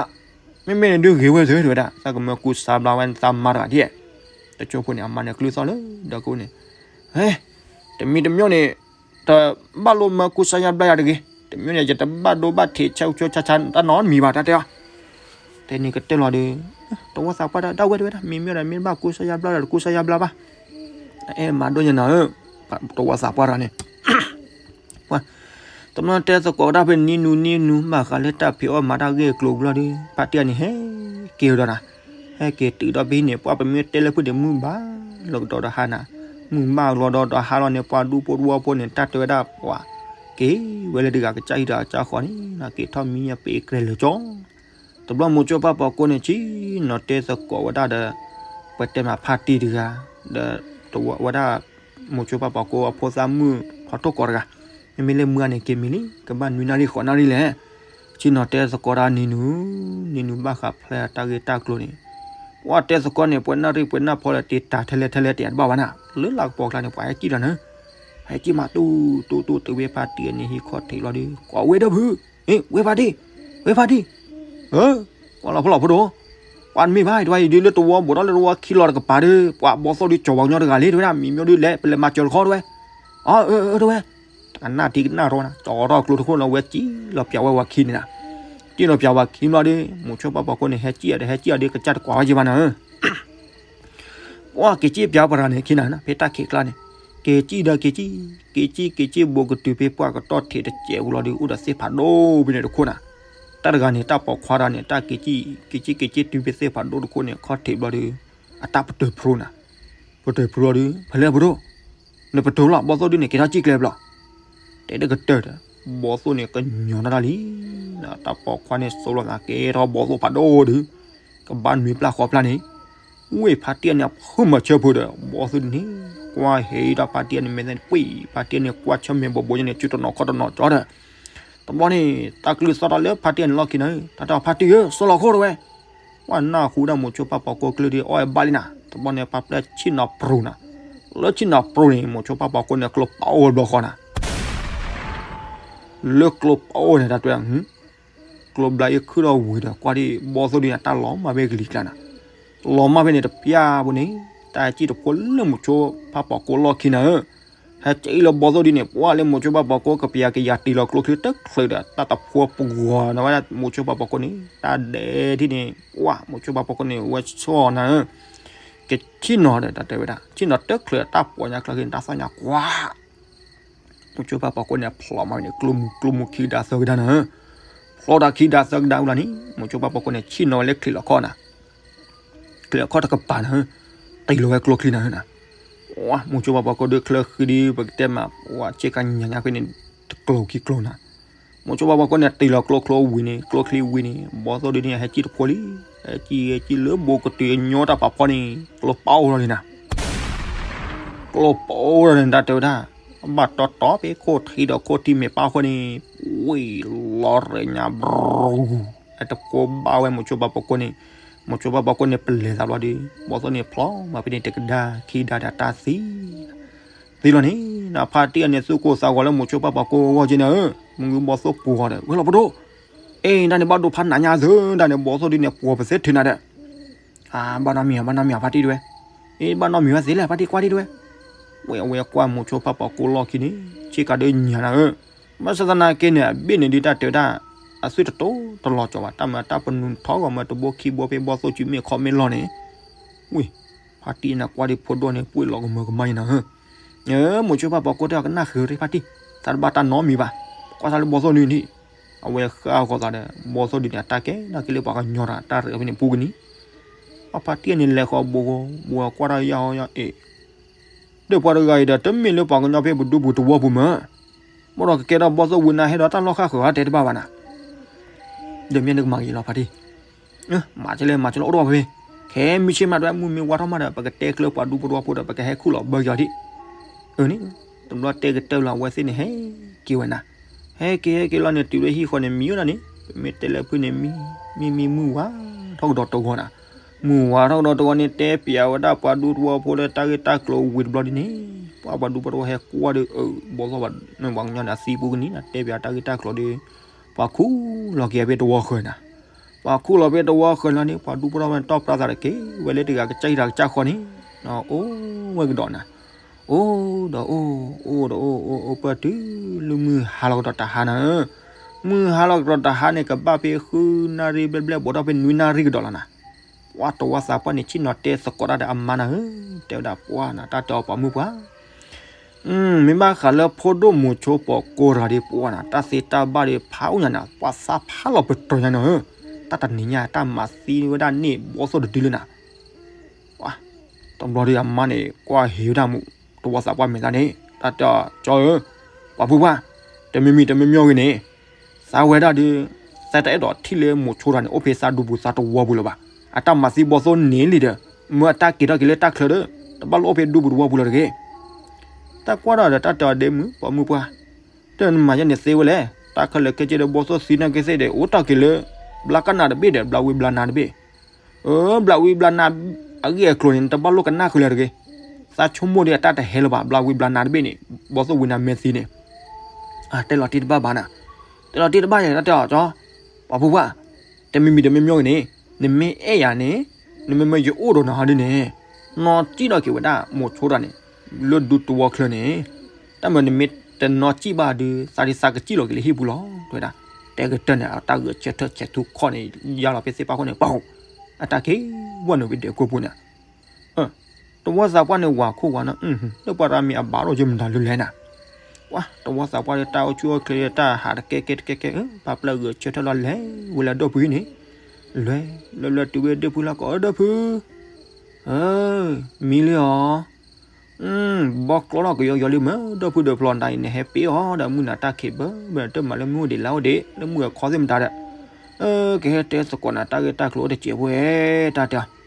မ့မ့ၢ်န့ၣ်ဒုးဂ့ၤဝဲသ့တဲဝဲဒၣ် သးကမၢကူစါဘျါဝဲသးမါတဂၤဒ် တကၠိဖိန့ၣ် အမါန့ၣ်ကျုသီၣ်လၢဒီးကအိၣ်န့ၣ် ဟဲ တမံၤတမံၤန့ၣ် တဘၣ်လိၣ်မၢကူစါယါဘျါယၤတဂ့ၤ တမ့ၢ်န့ၣ် ယတဘၣ်ဒိဘၣ်ထံးဆၢဆၢဆါဆါတၢ်နီတမံၤဘၣ် တၢ်တဲအီၤ. တဲန့ၣ်ကတၢၢ်လီၤဒီး တဝီသးပှၢ်တၢ် ဒၣ်ဝဲတဝဲဒၣ် မ့မ့ၢ်ဒီး မ့ၢ်တဘၣ်ကူစါယါဘျါဒီး တကူစါယါဘျါဘၣ်. အဲၣ်မၤဒိၣ်ညါနၤဧၢ, တဝီသးပှၢ်တဂၤန့ၣ် တနီၤတဲသကိးတၢ်ဖဲနံၤနူနံၤနူ ဘၣ်ဃးလၢတၢ်ဖံးအီၣ်မၤတၢ်ဂ့ၢ်အကျိၤဘျီဒီး ဖါတံၢ်အန့ၣ် ဟဲက့ၤဝဲဒီးနၤ, ဟဲက့ၤတုၤဒီးဖဲန့ၣ် ပှၤပမ့ၢ်တဲလၢဖုန့ၣ် မုၢ်ဘၣ်လီၤကဒီးဒီးဟါနၤ, မုၢ်ဘၣ်လီၤဒီးဒီးဟါလီၤန့ၣ် ပှၤဒူဖိတဝီဖိန့ၣ် တၢ်တဲဝဲဒၣ်ပှၤ က့ၤဝဲလၢတဂၤကစၢ်ဟံၣ်တဂၤကစၢ်ဃီန့ၣ် က့ၤထီၣ်မံညါပ့ၤကြဲၤလၢာ်ကၠီ တဘျီမိၤဆိပၢ်ပှၤကိးန့ၣ် ဆ့ၣ်နီၤတဲသကိးဝဲဒၣ်ဒီး ပှၤတဲမးဖါတံၢ်တဂၤ ဒီးဝဲဒၣ် မိၤဆိပၢ်ပှၤကိးအဖိသၣ်မုၣ်ဖီထိၣ်ကီးတဂၤ, မ့မ့ၢ်လၢမုၢ်အန့ၣ်က့ၤမံၤလံ ကဘၣ်နွံနၣ်ရံၣ်ဃိးနၣ်ရံၣ်လဲၣ်. ဆ့ၣ်နီၤတဲသကိးတၢ်နံၤနူ နံၤနူဘၣ်ဃးဖျဲၣ်တၢ်ဂ့ၢ်တၢ်ကျိၤန့ၣ် ပှၤတဲသကိးန့ၣ် ပှဲၤနၣ်ရံၣ်ပှဲၤနၣ်ဖီလၢတ့တၢ်ထဲလဲၣ်ထဲလဲၣ်တ့တဘၣ်ဘၣ်နၤ လၢလၢကပီၤကျါန့ၣ် ပှၤဟဲကံၣ်ဒီးနၤ ဟဲကံၣ်မးတူတူတူတုၤဝဲဖါတံၢ်အန့ၣ် ဟံးခီၣ်ထံးလီၤဒီး ကွၢ်ဝဲဒီပုၢ်, ဝဲဖါတံၢ်, ဝဲဖါတံၢ်, ကွၢ်လီၤဖီလီၤဖိဒိၣ်, ပှၤမ့ၢ်ဘၣ်တဝဲအံၤဒုးလၢတဝီဘူးထီၣ်လၢတဝီခံလီၤတကပၤဒီး ပှၤဘီသိၣ်ဒုးကၠီၤဝဲကညီတဂၤလံတဝဲဒၣ် မံၤမ့ၢ်ဒုးလဲၤ ပလဲၤမၤစၢၤတခီတဝဲ, အၢ တဝဲ, ကနၣ်ထံကနၣ်ရီနၤ ကၠီထီၣ်ကျိတခိၣ်လီၤဝဲကံၣ်လီၤပၠးဝဲဝၤခံန့ၣ်နၤ, ကံၣ်လီၤပၠးဝၤခံဘျီဒီး မိၤဆိပၢ်ပှၤကိးန့ၣ် ဟဲကံၣ်အီၤဒီး ဟဲကံၣ်အီၤဒီး ကစၢ်တကွၢ်ဝဲယံၤဘၣ်နၤဧၢ ပှၤက့ၤကံၣ်ပၠးပှၤတဂၤန့ၣ် ခံနၤ ဖဲတၢ်ခံးကျါန့ၣ် က့ၤကံၣ်ဒီးက့ၤကံၣ်, က့ၤကံၣ်က့ၤကံၣ်ဘူးကတုၤဖဲပှၢ်ကတီၢ်ထံးတစဲး ဝံၤလီၤဒီး အိၣ်ဒီးသ့ၣ်ဖးဒိၣ်ဖဲန့ၣ်တခိၣ်နၤ, တၢ်တဂၤန့ၣ် တၢ်ပိာ်ခွါတဂၤန့ၣ် တၢ်က့ၤကံၣ် က့ၤကံၣ်က့ၤကံၣ်တုၤဖဲသ့ၣ်ဖးဒိၣ်တခိၣ်န့ၣ် ခီၣ်ထံးဘျီဒီး အတၢ်ပတၢၢ်ဖျိနၤ, ပတၢၢ်ဖျိလီၤဒီး ဖဲလဲၣ်ပဒိၣ် နပတၢၢ်လီၤ ဘီသိၣ်ဒုးန့ၣ် က့ၤထီၣ်ကံၣ်ကျဲဘျီ တဲတကတၢၢ်ဒီး ဘီသိၣ်န့ၣ်ကညီၤနတၢ်လံ, တၢ်ပိာ်ခွါန့ၣ် စိးလိာ်သးကဲထီၣ်ဘီသိၣ်ဖးဒိၣ်ဒီး ကဘၣ်နွံပျၢ်ဃိးပျၢ်န့ၣ်, ဝ့ၢ်ဖါတံၢ်အန့ၣ် အဖုၣ်မၤဆၢဖိဒီး ဘီသိၣ်ဒုးန့ၣ် ကွၢ်ဟဲဒီးဖါတံၢ်အန့ၣ် မဲာ်သ့ၣ်န့ၣ် ပှံၢ် ဖါတံၢ်အန့ၣ် ကွၢ်ဆၢမဲာ်ဘိးဘိညါန့ၣ် စုတနီၤခီၣ်တနီၤကၠီဒီး တဘျီန့ၣ် တၢ်ကလုၢ်သီၣ်ထီၣ်လၢဖါတံၢ်အန့ၣ်လီၢ်ခံန့ၣ် တၢ်တဲအီၤ ဖါတံၢ်ဧၢ စိးလီၤခိၣ်တဝဲ ပှၤနၢ်ဟူဒၣ်မိၤဆိပၢ်ပှၤကိးကလုၢ်ဒီး အီၣ်အဲၣ်ဘၣ်လံနၤ, တဘျီန့ၣ် ပှၤပျဲၢ်ဆ့ၣ်နီၤပြူၤနၤ, လၢဆ့ၣ်နီၤပြူၤန့ၣ် မိၤဆိပၢ်ပှၤကိးန့ၣ် ကျိပအိၣ်ဘျီဃီနၤ, လၢကျိပအိၣ်န့ၣ် တၢ်တဲ ကျိဘျါအံၤခုၣ်ထီၣ်ဝံၤဒီး ကွၢ်ဒံး ဘီသိၣ်ဒုးန့ၣ် တၢ်လီၤမၢ်ဖဲကလံၤကျါနၤ, လီၤမၢ်ဖဲန့ၣ်တပျၢ်ဘိန့ၣ် တၢ်ဟဲကံၣ်တဖိလၢမိၤဆိပၢ်ပှၤကိးလီၢ်ခံနၤဧၢ, ဟဲကံၣ်လၢဘီသိၣ်ဒုးန့ၣ် ပှၤလၢမိၤဆိပၢ်ပှၤကိး ကပျၢကယၤတ့ၢ်လီၤကျိချံတချုးဒီး တၢ်တဖိပဂီၤနၤဝဲဒၣ်မိၤဆိပၢ်ပှၤကိးန့ၣ် တၢ်ဒဲးထံၣ်န့ၣ် ပှၤမိၤဆိပၢ်ပှၤကိးန့ၣ် ဝဲဆီၣ်နၤဧၢ, ကဆ့ၣ်နီၤဒီး တၢ်တဲဝဲဒၣ် ဆ့ၣ်နီၤတချုးတၢ်ပိာ်ညါကျါခံန့ၣ် တၢ်သီၣ်ညါကွၢ် မိၤဆိပၢ်ပှၤကိးန့ၣ် ဖျိးမးန့ၣ် ကျိမူကျိမူခံကဒါသၢကဒါနၤဧၢ, ဖျိးတၢ်ခံကဒါသၢကဒါဝံၤလီၤန့ၣ် မိၤဆိပၢ်ပှၤကိးန့ၣ် ဆ့ၣ်နီၤဝဲလၢချံးလီၤခီၣ်နၤ, ချံးလီၤခီၣ်တကပၤနၤဧၢ, တ့ၢ်လီၤဝဲကျိချံနၤဧၢနၤ, မိၤဆိပၢ်ပှၤကိးဒုးချၢဃံဒုး ပကတဲမး ဝဲဆ့ၣ်ကညါညါဖဲန့ၣ် တကျိၤခံကျိၤနၤ, မိၤဆိပၢ်ပှၤကိးန့ၣ် တ့ၢ်လီၤကျိချံဝံၤန့ၣ် ကျိချံဝံၤန့ၣ် ဘီသိၣ်ဒုးန့ၣ် ဟဲကံၣ်တဖိလံ, ဟဲကံၣ်ဟဲကံၣ်လၢဘိကတုၤအညီတၢ်ဖးဖီန့ၣ် ကျိပအိၣ်လီၤန့ၣ်နၤ ကျိပအိၣ်ဒီးန့ၣ် တၢ်တဲဝဲဒၣ် ဘၣ်တီတီဖဲခိၣ်ထံဒီးခိၣ်ထံမ့ၢ်ပၢ်ဃိန့ၣ် ဝံၤလီၤရၢညါ ဘြူၤ အတဖိဘၣ်ဝဲမိၤဆိပၢ်ပှၤကိးန့ၣ်, မိၤဆိပၢ်ပှၤကိးန့ၣ် ပလဲၤသးဘျီဒီး ဘီသိၣ်န့ၣ်ဖျိးမးဖဲန့ၣ် တကဒါခံဒါဒီးတၢ်သံ သံလီၤန့ၣ် နဖါတံၢ်အန့ၣ် သူၣ်ကိၢ်သးဂီၤလၢမိၤဆိပၢ်ပှၤကိးအဂီၢ်က့နၤဧၢ, မုၢ်ဂုၢ်ဘီသိၣ်ပှီၤဒီး ဝဲလီၤပဒိၣ်, အဲ ဒၣ်န့ၣ်ဘၣ်ဒိဖးနးညါသၢ ဒၣ်န့ၣ် ဘီသိၣ်ဒုးန့ၣ် ပှီၤပသ့ထုးနၤဒီး အါ ဘၣ်နီတမံၤ ဘၣ်နီတမံၤ ဖါတံၢ်တဝဲ, အ့ ဘၣ်နီတမံၤဝဲသ့လဲၣ် ဖါတံၢ်ကွၢ်တံၢ်တဝဲ, ဝဲအဝဲကွၢ်မိၤဆိပၢ်ပှၤကိးလီၢ်ခံန့ၣ် ဆ့ကၤဒုးညါနၤဧၢ, ဘၣ်ဆၣ်သနာ်က့န့ၣ် အဘ့ၣ်န့ၣ်ဒုးတၢ်တဲဝဲဒၣ် အသွံၣ်တတိတလီၤကၠီၤဘၣ် တၢ်မၤတၢ်ပနူးထီၣ်ဂီၤမၤတဘိခံဘိဖဲဘီသိၣ်စုမ့ၢ်ခီမ့ၢ်လီၢ်န့ၣ်, ဝံၤ ဖါတံၢ်အန့ၣ်ကွၢ်ဒံးဖိဒိၣ်န့ၣ် ပှ့ၤလီၤကမၢကမၣ်အံၤနၤဧၢ မိၤဆိပၢ်ပှၤကိးတဲအီၤ ကနၣ်ဃုာ်ရ့ဖါတံၢ်, သးတဘၣ်တၢ်နီတမံၤဘၣ်, ကွၢ်စၢ်လၢဘီသိၣ်ဒုးန့ၣ်, အဝဲဃၣ်ဃီၤသးဒီး ဘီသိၣ်ဒုးန့ၣ် အတၢ်ကဲနာ်က့လၢပှၤကညီတၢ် တၢ်ရဲၣ်ဖဲန့ၣ်ပူၤကနံၤ, အဖါတံၢ်န့ၣ်လဲၤဃီၤဘိဃီ ဘိဃီကွၢ်တၢ်ယၢ်ဟီယၢ်အ့ၣ်, ဒီးပှၤတဂၤအံၤဒီး တမ့ၢ်လၢပှၤကညီဖဲပဒူပူၤတဝီပူၤမး, ဘၣ်ဒီးကကဲထီၣ်ဘီသိၣ်ဝံၤနၤဟဲဒီးတၢ်လီၢ်ဃၣ်ဃၢၤတဲတဘၣ်ဘၣ်နၤ, ဒီးမ့ၢ်နကမၤက့ၤလီၤဖါတံၢ် မၤကလဲၣ် မၤကလဲၣ် အိၣ်တဝီဖဲဖဲ, ခဲမုၢ်ဆ့ၣ်မးတဝဲ မုၢ်မ့ၢ်ဝါထီၣ်မးဒီး ပကတဲကျၢၤပှၤဒူဖိတဝီဖိဒီး ပကဟဲခူၣ်လီၤဘၢက့ၤအီၤဒံး, အန့ၣ်, တဘျီတဲကတၢၢ်လီၤ အဝဲသ့ၣ်န့ၣ် ဟဲက့ၤဝဲနၤ, ဟဲက့ၤဟဲက့ၤလီၤန့ၣ် တုၤလၢဟံၣ်ဃီန့ၣ် မံဝဲဒၣ်န့ၣ် ပမ့ၢ်တဲလၢဖုန့ၣ် မံ မံမံမုၢ်ဝါထီၣ်ကဒီးတဂီၤနၤ, မုၢ်ဝါထီၣ်ကဒီးတဂီၤန့ၣ် တဲပၠးဝဲဒၣ်ပှၤဒူဖိတဝီဖိလၢတၢ်ဂ့ၢ်တၢ်ကျိၤဝံၤတဘျီဒ်န့ၣ်, ပှၤပှၤဒူဖိတဝီဟဲကွၢ်ဒီး အၢ ဘီသိၣ်ဘၣ် ပှၤကညီန့ၣ် အသံပူၤကနံၤနၤ တဲပၠးတၢ်ဂ့ၢ်တၢ်ကျိၤဒီး ပှၤခူၣ်လီၤက့ၤဖဲတဝီဃၢၤနၤ, ပှၤခူၣ်လီၤဖဲတဝီဃၢၤလီၤန့ၣ် ပှၤဒူဖိတဝီတီၢ်ပြၢသးဒီးက့ၤဝဲလၢတဂၤကစၢ်ဟံၣ်တဂၤကစၢ်ဃီန့ၣ်, အိၣ်ဝဲကဒီးနၤ, အိၣ်ဒီးအိၣ် အိၣ်ဒီးအိၣ် အိၣ်အိၣ်ပၢၢ်တုၤလၢမုၢ်ဟါလီၤကဒီးတဟါနၤဧၢ, မုၢ်ဟါလီၤကဒီးတဟါန့ၣ် ကဘၣ်ဖဲဃုနၣ်ရံၣ်ဘျဲၣ်ဘျဲၣ် ဘၣ်ဒီးဖဲနွံနၣ်ရံၣ်ကဒီးလီၤနၤ, ပှၤတဝီသးပှၢ်န့ၣ် ဆ့ၣ်နီၤတဲသကိးတၢ်ဒီးအမါနၤဧၢ, တဲဝဲဒၣ်ပှၢ်နၤ တၢ်တဲအီၤပှၤမုၣ်ပှၢ် မ့ၢ်ဘၣ်ဃးလၢဖိဒိၣ်မိၤဆိပိာ်ကိးတဂၤဒီးပှၢ်နၤ တၢ်သ့တၢ်ဘၣ်ဒီးဖးအိၣ်ညါနၤ ပှၤသးဖးလီၤပတြၢၤညါနၤဧၢ, တၢ်တနံၤညါတၢ်မၤသံဝဲဒၣ်န့ၣ်ဘီသိၣ်တဒုလၢနၤ တဘျီဒီးအမါန့ၣ် ကွၢ်ဟ့ၣ်ဝဲဒၣ်မူ တဝီသးပှၢ်မဲာ်သၣ်န့ၣ် တၢ်တဲအီၤ ကၠီဧၢ, ပှၤဖုပှၢ်, တမံၤမံၤတမံၤမံၤဂ့ၤန့ၣ်, သးဝဲဒၣ်ဒီး သးတအဲၣ်ဒိးထံၣ်လၢမိၤဆိတဂၤန့ၣ်အိၣ်ဖဲသးဒူပူၤသးတဝီပူၤလၢၤဘၣ်, အတၢ်မၤသံဘီသိၣ်န့ၣ်လံဒီး မၢအတၢ်က့ၤထီၣ်က့ၤလၢတၢ်ချၢဒီး တဘၣ်လိၣ်အိၣ်ဖဲဒူပူၤတဝီပူၤလၢၤတဂ့ၤ တၢ်ကွၢ်ဒီးတၢ်တဲအီၤဒ့မုၣ် ပှၤမုၣ်ပှၢ်, တၢ်နမၤယဲန့ၣ်သ့ဝဲလဲၣ်, တၢ်ခဲလၢာ်ခဲဆ့ဒီးဘီသိၣ်သံနာ်က့သ့ၣ်ဒီး အိၣ်တ့ၢ်က့ၤလၢ ဘျါကနၣ်တဘ့ၣ်ဒီး ဘျါဝံဘျါနါတဘ့ၣ်, အၢ ဘျါဝံဘျါနါ အဂ့ၢ်အကျိၤန့ၣ် နတဘၣ်လိၣ်ကနၣ်ဃုာ်လၢၤတဂ့ၤ, သးဆိကမိၣ်ဒီးအတၢ်တဟဲလၢၤဘၣ် ဘျါဝံဘျါနါတဘ့ၣ်န့ၣ်, ဘီသိၣ်ဝံနါမဲာ်သံန့ၣ် တဲလီၤတံၢ်တဘၣ်ဘၣ်နၤ, တဲလီၤတံၢ်တဘၣ်ယဲ တၢ်တဲအီၤကၠီ, ပှၤဖုပှၢ်, တမံၤမံၤတမံၤမံၤဂ့ၤန့ၣ်, နမ့ၢ်အဲၣ်ယၤန့ၣ်, နမ့မ့ၢ်ယအိၣ်ဒီးနၤဟီဒ်န့ၣ်, နီၢ်စံၣ်ထီၣ်က့ၤဝဲဒၣ်မိၤဆိတဂၤန့ၣ်, လၢဒူတဝီချၢန့ၣ်, တၢ်မၤနမ့ၢ်တနီၢ်စံၣ်ဘၣ်ဒီး သးဒ်သးကစံၣ်လီၤက့ၤလၢဟံၣ်ပူၤလီၤ တဲဝဲဒၣ်, တဲကတၢၢ်န့ၣ် အတၢ်ဂဲၤဆၢထၢၣ်ဆဲးထူခီၣ်န့ၣ် ယါလီၤဖဲသ့ၣ်ပာ်ခိၣ်န့ၣ် ပှၤ, အတၢ်က့ၤဝဲနုာ်ဖဲဒဲးကိၢ်ပူၤန့ၣ် တဝီသးပှၢ်န့ၣ် ဝၤခိၣ်ဝၤနီၤ, လၢပှၤရၤမံၤအဘၣ်ဒီးယမတၤလၢလဲၣ်နၤ, ပှၤတဝီသးပှၢ်ဒီးတၢ်အိၣ်ဆူၣ်အိၣ်ချ့ဒီးတၢ်ဟးတကဲကဲတကဲကဲ, ပာ်ပျဲဂဲၤဆၢထၢၣ်လီၤလဲၤဝဲလၢအဒီပုၢ်န့ၣ်, လဲၤလၢလၢတုၤဝဲဒီပုၢ်လၢကီး ဒီပုၢ် မံလံအီၤ, ဘီကျီလီၤကယီကယီလံမ့ၢ် ဒီပုၢ်ဒီးဖျီနတၢ်အံၤ နဟဲပ့ၤအီၤဒီးမုၢ်နၤတၢ်ခံးဘၢဘၢ နတမၤလၢမုၢ်အိၣ်ဒံးလါအိၣ်ဒံး လၢမုၢ်အခီသ့ၣ်မတၤဒီး, ကဟဲတဲသကိးနၤတၢ်ဂ့ၢ်တၢ်ကျိၤအိၣ်တစဲးဖိဝဲ တၢ်တဲအီၤ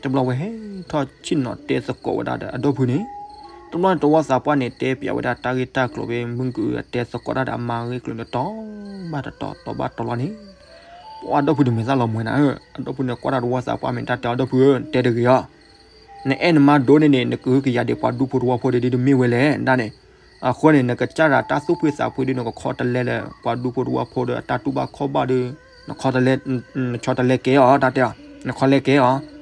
တဘျီဝဲဟဲထီၣ်ဆ့ၣ်နီၤတဲသကိးဝဲဒၣ်ဒီးအဒီပုၢ်န့ၣ်, တဘျီန့ၣ်တဝီသးပှၢ်န့ၣ် တဲပျးဝဲဒၣ်တၢ်ဂ့ၢ်တၢ်ကျိၤဖဲမုၢ်ကတဲသကိးတၢ်ဒီးအမါဂ့ၢ်ကျိၤန့ၣ် တီၤဘၣ်တတီၤ တီၤဘၣ်တီၤလီၤန့ၣ်, ပှၤအဒီပုၢ်တမဲာ်သၣ်လီၤမွဲနၤဧၢ, အဒီပုၢ်န့ၣ်ကွၢ်တၢ်တဝီသးပှၢ်မ့ၢ်တၢ်တဲအီၤ ဒီပုၢ်ဧၢ တဲတဂ့ၤအီၤ နအဲၣ်နမါဒိၣ်န့ၣ်န့ၣ် နကဟုကယာ်ဒံးပှၤဒူဖိတဝီဖိဒ်ဒ်တမ့ၢ်ဝဲလဲၣ်ဒၣ်န့ၣ်, အဃိန့ၣ် နကစၢ်ရၤတၢ်သူၣ်ဖှံသးဖှံဒ် နကခီတလဲလၢပှၤဒူဖိတဝီဖိဒီးအတၢ်တူၢ်ဘၣ်ခီၣ်ဘၣ်ဒီး, နခီတလဲ, နခီတလဲကဲအီၤ တၢ်တဲအီၤ, နခီလဲကဲအီၤ,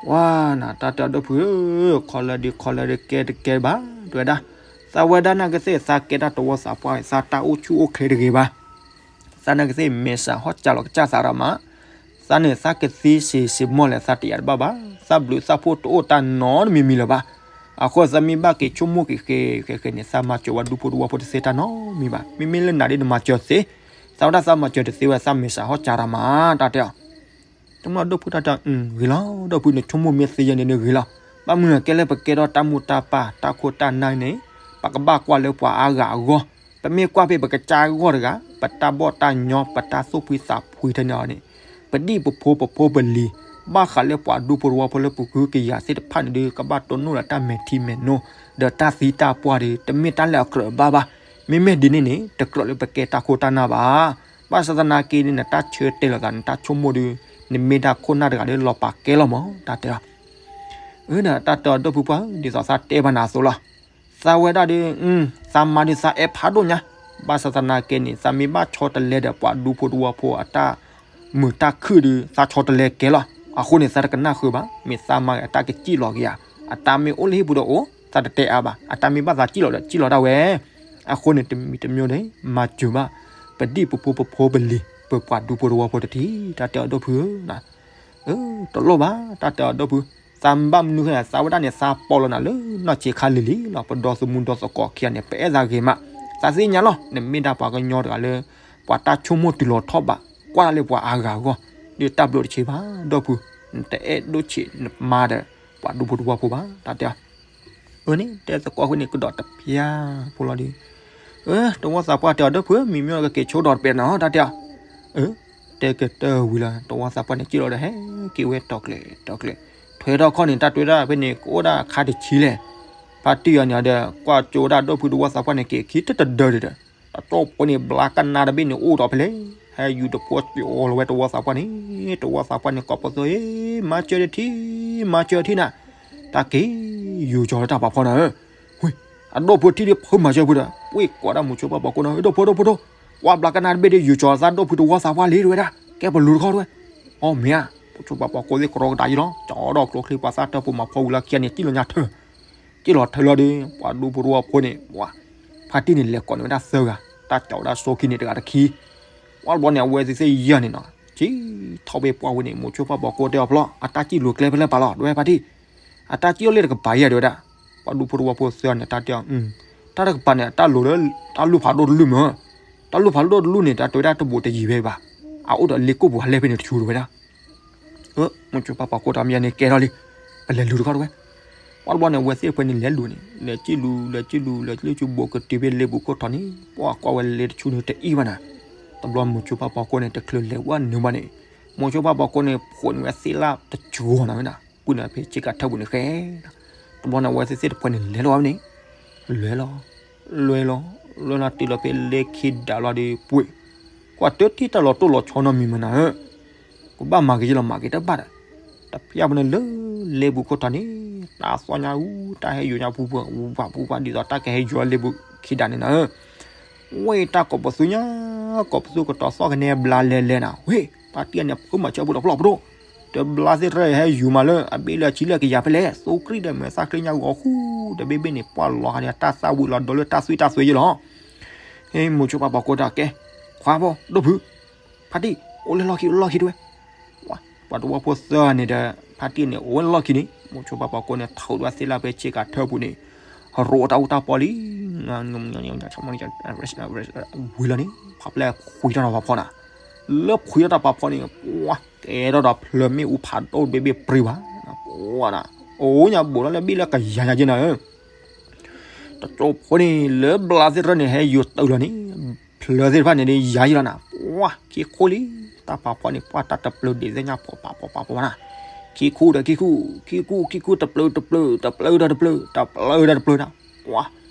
ဝါနၤ တၢ်တဲအီၤဒီပုၢ်ဧၢ, ခီလၢဒ်ခီလၢဒ်ကဲတကဲဘၣ် တဲဝဲဒၣ်, သးဝဲဒၣ်နာ်က့သ့ၣ် သးကဲတၢ်တဝီသးပှၢ် သးတၢ်အိၣ်ဆူၣ်အိၣ်ချ့တဂ့ၤဘၣ် သးနာ်က့သ့ၣ် မဲာ်ဆှးဟီၣ်စၢ်လီၤကစၢ်သးရၤမး, သးန့ၣ် သးကသံစ့စ့မီၢ်လဲၣ် သးတယာ်တဘၣ်ဘၣ်, သးဘျုးသးဖှိၣ်တအိၣ်တၢ်နီတမံၤမံၤလၢၤဘၣ်, အဃိသးမ့ၢ်ဘၣ်က့ၤဆိကမိၣ်က့ၤဃဲဃဲဃဲန့ၣ် သးမၤစၢၤဝဲဒူဖိတဝီဖိတသ့တၢ်နီတမံၤဘၣ်, မ့မ့ၢ်လၢနၤဒ်နမၤစၢၤသ့, သးဝဲဒၣ်သးမၤစၢၤတသ့ဝဲ သးမဲာ်ဆှးဟီၣ်စၢ်ရၤမး တၢ်တဲအီၤ တမ့ၢ်ဒီပုၢ်တၢ်တဲအီၤ ဂ့ၤလီၤ ဒီပုၢ်နဆိကမိၣ်မ့ၢ်သ့ယဲန့ၣ်ဂ့ၤလီၤ, ဘၣ်မနုၤကဲလၢပကဲထီၣ်တၢ်မိၢ်တၢ်ပၢ်တၢ်ခိၣ်တၢ်နၢ်န့ၣ်, ပကဘၣ်ကွၢ်လၢပှၤအါဂၤအဂီၢ်, ပမ့ၢ်ကွၢ်ဖဲပကစၢ်အဂီၢ်တဂၤ ပတၢ်ဘီၣ်တၢ်ညီ ပတၢ်သူၣ်ဖှံသးဖှံထဲန့ၣ်အီၤန့ၣ်, ပဒံၣ်ပဖိပဖိပလံၤ, ဘၣ်ဃးလၢပှၤဒူဖိတဝီဖိလၢပကဟုကယာ်သ့ၣ်တဖၣ်န့ၣ်ဒီး ကဘၣ်တိၢ်နီၣ်လၢတၢ်မဲာ်ထံမဲာ်နိ, ဒီးတၢ်သံတၢ်ပှၢ်ဒီး တမ့ၢ်တၢ်လၢအကြၢးဘၣ်ဘၣ်, မ့မ့ၢ်ဒ်န့ၣ်န့ၣ် တကြၢးလၢပကဲတၢ်ခိၣ်တၢ်နၢ်ဘၣ် ဘၣ်ဆၣ်သနာ်က့န့ၣ် နတၢ်ဆၢတဲာ်လိာ်သး နတၢ်ဆိကမိၣ်ဒီး နမ့ၢ်ဒၣ်ခိၣ်နၢ်တဂၤလၢလီၤပာ်ကဲလီၤမး တၢ်တဲအီၤ, အၢ တၢ်တဲအီၤဒီပုၢ်ပှၢ် ဒ်သိးသးတဲဘၣ်နၤအသိးလီၤ, သးဝဲဒၣ်ဒီး သးမါဒီးသးအဲၣ်ဖးဒိၣ်ညါ, ဘၣ်ဆၣ်သနာ်က့န့ၣ် သးမ့ၢ်ဘၣ်ဆီတလဲဒီးပှၤဒူဖိတဝီဖိအတၢ်မုာ်တၢ်ခုၣ်ဒီး သးဆီတလဲကဲလီၤ, အဃိန့ၣ် သးတကနၣ်ဃုာ်ဘၣ်, မ့ၢ်သးမါဂ့ၤ အတၢ်ကစံၣ်လီၤက့ၤဧါ, အတၢ်မ့ၢ်အိၣ်လၢဟံၣ်ပူၤဒီးအိၣ်, သးတတဲအါဘၣ်, အတၢ်မ့ၢ်ဘၣ်သးစံၣ်လီၤဒီးစံၣ်လီၤဒၣ်ဝဲ အဃိန့ၣ် တမံၤတမံၤန့ၣ် မၤစၢၤဘၣ် ပဒံၣ်ပဖိပဖိပလံၤ ပပှၤဒူဖိတဝီဖိတထံၣ် တၢ်တဲအီၤဒီပုၢ်ဧၢ, တလိၣ်ဘၣ် တၢ်တဲအီၤဒီပုၢ်, သးဘၣ်မနုၤဃိ သးဝဲဒၣ်န့ၣ် သးပိာ်လီၤနၤလၢနီၢ်ဆံးခါလံၤလံၤလီၤ, ပဒီသုးမုၢ်ဒီသကိးခံဂၤန့ၣ် ပအဲၣ်သးဂ့ၤမး, သးသ့ၣ်ညါလီၤ နမ့ၢ်ဒၣ်ပှၤကညီတဂၤလၢ ပှၤတၢ်ဆိကမိၣ်တုၤလီၤထီၣ်ဘး, ကွၢ်တၢ်လၢပှၤအါဂၤအဂီၢ်, ဒီးတၢ်ဘျုးတဆံးဘၣ် ဒီပုၢ်, နတအဲၣ်ဒိၣ်ဆံးနမါဒီး ပှၤဒူဖိတဝီဖိဘၣ် တၢ်တဲအီၤ အၢန့ၣ် တဲသကိးဃုာ်န့ၣ် ကဒီးတဖျါဖိလီၤဒီး, တဝီသးပှၢ်တဲအီၤ ဒီပုၢ်ဧၢ မံမ့ၢ်ကက့ၤဆိဒီးတပဲာ်နီၤ တၢ်တဲအီၤ, တဲကတၢၢ်ဝံၤလီၤ တဝီသးပှၢ်န့ၣ် စံၣ်လီၤဒီးဟဲက့ၤဝဲတီၤကျဲၤတီၤကျဲၤ, ထွဲထီၣ်ခီၣ်န့ၣ် တၢ်တွဲဒၣ်ဖဲန့ၣ် ကအိၣ်ဒၣ်အခါတဆံလဲၣ်, ဖါတံၢ်အီၤန့ၣ်ဒီး ကွၢ်ကၠိဝဲဒၣ်ဒီပုၢ်တဝီသးပှၢ်န့ၣ် က့ၤခံတတဒၢဒီး တၢ်တိၢ်ဖိန့ၣ် ဘျါကနါတဘ့ၣ်န့ၣ် အိၣ်ဒီးဖဲလဲၣ်, ဟဲယူၤတဖိကၠီလီၤဝဲတဝီသးပှၢ်န့ၣ်, တဝီသးပှၢ်န့ၣ် ကိးပသူ မၤစၢၤတထံၣ်, မၤစၢၤတထံၣ်နၤ, တၢ်က့ၤယူၤကၠီလၢတၢ်ပာ်ဖီနၤဧၢ, ဝံၤ အဒီပုၢ်ထံၣ်ဒ်ဖုမၤစၢၤဖုဒီး ပှ့ၢ်ကိးဒၣ်မိၤဆိပှၢ်ပှၤကိးနီၤ ဒီပုၢ်ဒီပုၢ်ဒီပုၢ်, ကွၢ်ဘျါကနါတဘ့ၣ်ဒီး ယူၤကၠီသးဒီပုၢ်တဝီသးပှၢ်လံတဝဲဒၣ်, ကဲပလူၤတခီတဝဲ, အီမ့ၢ်ဧါ, မိၤဆိပှၢ်ပှၤကိးသ့ၣ်ကရီကဒါယံလီၤ, ကၠီဒီးကျိချံပှၤသၣ်တၢ်ပိာ်မၤဖီဝံၤလၢခံဂၤန့ၣ် စံၣ်လီၤညါထၢၣ်, က့ၢ်လီၤထၢလီၤဒီး ပှၤဒူဖိတဝီဖိန့ၣ် ပှၤ ဖါတံၢ်န့ၣ် လဲၤကိးန့ၢ်ဝဲဒၣ်သၢဂၤ, တၢ်ကၠီဝဲဒၣ်စိခံန့ၣ် တဂၤတခံ, ပှၤတဘျီန့ၣ် အဝဲသ့ၣ်သ့ၣ်ယဲၢ်န့ၣ်နီၤ, က့ၤထီၣ်ဘ့ၣ်ပှၢ်ဝဲန့ၣ် မိၤဆိဖါပှၤကိးတဲအီၤဖျီ, အတၢ်ကံၣ်လိၤကျဲဖဲလဲၣ်ပာ်လီၤ ဒဝဲဖါတံၢ်, အတၢ်ကံၣ်အိၣ်လၢတကပၤယဲၢ် ဒဝဲဒၣ်, ပှၤဒူဖိတဝီဖိသၢဂၤန့ၣ် တၢ်တဲအီၤ, တၢ်တကပၤန့ၣ် အတၢ်လိၤလၢ တၢ်လူၢ်ဖးဒိၣ်တလုၢ်မး, တၢ်လူၢ်ဖးဒိၣ်တလုၢ်န့ၣ် တၢ်တဲဝဲဒၣ်တဘူးတယံၤဖဲဘၣ်, အအိၣ်ဒီးလ့ကိၣ်ပူၤဟးလဲၣ်ဖဲန့ၣ်တဆူတဝဲဒၣ် မိၤဆိဖါပှၤကိးတၢ်မ့ၢ်န့ၣ်ကဲထီၣ်လံ, ပလဲၤလူၤတခီတဝဲ, ပှၤတဘျီန့ၣ် အဝဲသ့ၣ်တဖၣ်န့ၣ်လဲၤလူၤန့ၣ် လဲၤကံၣ်လူၤ လဲၤကံၣ်လူၤ လဲၤကံၣ်လူၤ ဘူးကတုၤဖဲလ့ဘူးခိၣ်ထီန့ၣ် ပှၤကွၢ်ဝဲလ့တဆူန့ၣ်တအံၣ်ဘၣ်နၤ, တဘျီမိၤဆိဖါပှၤကိးန့ၣ် တချုးလဲၤဝဲနုာ်ဘၣ်န့ၣ်, မိၤဆိဖါပှၤကိးန့ၣ် ဖိးန့ၢ်ဝဲသ့ၣ်လၣ်တကၠီၤနၤဝဲဒၣ် ကွံာ်န့ၣ်ဖဲဆ့ကၤထၢၣ်ပူၤန့ၣ်ဃဲ, တဘျီန့ၣ် အဝဲသ့ၣ်သ့ၣ်တဖၣ်န့ၣ်လဲၤလီၤဝဲန့ၣ်, လဲၤလီၤ လဲၤလီၤ လဲၤလီၤတုၤလီၤဖဲလ့ခံဒးလီၤဒီးပှ့ၤ, ကွၢ်တထံၣ်တၢ်လီၤတိၢ်လီၤဆီနီတမံၤမးနၤဧၢ, ကဘၣ်မၤက့ၤယဲလီၤ မၤက့ၤတဘၣ်ဒီး, တဖျၢၣ်ဖိန့ၣ်လၢလ့ဘူးခိၣ်ထီန့ၣ်, တၢ်သီၣ်ညါအူ တၢ်ဟဲယိၤညါပူၤပူၤ အူပူၤပူၤပူၤ ဒ်သိးတၢ်ကဟဲယိၤလ့ဘူးခံဒးန့ၣ်နၤဧၢ, ဝဲတၢ်ကိးပသူညါ, ကိးပသူကတီၤသီၣ်ကနဲဘျါလဲၤလဲၤနၤ, ဝ့ၢ် ဖါတံၢ်န့ၣ် ဖုမၤဆၢဖိဒီးဖျီၣ်ပဒိၣ်, တဘျါသ့ၣ်တဖၣ်ဟဲယိၤမးလၢ အဘ့ၣ်လၢအဆံလၢကယၤဖဲလဲၣ် သိကရံၣ်ဒီးမဲာ်သၣ်ချ့ညါဂီၤဃူ, တဘ့ၣ်ဘ့ၣ်န့ၣ် ပှၢ်လီၤဟးန့ၣ် တၢ်သၣ်ဝံၤလီၤဒီးလၢတၢ်သွံၣ်တၢ်သွဲယဲလီၤ မိၤဆိဖါပှၤကိးတၢ်ကဲ, ခွါဖိ ဒိၣ်ဖု, ဖါတံၢ် အိၣ်လၢလီၢ်ခံ အိၣ်လၢလီၢ်ခံတဝဲ, ပှၤတဝီဖိသၢဂၤန့ၣ်ဒီး ဖါတံၢ်န့ၣ် အိၣ်ဝဲလၢလီၢ်ခံန့ၣ် မိၤဆိဖါပှၤကိးန့ၣ် ထီၣ်ဒွးသ့ၣ်လၢဖဲဆ့ကၤထၢၣ်ပူၤန့ၣ်, ရိးတၢ်အူတၢ်ပီလံ, ဝံၤလီၤန့ၣ် ဖးဖျဲၣ်ဖှံထီၣ်တၢ်ပာ်ဖီန့ၣ်, လၢဖှံထီၣ်တၢ်ပာ်ဖီန့ၣ် ပှၤ ကဲထီၣ်ဒီးဖျၢၣ်မ့ၣ်အူဖးဒိၣ်တဘ့ၣ်ဘ့ၣ်ပြံဘၣ်, ပှၤနၤ, အိၣ်ညါဘူးထီၣ်လၢဘ့ၣ်လၢကယၤညါက့နၤဧၢ, တကၠိဖိန့ၣ် လၢဘျါသ့ၣ်တဖၣ်န့ၣ် ဟဲယိၤတုၤလီၤန့ၣ်, ဖျၢၣ်သ့ၣ်တဖၣ်န့ၣ်ဒီးယၤယံလီၤနၤ, ပှၤ ခံခူလံ, တၢ်ပာ်ဖီန့ၣ် ပှၤတၢ်တပျၢၤဒံးသ့ၣ်ညါဖှီၣ်ဖးဖှီၣ်ဖးဖှီၣ်နၤ, ခံခူဒီးခံခူ, ခံခူ ခံခူ တပျၢၤ တပျၢၤ တပျၢၤဒီးတပျၢၤ တပျၢၤဒီးတပျၢၤနၤ, ပှၤ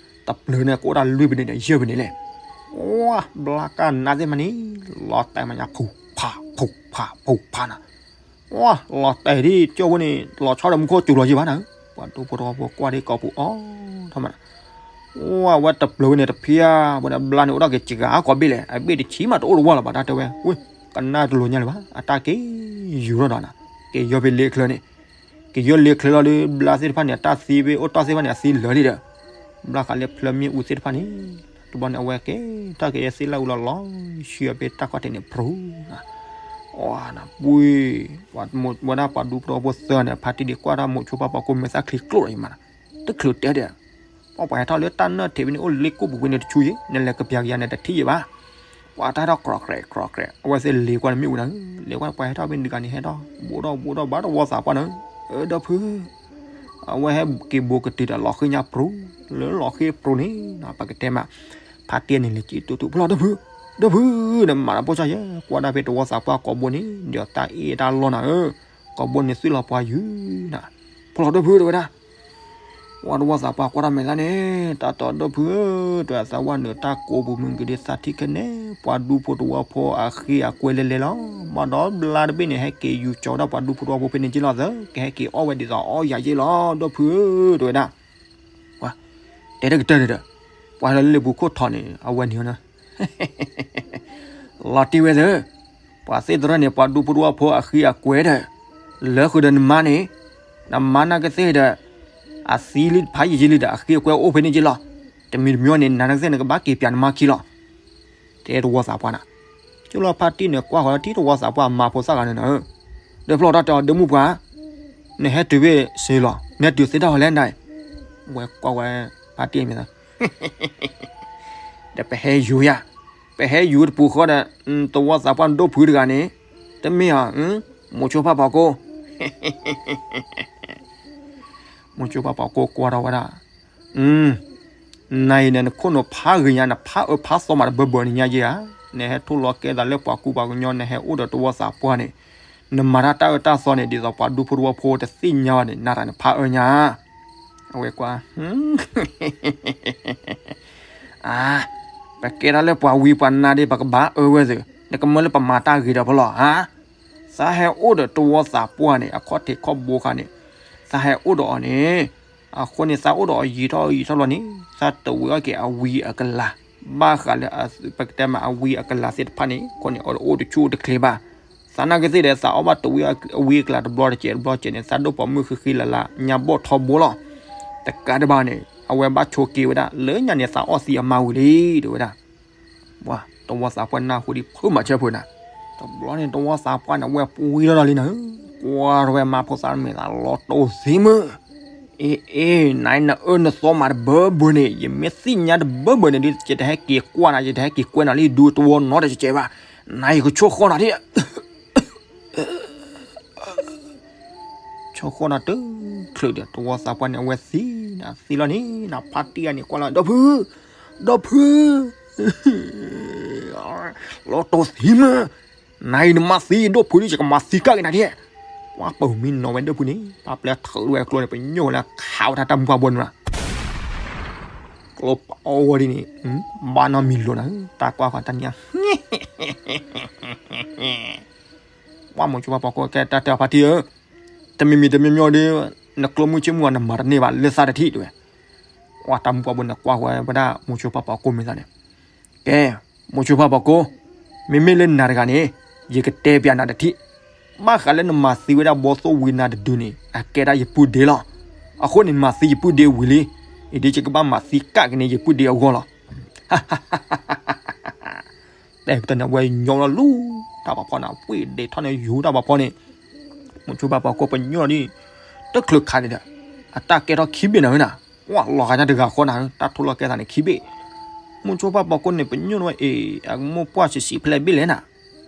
တပျၢၤန့ၣ် ကအိၣ်တၢ်လွံၢ်ပနံးဒီးယဲၢ်ပနံးလဲၣ်, ပှၤ ဘျါကၢ်နါသ့ၣ်တဖၣ်န့ၣ် လီၤတဲာ်မးညါ ဖူးဖး ဖူးဖး ဖူးဖးနၤ, ပှၤ လီၤတဲာ်ဒ်ကၠိဖိန့ၣ် လီၤဆီဒီးမူခိၣ်စူၤလီၤယံဘၣ်နၤ, ပှၤဒူဖိတဝီဖိကွၢ်ဒ်ကိးပူၤအီၤထီၣ်မးနၤ, ပှၤ အဝဲတပျၢၤဝဲန့ၣ်တဖျၢၣ် ပှၤန့ၣ်ဘျါန့ၣ်အိၣ်ဒၣ်က့ၤစှၤကိးဘ့ၣ်လဲၣ်, အဘ့ၣ်တဆံးမးတအိၣ်တဝီလၢၤဘၣ် တၢ်တဲဝဲ, ဝ့ၢ် ကနၣ်တလိၤညါလၢၤဘၣ် အတၢ်က့ၤယူၤထီၣ်ဒီးနၤ, က့ၤယီၤဖဲလ့ချၢန့ၣ်, က့ၤယီၤလ့ချၢလီၤဒီး ဘျါသ့ၣ်တဖၣ်န့ၣ် အတၢ်သံဘ့ၣ်အိၣ်တီၢ်သ့ၣ်တဖၣ်န့ၣ် အသံလၢာ်လံဒီး, ဘျါဃးလၢဖျၢၣ်မ့ၣ်အူသ့ၣ်တဖၣ်န့ၣ်, တဘျီန့ၣ် အဝဲကဲထီၣ်က့ၤသ့ၣ်လၣ်အူလီၤလီၤဆှံအီၤဖဲတၢ်ခီၣ်ထံးန့ၣ် ဖြူး နၤ, အီနၤပှ့ၤ, ဝဲဒၣ်ပှၤဒူဖိတဝီဖိသၢဂၤန့ၣ် ဖါတံၢ်ဒံးကွၢ်တၢ်မိၤဆိဖါပှၤကိးမဲာ်သၣ်ချံကျိၣ်လီၤယံမးနၤ, တချုးတဲဒီး, ပှၤပှၤဟဲထီၣ်လၢတၢ်နၢၣ်ထံးဖဲန့ၣ် အိၣ်လ့ကိၣ်ပူၤဖဲန့ၣ်တဆူယံၤ နလဲၤကပျၢ်ကယၤန့ၣ်တထံၣ်ယံၤဘၣ်, ပှၤတၢ်ဟဲထီၣ်ကြီၣ်ခြဲးကြီၣ်ခြဲး အဝဲသ့ၣ်လ့ၤကွၢ်နမ့ၣ်အူနၤ, လ့ၤကွၢ်ပှၤဟဲထီၣ်ဖဲန့ၣ်တဂၤန့ၣ်ဟဲထီၣ် ဘူးထီၣ်ဘူးထီၣ်ဘၣ်တဝီသးပှၢ်နၤ, အၢ ဒီဖု အဝဲဟဲက့ၤဘူးကတုၤဒီးလီၤဃ့ၢ်ညါပြူၤ, လၢလီၤဃ့ၢ်ပြူၤန့ၣ် ပကတဲမး, ဖါတံၢ်န့ၣ်လဲၤက့ၤတူၢ်တူၢ်ဖျီၣ်ဒီဖု, ဒီဖု, နမၤတၢ်ပိၢ်စၢ်ယဲ ကွၢ်ဒၣ်ဖဲတဝီသးပှၢ်ကိးဘိန့ၣ် ဒီးတၢ်အ့ၣ်တၢ်လီနၤဧၢ, ကိးဘိန့ၣ်သွံၣ်လီၤပှၤယုၤနၤ, ဖျီၣ်ဒီဖုတဝဲဒၣ် ပှၤတဝီသးပှၢ်ကွၢ်တၢ်မဲာ်သၣ်န့ၣ် တၢ်တီဒီဖုဧၢ, တၢ်သးဝါနုာ်တၢ်ကိးပူၤမုၢ်ကဒုသးထံၣ်ခဲန့ၣ် ပှၤဒူဖိတဝီဖိအဃံအကွဲလဲၤလဲၤလီၤ. ဘၣ်ဒီးဘျါတဘ့ၣ်န့ၣ် ဟဲက့ၤယူၤကၠီဒၣ်ပှၤဒူဖိတဝီဖိဖဲန့ၣ်က့လီၤသၢ, ကဟဲက့ၤအီၣ်ဝဲဒ်သိးအီၣ်ယၤယ့ၢ်လီၤ ဒီဖုဧၢ တဝဲဒၣ်. ပှၤတဲတကတၢၢ်ဒီး ပှၤလၢလ့ပူၤခိၣ်ထီၣ်န့ၣ် အဝဲန့ၣ် လီၤတံၢ်ဝဲသၢ, ပှၤသ့ၣ်တရၢၢ်န့ၣ် ပှၤဒူဖိတဝီဖိအဃံအကွဲဒီး လၢဃုာ်ဒီးနမါန့ၣ်, နမါနာ်ကသ့ၣ်ဒီး အသံလံတဖးယံာ်ယံာ်လံဒီး အဃံအကွဲအိၣ်ဖဲန့ၣ်က့လီၤ. တမံၤတမံၤန့ၣ် နၤနာ်ကသ့ၣ် နကဘၣ်က့ၤပၠးနမါခံလီၤ. တဲတဝီသးပှၢ်နၤ, ကၠိလီၤဖါတံၢ်န့ၣ် ကွၢ်ဃီၤထံၣ်တဝီသးပှၢ်အမါဖိသၣ်ဂၤန့ၣ်နၤဧၢ, ဒီးဖျီၣ်တၢ်တဲအီၤ ဒီမုၢ်ပှၢ်, နဟဲတုၤဖဲစ့လီၤ, နဟဲတုၤသ့တၢ်ဟီလဲၣ်နၤ, ဝဲကွၢ်ဝဲဖါတံၢ်မ့ၢ်သၢ ဒီးပဟဲယူၤယၤ, ပဟဲယူၤတပူၤဃီဒီး တဝီသးပှၢ်ဒိၣ်ဖုတဂၤန့ၣ်, တမ့ၢ်ဧါ, မိၤဆိဖါပှၤကိး, မိၤဆိဖါပှၤကိးကွၢ်ထီၣ်ဝဲဒၣ်, နၤအံၤန့ၣ် နခိၣ်နူာ်ဖးဂ့ၤညါ နဖးအၢဖးသီမးတဘၢဘၢန့ၣ်ညါယ့ဧါ, နဟဲထီၣ်လီၤကဲသးလၢပှၤကူပှၤကညီ နဟဲအိၣ်ဒီးတဝီသးပှၢ်န့ၣ်, နမၤတၢ်တၢ်အၢတၢ်သီန့ၣ် ဒ်သိးပှၤဒူဖိတဝီဖိတသ့ၣ်ညါဘၣ်န့ၣ် နၤတၢ်နဖးအၢညါ အဝဲကွၢ်, အါ, ပကဲထီၣ်လၢပှၤဝံပှၤနါဒ် ပကဘၣ်အၢဝဲသ့ၣ်, နကမၢလၢပမၤတၢ်ဂ့ၤဒီးဖဲလီၤဧါ, သးဟဲအိၣ်ဒီးတဝီသးပှၢ်န့ၣ် အခီၣ်ထံးခီၣ်ဘိခါန့ၣ်, သးဟဲအိၣ်ဒီးအီၤန့ၣ်, အဃိန့ၣ် သးအိၣ်ဒီးအီၤယံာ်ထီၣ်ယံာ်ထီၣ်လီၤန့ၣ် သးတဝံၤအီၣ်က့ၤအဝံအကလၤ, ဘၣ်ဃးလၢ ပကတဲမးအဝံအကလၤသ့ၣ်တဖၣ်န့ၣ် အဃိန့ၣ် အအိၣ်တဆူၣ်အိၣ်တချ့ဘၣ်. သးနာ်က့သ့ၣ်ဒီး သးအီၣ်ဘၣ်တဝံၤအဝံအကလၤတဘျီတစဲးတဘျီတစဲးန့ၣ် သးဒိၣ်ပိာ်မုၣ်ဃံဃံလၤလၤ ညါဘီၣ်ထီဘိလီၤ. တ တကးဒံးဘၣ်န့ၣ် အဝဲဘၣ်ဆိးက့ၤဝဲဒၣ် လၢညါန့ၣ်သးအီၣ်သံအမါဝံၤလံ တဲဝဲဒၣ်. ပှၤတဝီသးပှၢ်နၢ်ဟူဒံးဖုးမၤဆၢဖုးနၤ, တဘျီန့ၣ် တဝီသးပှၢ်န့ၣ် အဝဲပှံထီၣ်ဒီးလံနၤ, ကွၢ်ထီၣ်ဝဲမါဖိသၣ်မ့ၢ်သးလီၤတိၢ်သံမုၢ်, အ့ အ့ နအၢနသီမးတဘၢဘၢန့ၣ် ယမ့ၢ်သ့ၣ်ညါတဘၢဘၢန့ၣ်ဒီး ယတဟဲက့ၤကွၢ်နၤ ယတဟဲက့ၤကွဲနၤလံ ဒူတဝီနီတကဲးဘၣ်, နၤယကဆိၣ်ဃီၣ်နၤဒ် ဆိၣ်ဃီၣ်နၤတချုးဒီး တဝီသးပှၢ်န့ၣ် အဝဲသံနၤသံလီၤန့ၣ် နဖါတံၢ်ဂၤန့ၣ်ကွၢ်လီၤ ဒီဖု, ဒီဖု, လီၤတိၢ်သံမုၢ်, နအံၤနမၤသံယဒိၣ်ဖုဒ် ယကမၤသံကၣ်က့ၤနၤဒ်, ပှၤပမံနီၤဝဲဒိၣ်ဖုန့ၣ် ပှၤပျဲထုးဝဲကျိန့ၣ် ပညိၣ်လၢခးဝဲတၢ်တၢ်မူၤပှၢ်ဘိန့ၣ်လီၤ. ကျိပအီဝဲဒ်န့ၣ် ဘၣ်နီတမံၤလိာ်နၤဧၢ, တၢ်ကွၢ်ဃီတၢ်နံၤဧါ ပှၤမိၤဆိဖါပှၤကိးကဲတၢ်တဲအီၤဖါတံၢ်ဧၢ, တမံၤမံၤတမံၤမံၤဒီး နကျိမုၢ်ဆ့ၣ်မုၢ်ဂီၤ နမၤတန့ၢ်ဘၣ်လၢသးတထံၣ်တဲဝဲ, ပှၤတၢ်မူၤပှၢ်ဘိန့ၣ်ကွၢ်ဃီဝဲဒၣ်မိၤဆိဖါပှၤကိးမ့ၢ်သးန့ၣ်, ကဲ, မိၤဆိဖါပှၤကိး, မ့မ့ၢ်လၢနၤတဂၤန့ၣ် ယကတဲပျးနၤတထံၣ်, ဘၣ်ဃးလၢနမၤသံဝဲဒၣ်ဘီသိၣ်ဝံနၤတဒုန့ၣ် အကဲဒၣ်ယပုၢ်ဒ့လီၤ. အဃိန့ၣ် နမၤသံယပုၢ်ဒ့ဝံၤလံ, အံၤဒ်ယကဘၣ်မၤသံကၣ်က့ၤန့ၣ် ယပုၢ်ဒ့အဂီၢ်လီၤ. တဲကတၢၢ်န့ၣ် အဝဲညီလီၤလူၤ တၢ်ပာ်ဖီန့ၣ် ပှ့ၤဒဲးထီၣ်န့ၣ်ယူၤတၢ်ပာ်ဖီန့ၣ်, မိၤဆိဖါပှၤကိးပညိၣ်လီၤဒ်, တချုးခးန့ၣ်ဒီး အတၢ်ကဲထီၣ်ခံဘ့ၣ်နၤဝဲနၤ, ပှၤလီၤဂာ်ညါတဂၤဃီနၤ တၢ်ထိၣ်လီၤကဲသးန့ၣ်ခံဘ့ၣ်, မိၤဆိဖါပှၤကိးန့ၣ် ပညိၣ်ဝဲအ့ၣ် အမိၢ်ပှၢ်ဆံးဆံးဖဲလဲၣ်ဘ့ၣ်လဲၣ်နၤ,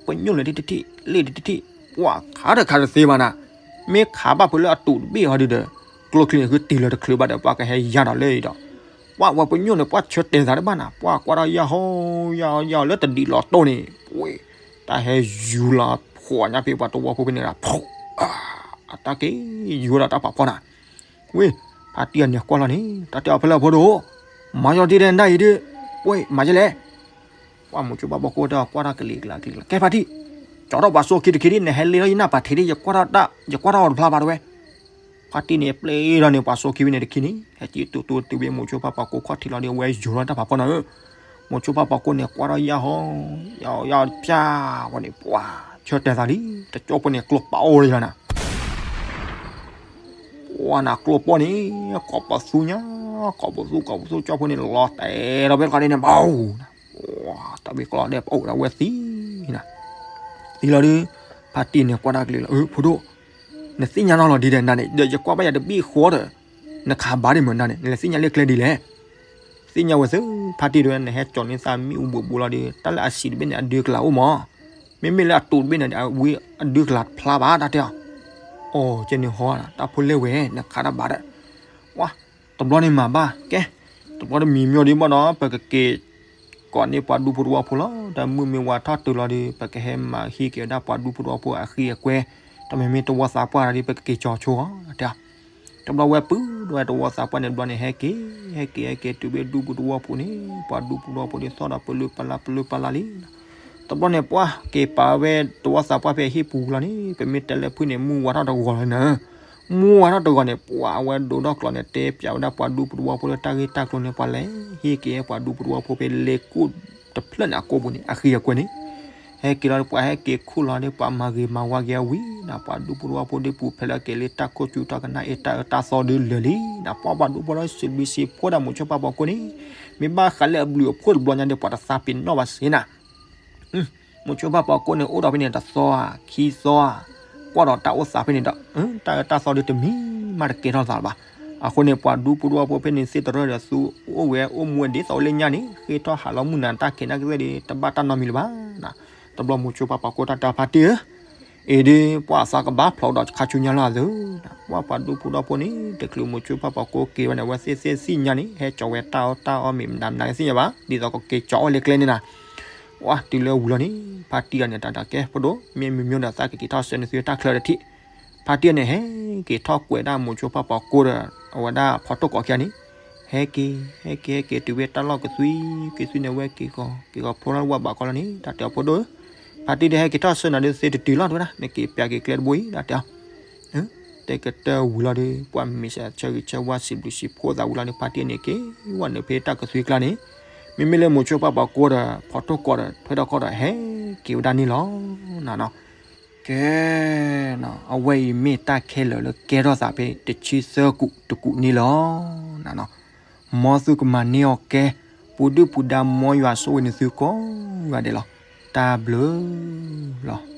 ပညိၣ်လၢတထံၣ် လ့ၣ်တထံၣ် ပှၤခးတခးတသ့ဘၣ်နၤ, မ့ၢ်ခးဘၣ်ဖဲလၢအတူးတဘ့ၣ်ဟီဒုဒီး ကျိချံန့ၣ်ဃုတ့ၢ်လၢတချုးဘၣ်ဒီး ပှၤကဟဲယါဒီးလၢအံၤဒီး ပှၤဝဲပညိၣ်န့ၣ် ပှၤဆၢတဲာ်သးတဘၣ်နၤ, ပှၤကွၢ်ထီၣ်ယၢ်ဟီ ယၢ်ဟီ ယၢ်ဟီလၢတဒံးလီၤတိၢ်န့ၣ် ဝ့ၢ် တၢ်ဟဲယူၤလီၤဖှီၣ်ညါဖဲပှၤတဝီဖိဖဲန့ၣ်ဒီး ဖှိၣ် အတၢ်က့ၤယူၤဒီးတၢ်ပာ်ဖီနၤ, ဝ့ၢ် ဖါတံၢ်အန့ၣ်ကွၢ်လီၤန့ၣ် တၢ်တဲအီၤဖဲလဲၣ်ဖိဒိၣ်, မၤယီၤတံၢ်ဒဲးနဒၣ်အံၤဒုး, ဝ့ၢ် မၤယလဲၣ် ပှၤမိၤဆိဖါပှၤကိးတဲအီၤကွၢ်တၢ်ကလံၤကလၤကလံၤကလၤ ကဲဖါတံၢ်, ကၠီထီၣ်ပှၤစိခံတခ့ဒ် နဟဲလ့ထီၣ်ယနၢ်ပာ်ထံးဒ် ယကွၢ်ထီၣ်တၢ် ယကွၢ်ထီၣ်အီၤတဖျါဘၣ်တဝဲ, ဖါတံၢ်န့ၣ် ပျဲထီၣ်န့ၣ် ပှၤစိခံဖဲန့ၣ်တခ့န့ၣ် ဟဲက့ၤတူၢ်တူၢ်တုၤဘ့ၣ်မိၤဆိဖါပှၤကိးခီၣ်ထံးလီၤဒီး အဝဲယိၤလီၤတၢ်ပာ်ဖီနၤဧၢ, မိၤဆိဖါပှၤကိးန့ၣ် ကွၢ်ထီၣ်ယၢ်ဟီ ယၢ်ဟီ ယၢ်ဟီဖၠၣ်ဝဲန့ၣ် ပှၤဆၢတဲာ်သးလံ တကၠီဖိန့ၣ် ကျိပာ်အိၣ်လၢယၤနၤ ပှၤနၤကျိပီၢ်န့ၣ် ကိးပသူညါ, ကိးပသူ ကိးပသူ ကၠီဖိန့ၣ် လီၤတဲာ်ဒီးဝဲတခီဒ်န့ၣ် ဘၣ်, တၢ်ဘ့ၣ်ကျီဒဲး ပအိၣ်ဒီးဝဲသံနၤ, သံလီၤဒုး, ဖါတံၢ်န့ၣ်ကွၢ်တၢ်ကလံၤလီၤ, အၢ ဖိဒိၣ်, နသ့ၣ်ညါနီၢ်လီၤဒ်လဲၣ်နၤန့ၣ် ဒီးယကွၢ်ဘၣ်ယၤတဘ့ၣ်ဃီဒီး နခးဘၣ်ဒ်မုၢ်နၤန့ၣ် နလဲၤသ့ၣ်ညါလၢကျဲဒ်လဲၣ် သ့ၣ်ညါဝဲသု ဖါတံၢ်တဲဝဲ နဟဲကၠီၤန့ၢ်သးမ့ၣ်အူဘိးဘိလီၤဒီး တၢ်လၢအဆံးတဘ့ၣ်န့ၣ် အဒုကလၤအိၣ်မး, မ့မ့ၢ်လၢအတူးတဘ့ၣ်န့ၣ် အဝံအဒုကလၤတဖျါဘၣ် တၢ်တဲအီၤ, အိ ကဲန့ၣ်ဟီ တၢ်ဖိလဲၣ်ဝဲ နခးတၢ်ဘၣ်ဒီး, ဝါ, တဘျီန့ၣ်မၤဘၣ် ကဲ, တဘျီတမံၤမ့ၢ်ဒ်ဘၣ်ဒီး ပကက့ၤ ကိးန့ၢ်ပှၤဒူဖိတဝီဖိလီၤ, တၢ်မုၢ်မ့ၢ်ဝါထီၣ်တုၤလီၤဒီး ပကဟဲမၤဟံးက့ၤဝဲဒၣ်ပှၤဒူဖိတဝီဖိအဃံအကွဲ, တမ့မ့ၢ်တဝီသးပှၢ်ဒီး ပကက့ၤကၠီၤဆိအီၤ တဲအီၤ တဘျီဝဲပုၢ်ဒီးဝဲတဝီသးပှၢ်န့ၣ် တဘျီန့ၣ် ဟဲက့ၤ ဟဲက့ၤ ဟဲက့ၤတုၤဘ့ၣ်ဒူဖိတဝီဖိန့ၣ် ပှၤဒူဖိတဝီဖိန့ၣ် သီၣ်ဒီးပလၢပလၢပလၢပလၢလံ. တဘျီန့ၣ် ပှၤက့ၤပာ်ဝဲတဝီသးပှၢ်ဖဲအဟံၣ်ပူၤလီၤန့ၣ် ပမ့ၢ်တဲလၢဖုၣ်န့ၣ် မုၢ်ဝါထီၣ်တဂီၤလီၤနၤ. မုၢ်ဝါထီၣ်တဂီၤန့ၣ် ပှၤအဝဲဒိးထီၣ်ကျီန့ၣ် တဲပျးဝဲဒၣ်ပှၤဒူဖိတဝီဖိလၢတၢ်ဂ့ၢ်တၢ်ကျိၤန့ၣ် ပှၤလဲၤဟံးက့ၤပှၤဒူဖိတဝီဖိဖဲလ့ကိၣ်တဖျၢၣ်န့ၣ်အကိာ်ပူၤန့ၣ် အဃံအကွဲန့ၣ် ဟဲက့ၤလီၤဒီး ပှၤဟဲက့ၤခူၣ်လီၤဒီး ပှၤမၤဂ့ၤမၤဝါက့ၤအဝံၤနၤ ပှၤဒူဖိတဝီဖိဒီး ပူၤဖျဲးလၢက့ၤလၢတၢ်ခိၣ်ဆူၣ်တၢ်ကနၣ်အ့ၣ်တၢ်အၢတၢ်သီဒုးလၢာ်လံနၤ. ပှၤပှၤဒူဖိဒီး စံးဘျုးစံးဖှိၣ်ဒၣ်မိၤဆိဖါပှၤကိးန့ၣ် မ့ၢ်ဘၣ်ဃးလၢအဘျုးအဖှိၣ်တဘျီညါဒီး ပှၤတသးပ့ၤနီၣ်ဘၣ်စ့နၤ. မိၤဆိဖါပှၤကိးန့ၣ် အိၣ်ဒီးဖဲန့ၣ်တသီဧါ ခံသီဧါ ကွၢ်ဒီးတၢ်အိၣ်သးဖဲန့ၣ်ဒီး တၢ်အၢတၢ်သီဒုးတမံၤမးတကဲထီၣ်သးလၢၤဘၣ်. အဃိန့ၣ် ပှၤဒူဖိတဝီဖိဖဲန့ၣ်သ့ၣ်တရၢၢ်ဒီး သူအိၣ်ဝဲအိၣ်မူဝဲဒ်သိးလၢညါန့ၣ် ဃ့ထီၣ်ဟးလီၤမုၢ်နၤတၢ်ခဲးနၢ်ကသ့ၣ်ဒီး တဘၣ်တၢ်နီတမံၤလၢၤဘၣ်နၤ. တဘျီမိၤဆိဖါပှၤကိးတၢ်တဲဖါတံၢ်ဧၢ အံၤဒုး ပှၤအသးကဘၣ်ဖျိးဒီးခါဆူညါလီၤအသုနၤ. ပှၤပှၤဒူဖိတဝီဖိန့ၣ် တချုးမိၤဆိဖါပှၤကိးက့ၤဝဲန့ၣ် အဝဲသ့ၣ်သ့ၣ်သ့ၣ်ညါန့ၣ် ဟဲကၠီၤဝဲတၢ်အီၣ်တၢ်အီမ့ၢ်မတၤမတၤကသ့ၣ်ညါဘၣ် ဒ်သိးကက့ၤကၠီၤအီၣ်လၢကျဲန့ၣ်နၤ. ဝါ တုၤလၢဝံၤလီၤန့ၣ် ဖါတံၢ်အန့ၣ် တၢ်ဒၣ်ကဲဖိဒိၣ် မ့ၢ်မုၢ်မ့ၢ်ဒီး သးကက့ၤထီၣ်ဆှၢနသုတၢ်ချၢတထံၣ်. ဖါတံၢ်အန့ၣ် ဟဲက့ၤထီၣ်ကွဲးဒၣ်မိၤဆိဖါပှၤကိးဒီး အဝဲဒၣ်ဖီထိၣ်ကိးခံဂၤန့ၣ် ဟဲက့ၤ ဟဲက့ၤ ဟဲက့ၤတုၤဖဲတၢ်လီၢ်ကသွံ ကသွံန့ၣ် ဝဲက့ၤကီၤ က့ၤကီၤဖျိထီၣ်လၢဝဲဘးကီလီၤန့ၣ် တၢ်တဲအီၤဖိဒိၣ်ဧၢ ဖါတံၢ်ဒီး ဟဲက့ၤထီၣ်ဆှၢနၤဒီးသ့တတုၤလီၤ တဲဝဲဒၣ် နက့ၤပျးက့ၤကျဲတဘိအံၤ တၢ်တဲအီၤ တဲကတၢၢ်ဝံၤလီၤဒီး ပှၤမ့ၢ်စးဆၢဂ့ၤဆၢဝါစံးဘျုးစံးဖှိၣ်သးဝံၤလီၤန့ၣ် ဖါတံၢ်န့ၣ်က့ၤဝဲနုာ်ဖဲတၢ်ကသွံကျါန့ၣ် မ့မ့ၢ်လၢမိၤဆိဖါပှၤကိးဒီး ဖီထိၣ်ကိးဒီး ထွဲထီၣ်ခီဒီး ဟဲက့ၤဝဲဒၣ်န့ၣ်လီၤ. ကဲ အဝဲအံၤမ့ၢ်တၢ်ခဲလၢာ်လၢကဲထီၣ်သးဖဲတဆံသၢကူးတကူးန့ၣ်လီၤ. နၤနီၤ, မ်သုကမၤန့ၢ်အီၤကဲ, ပူၤဒုၣ်ပူၤဒါ မ်ယွၤဆိၣ်ဂ့ၤန့ၢ်သုကိးဂၤဒဲးလီၤ. တၢ်ဘျုးလီၤ.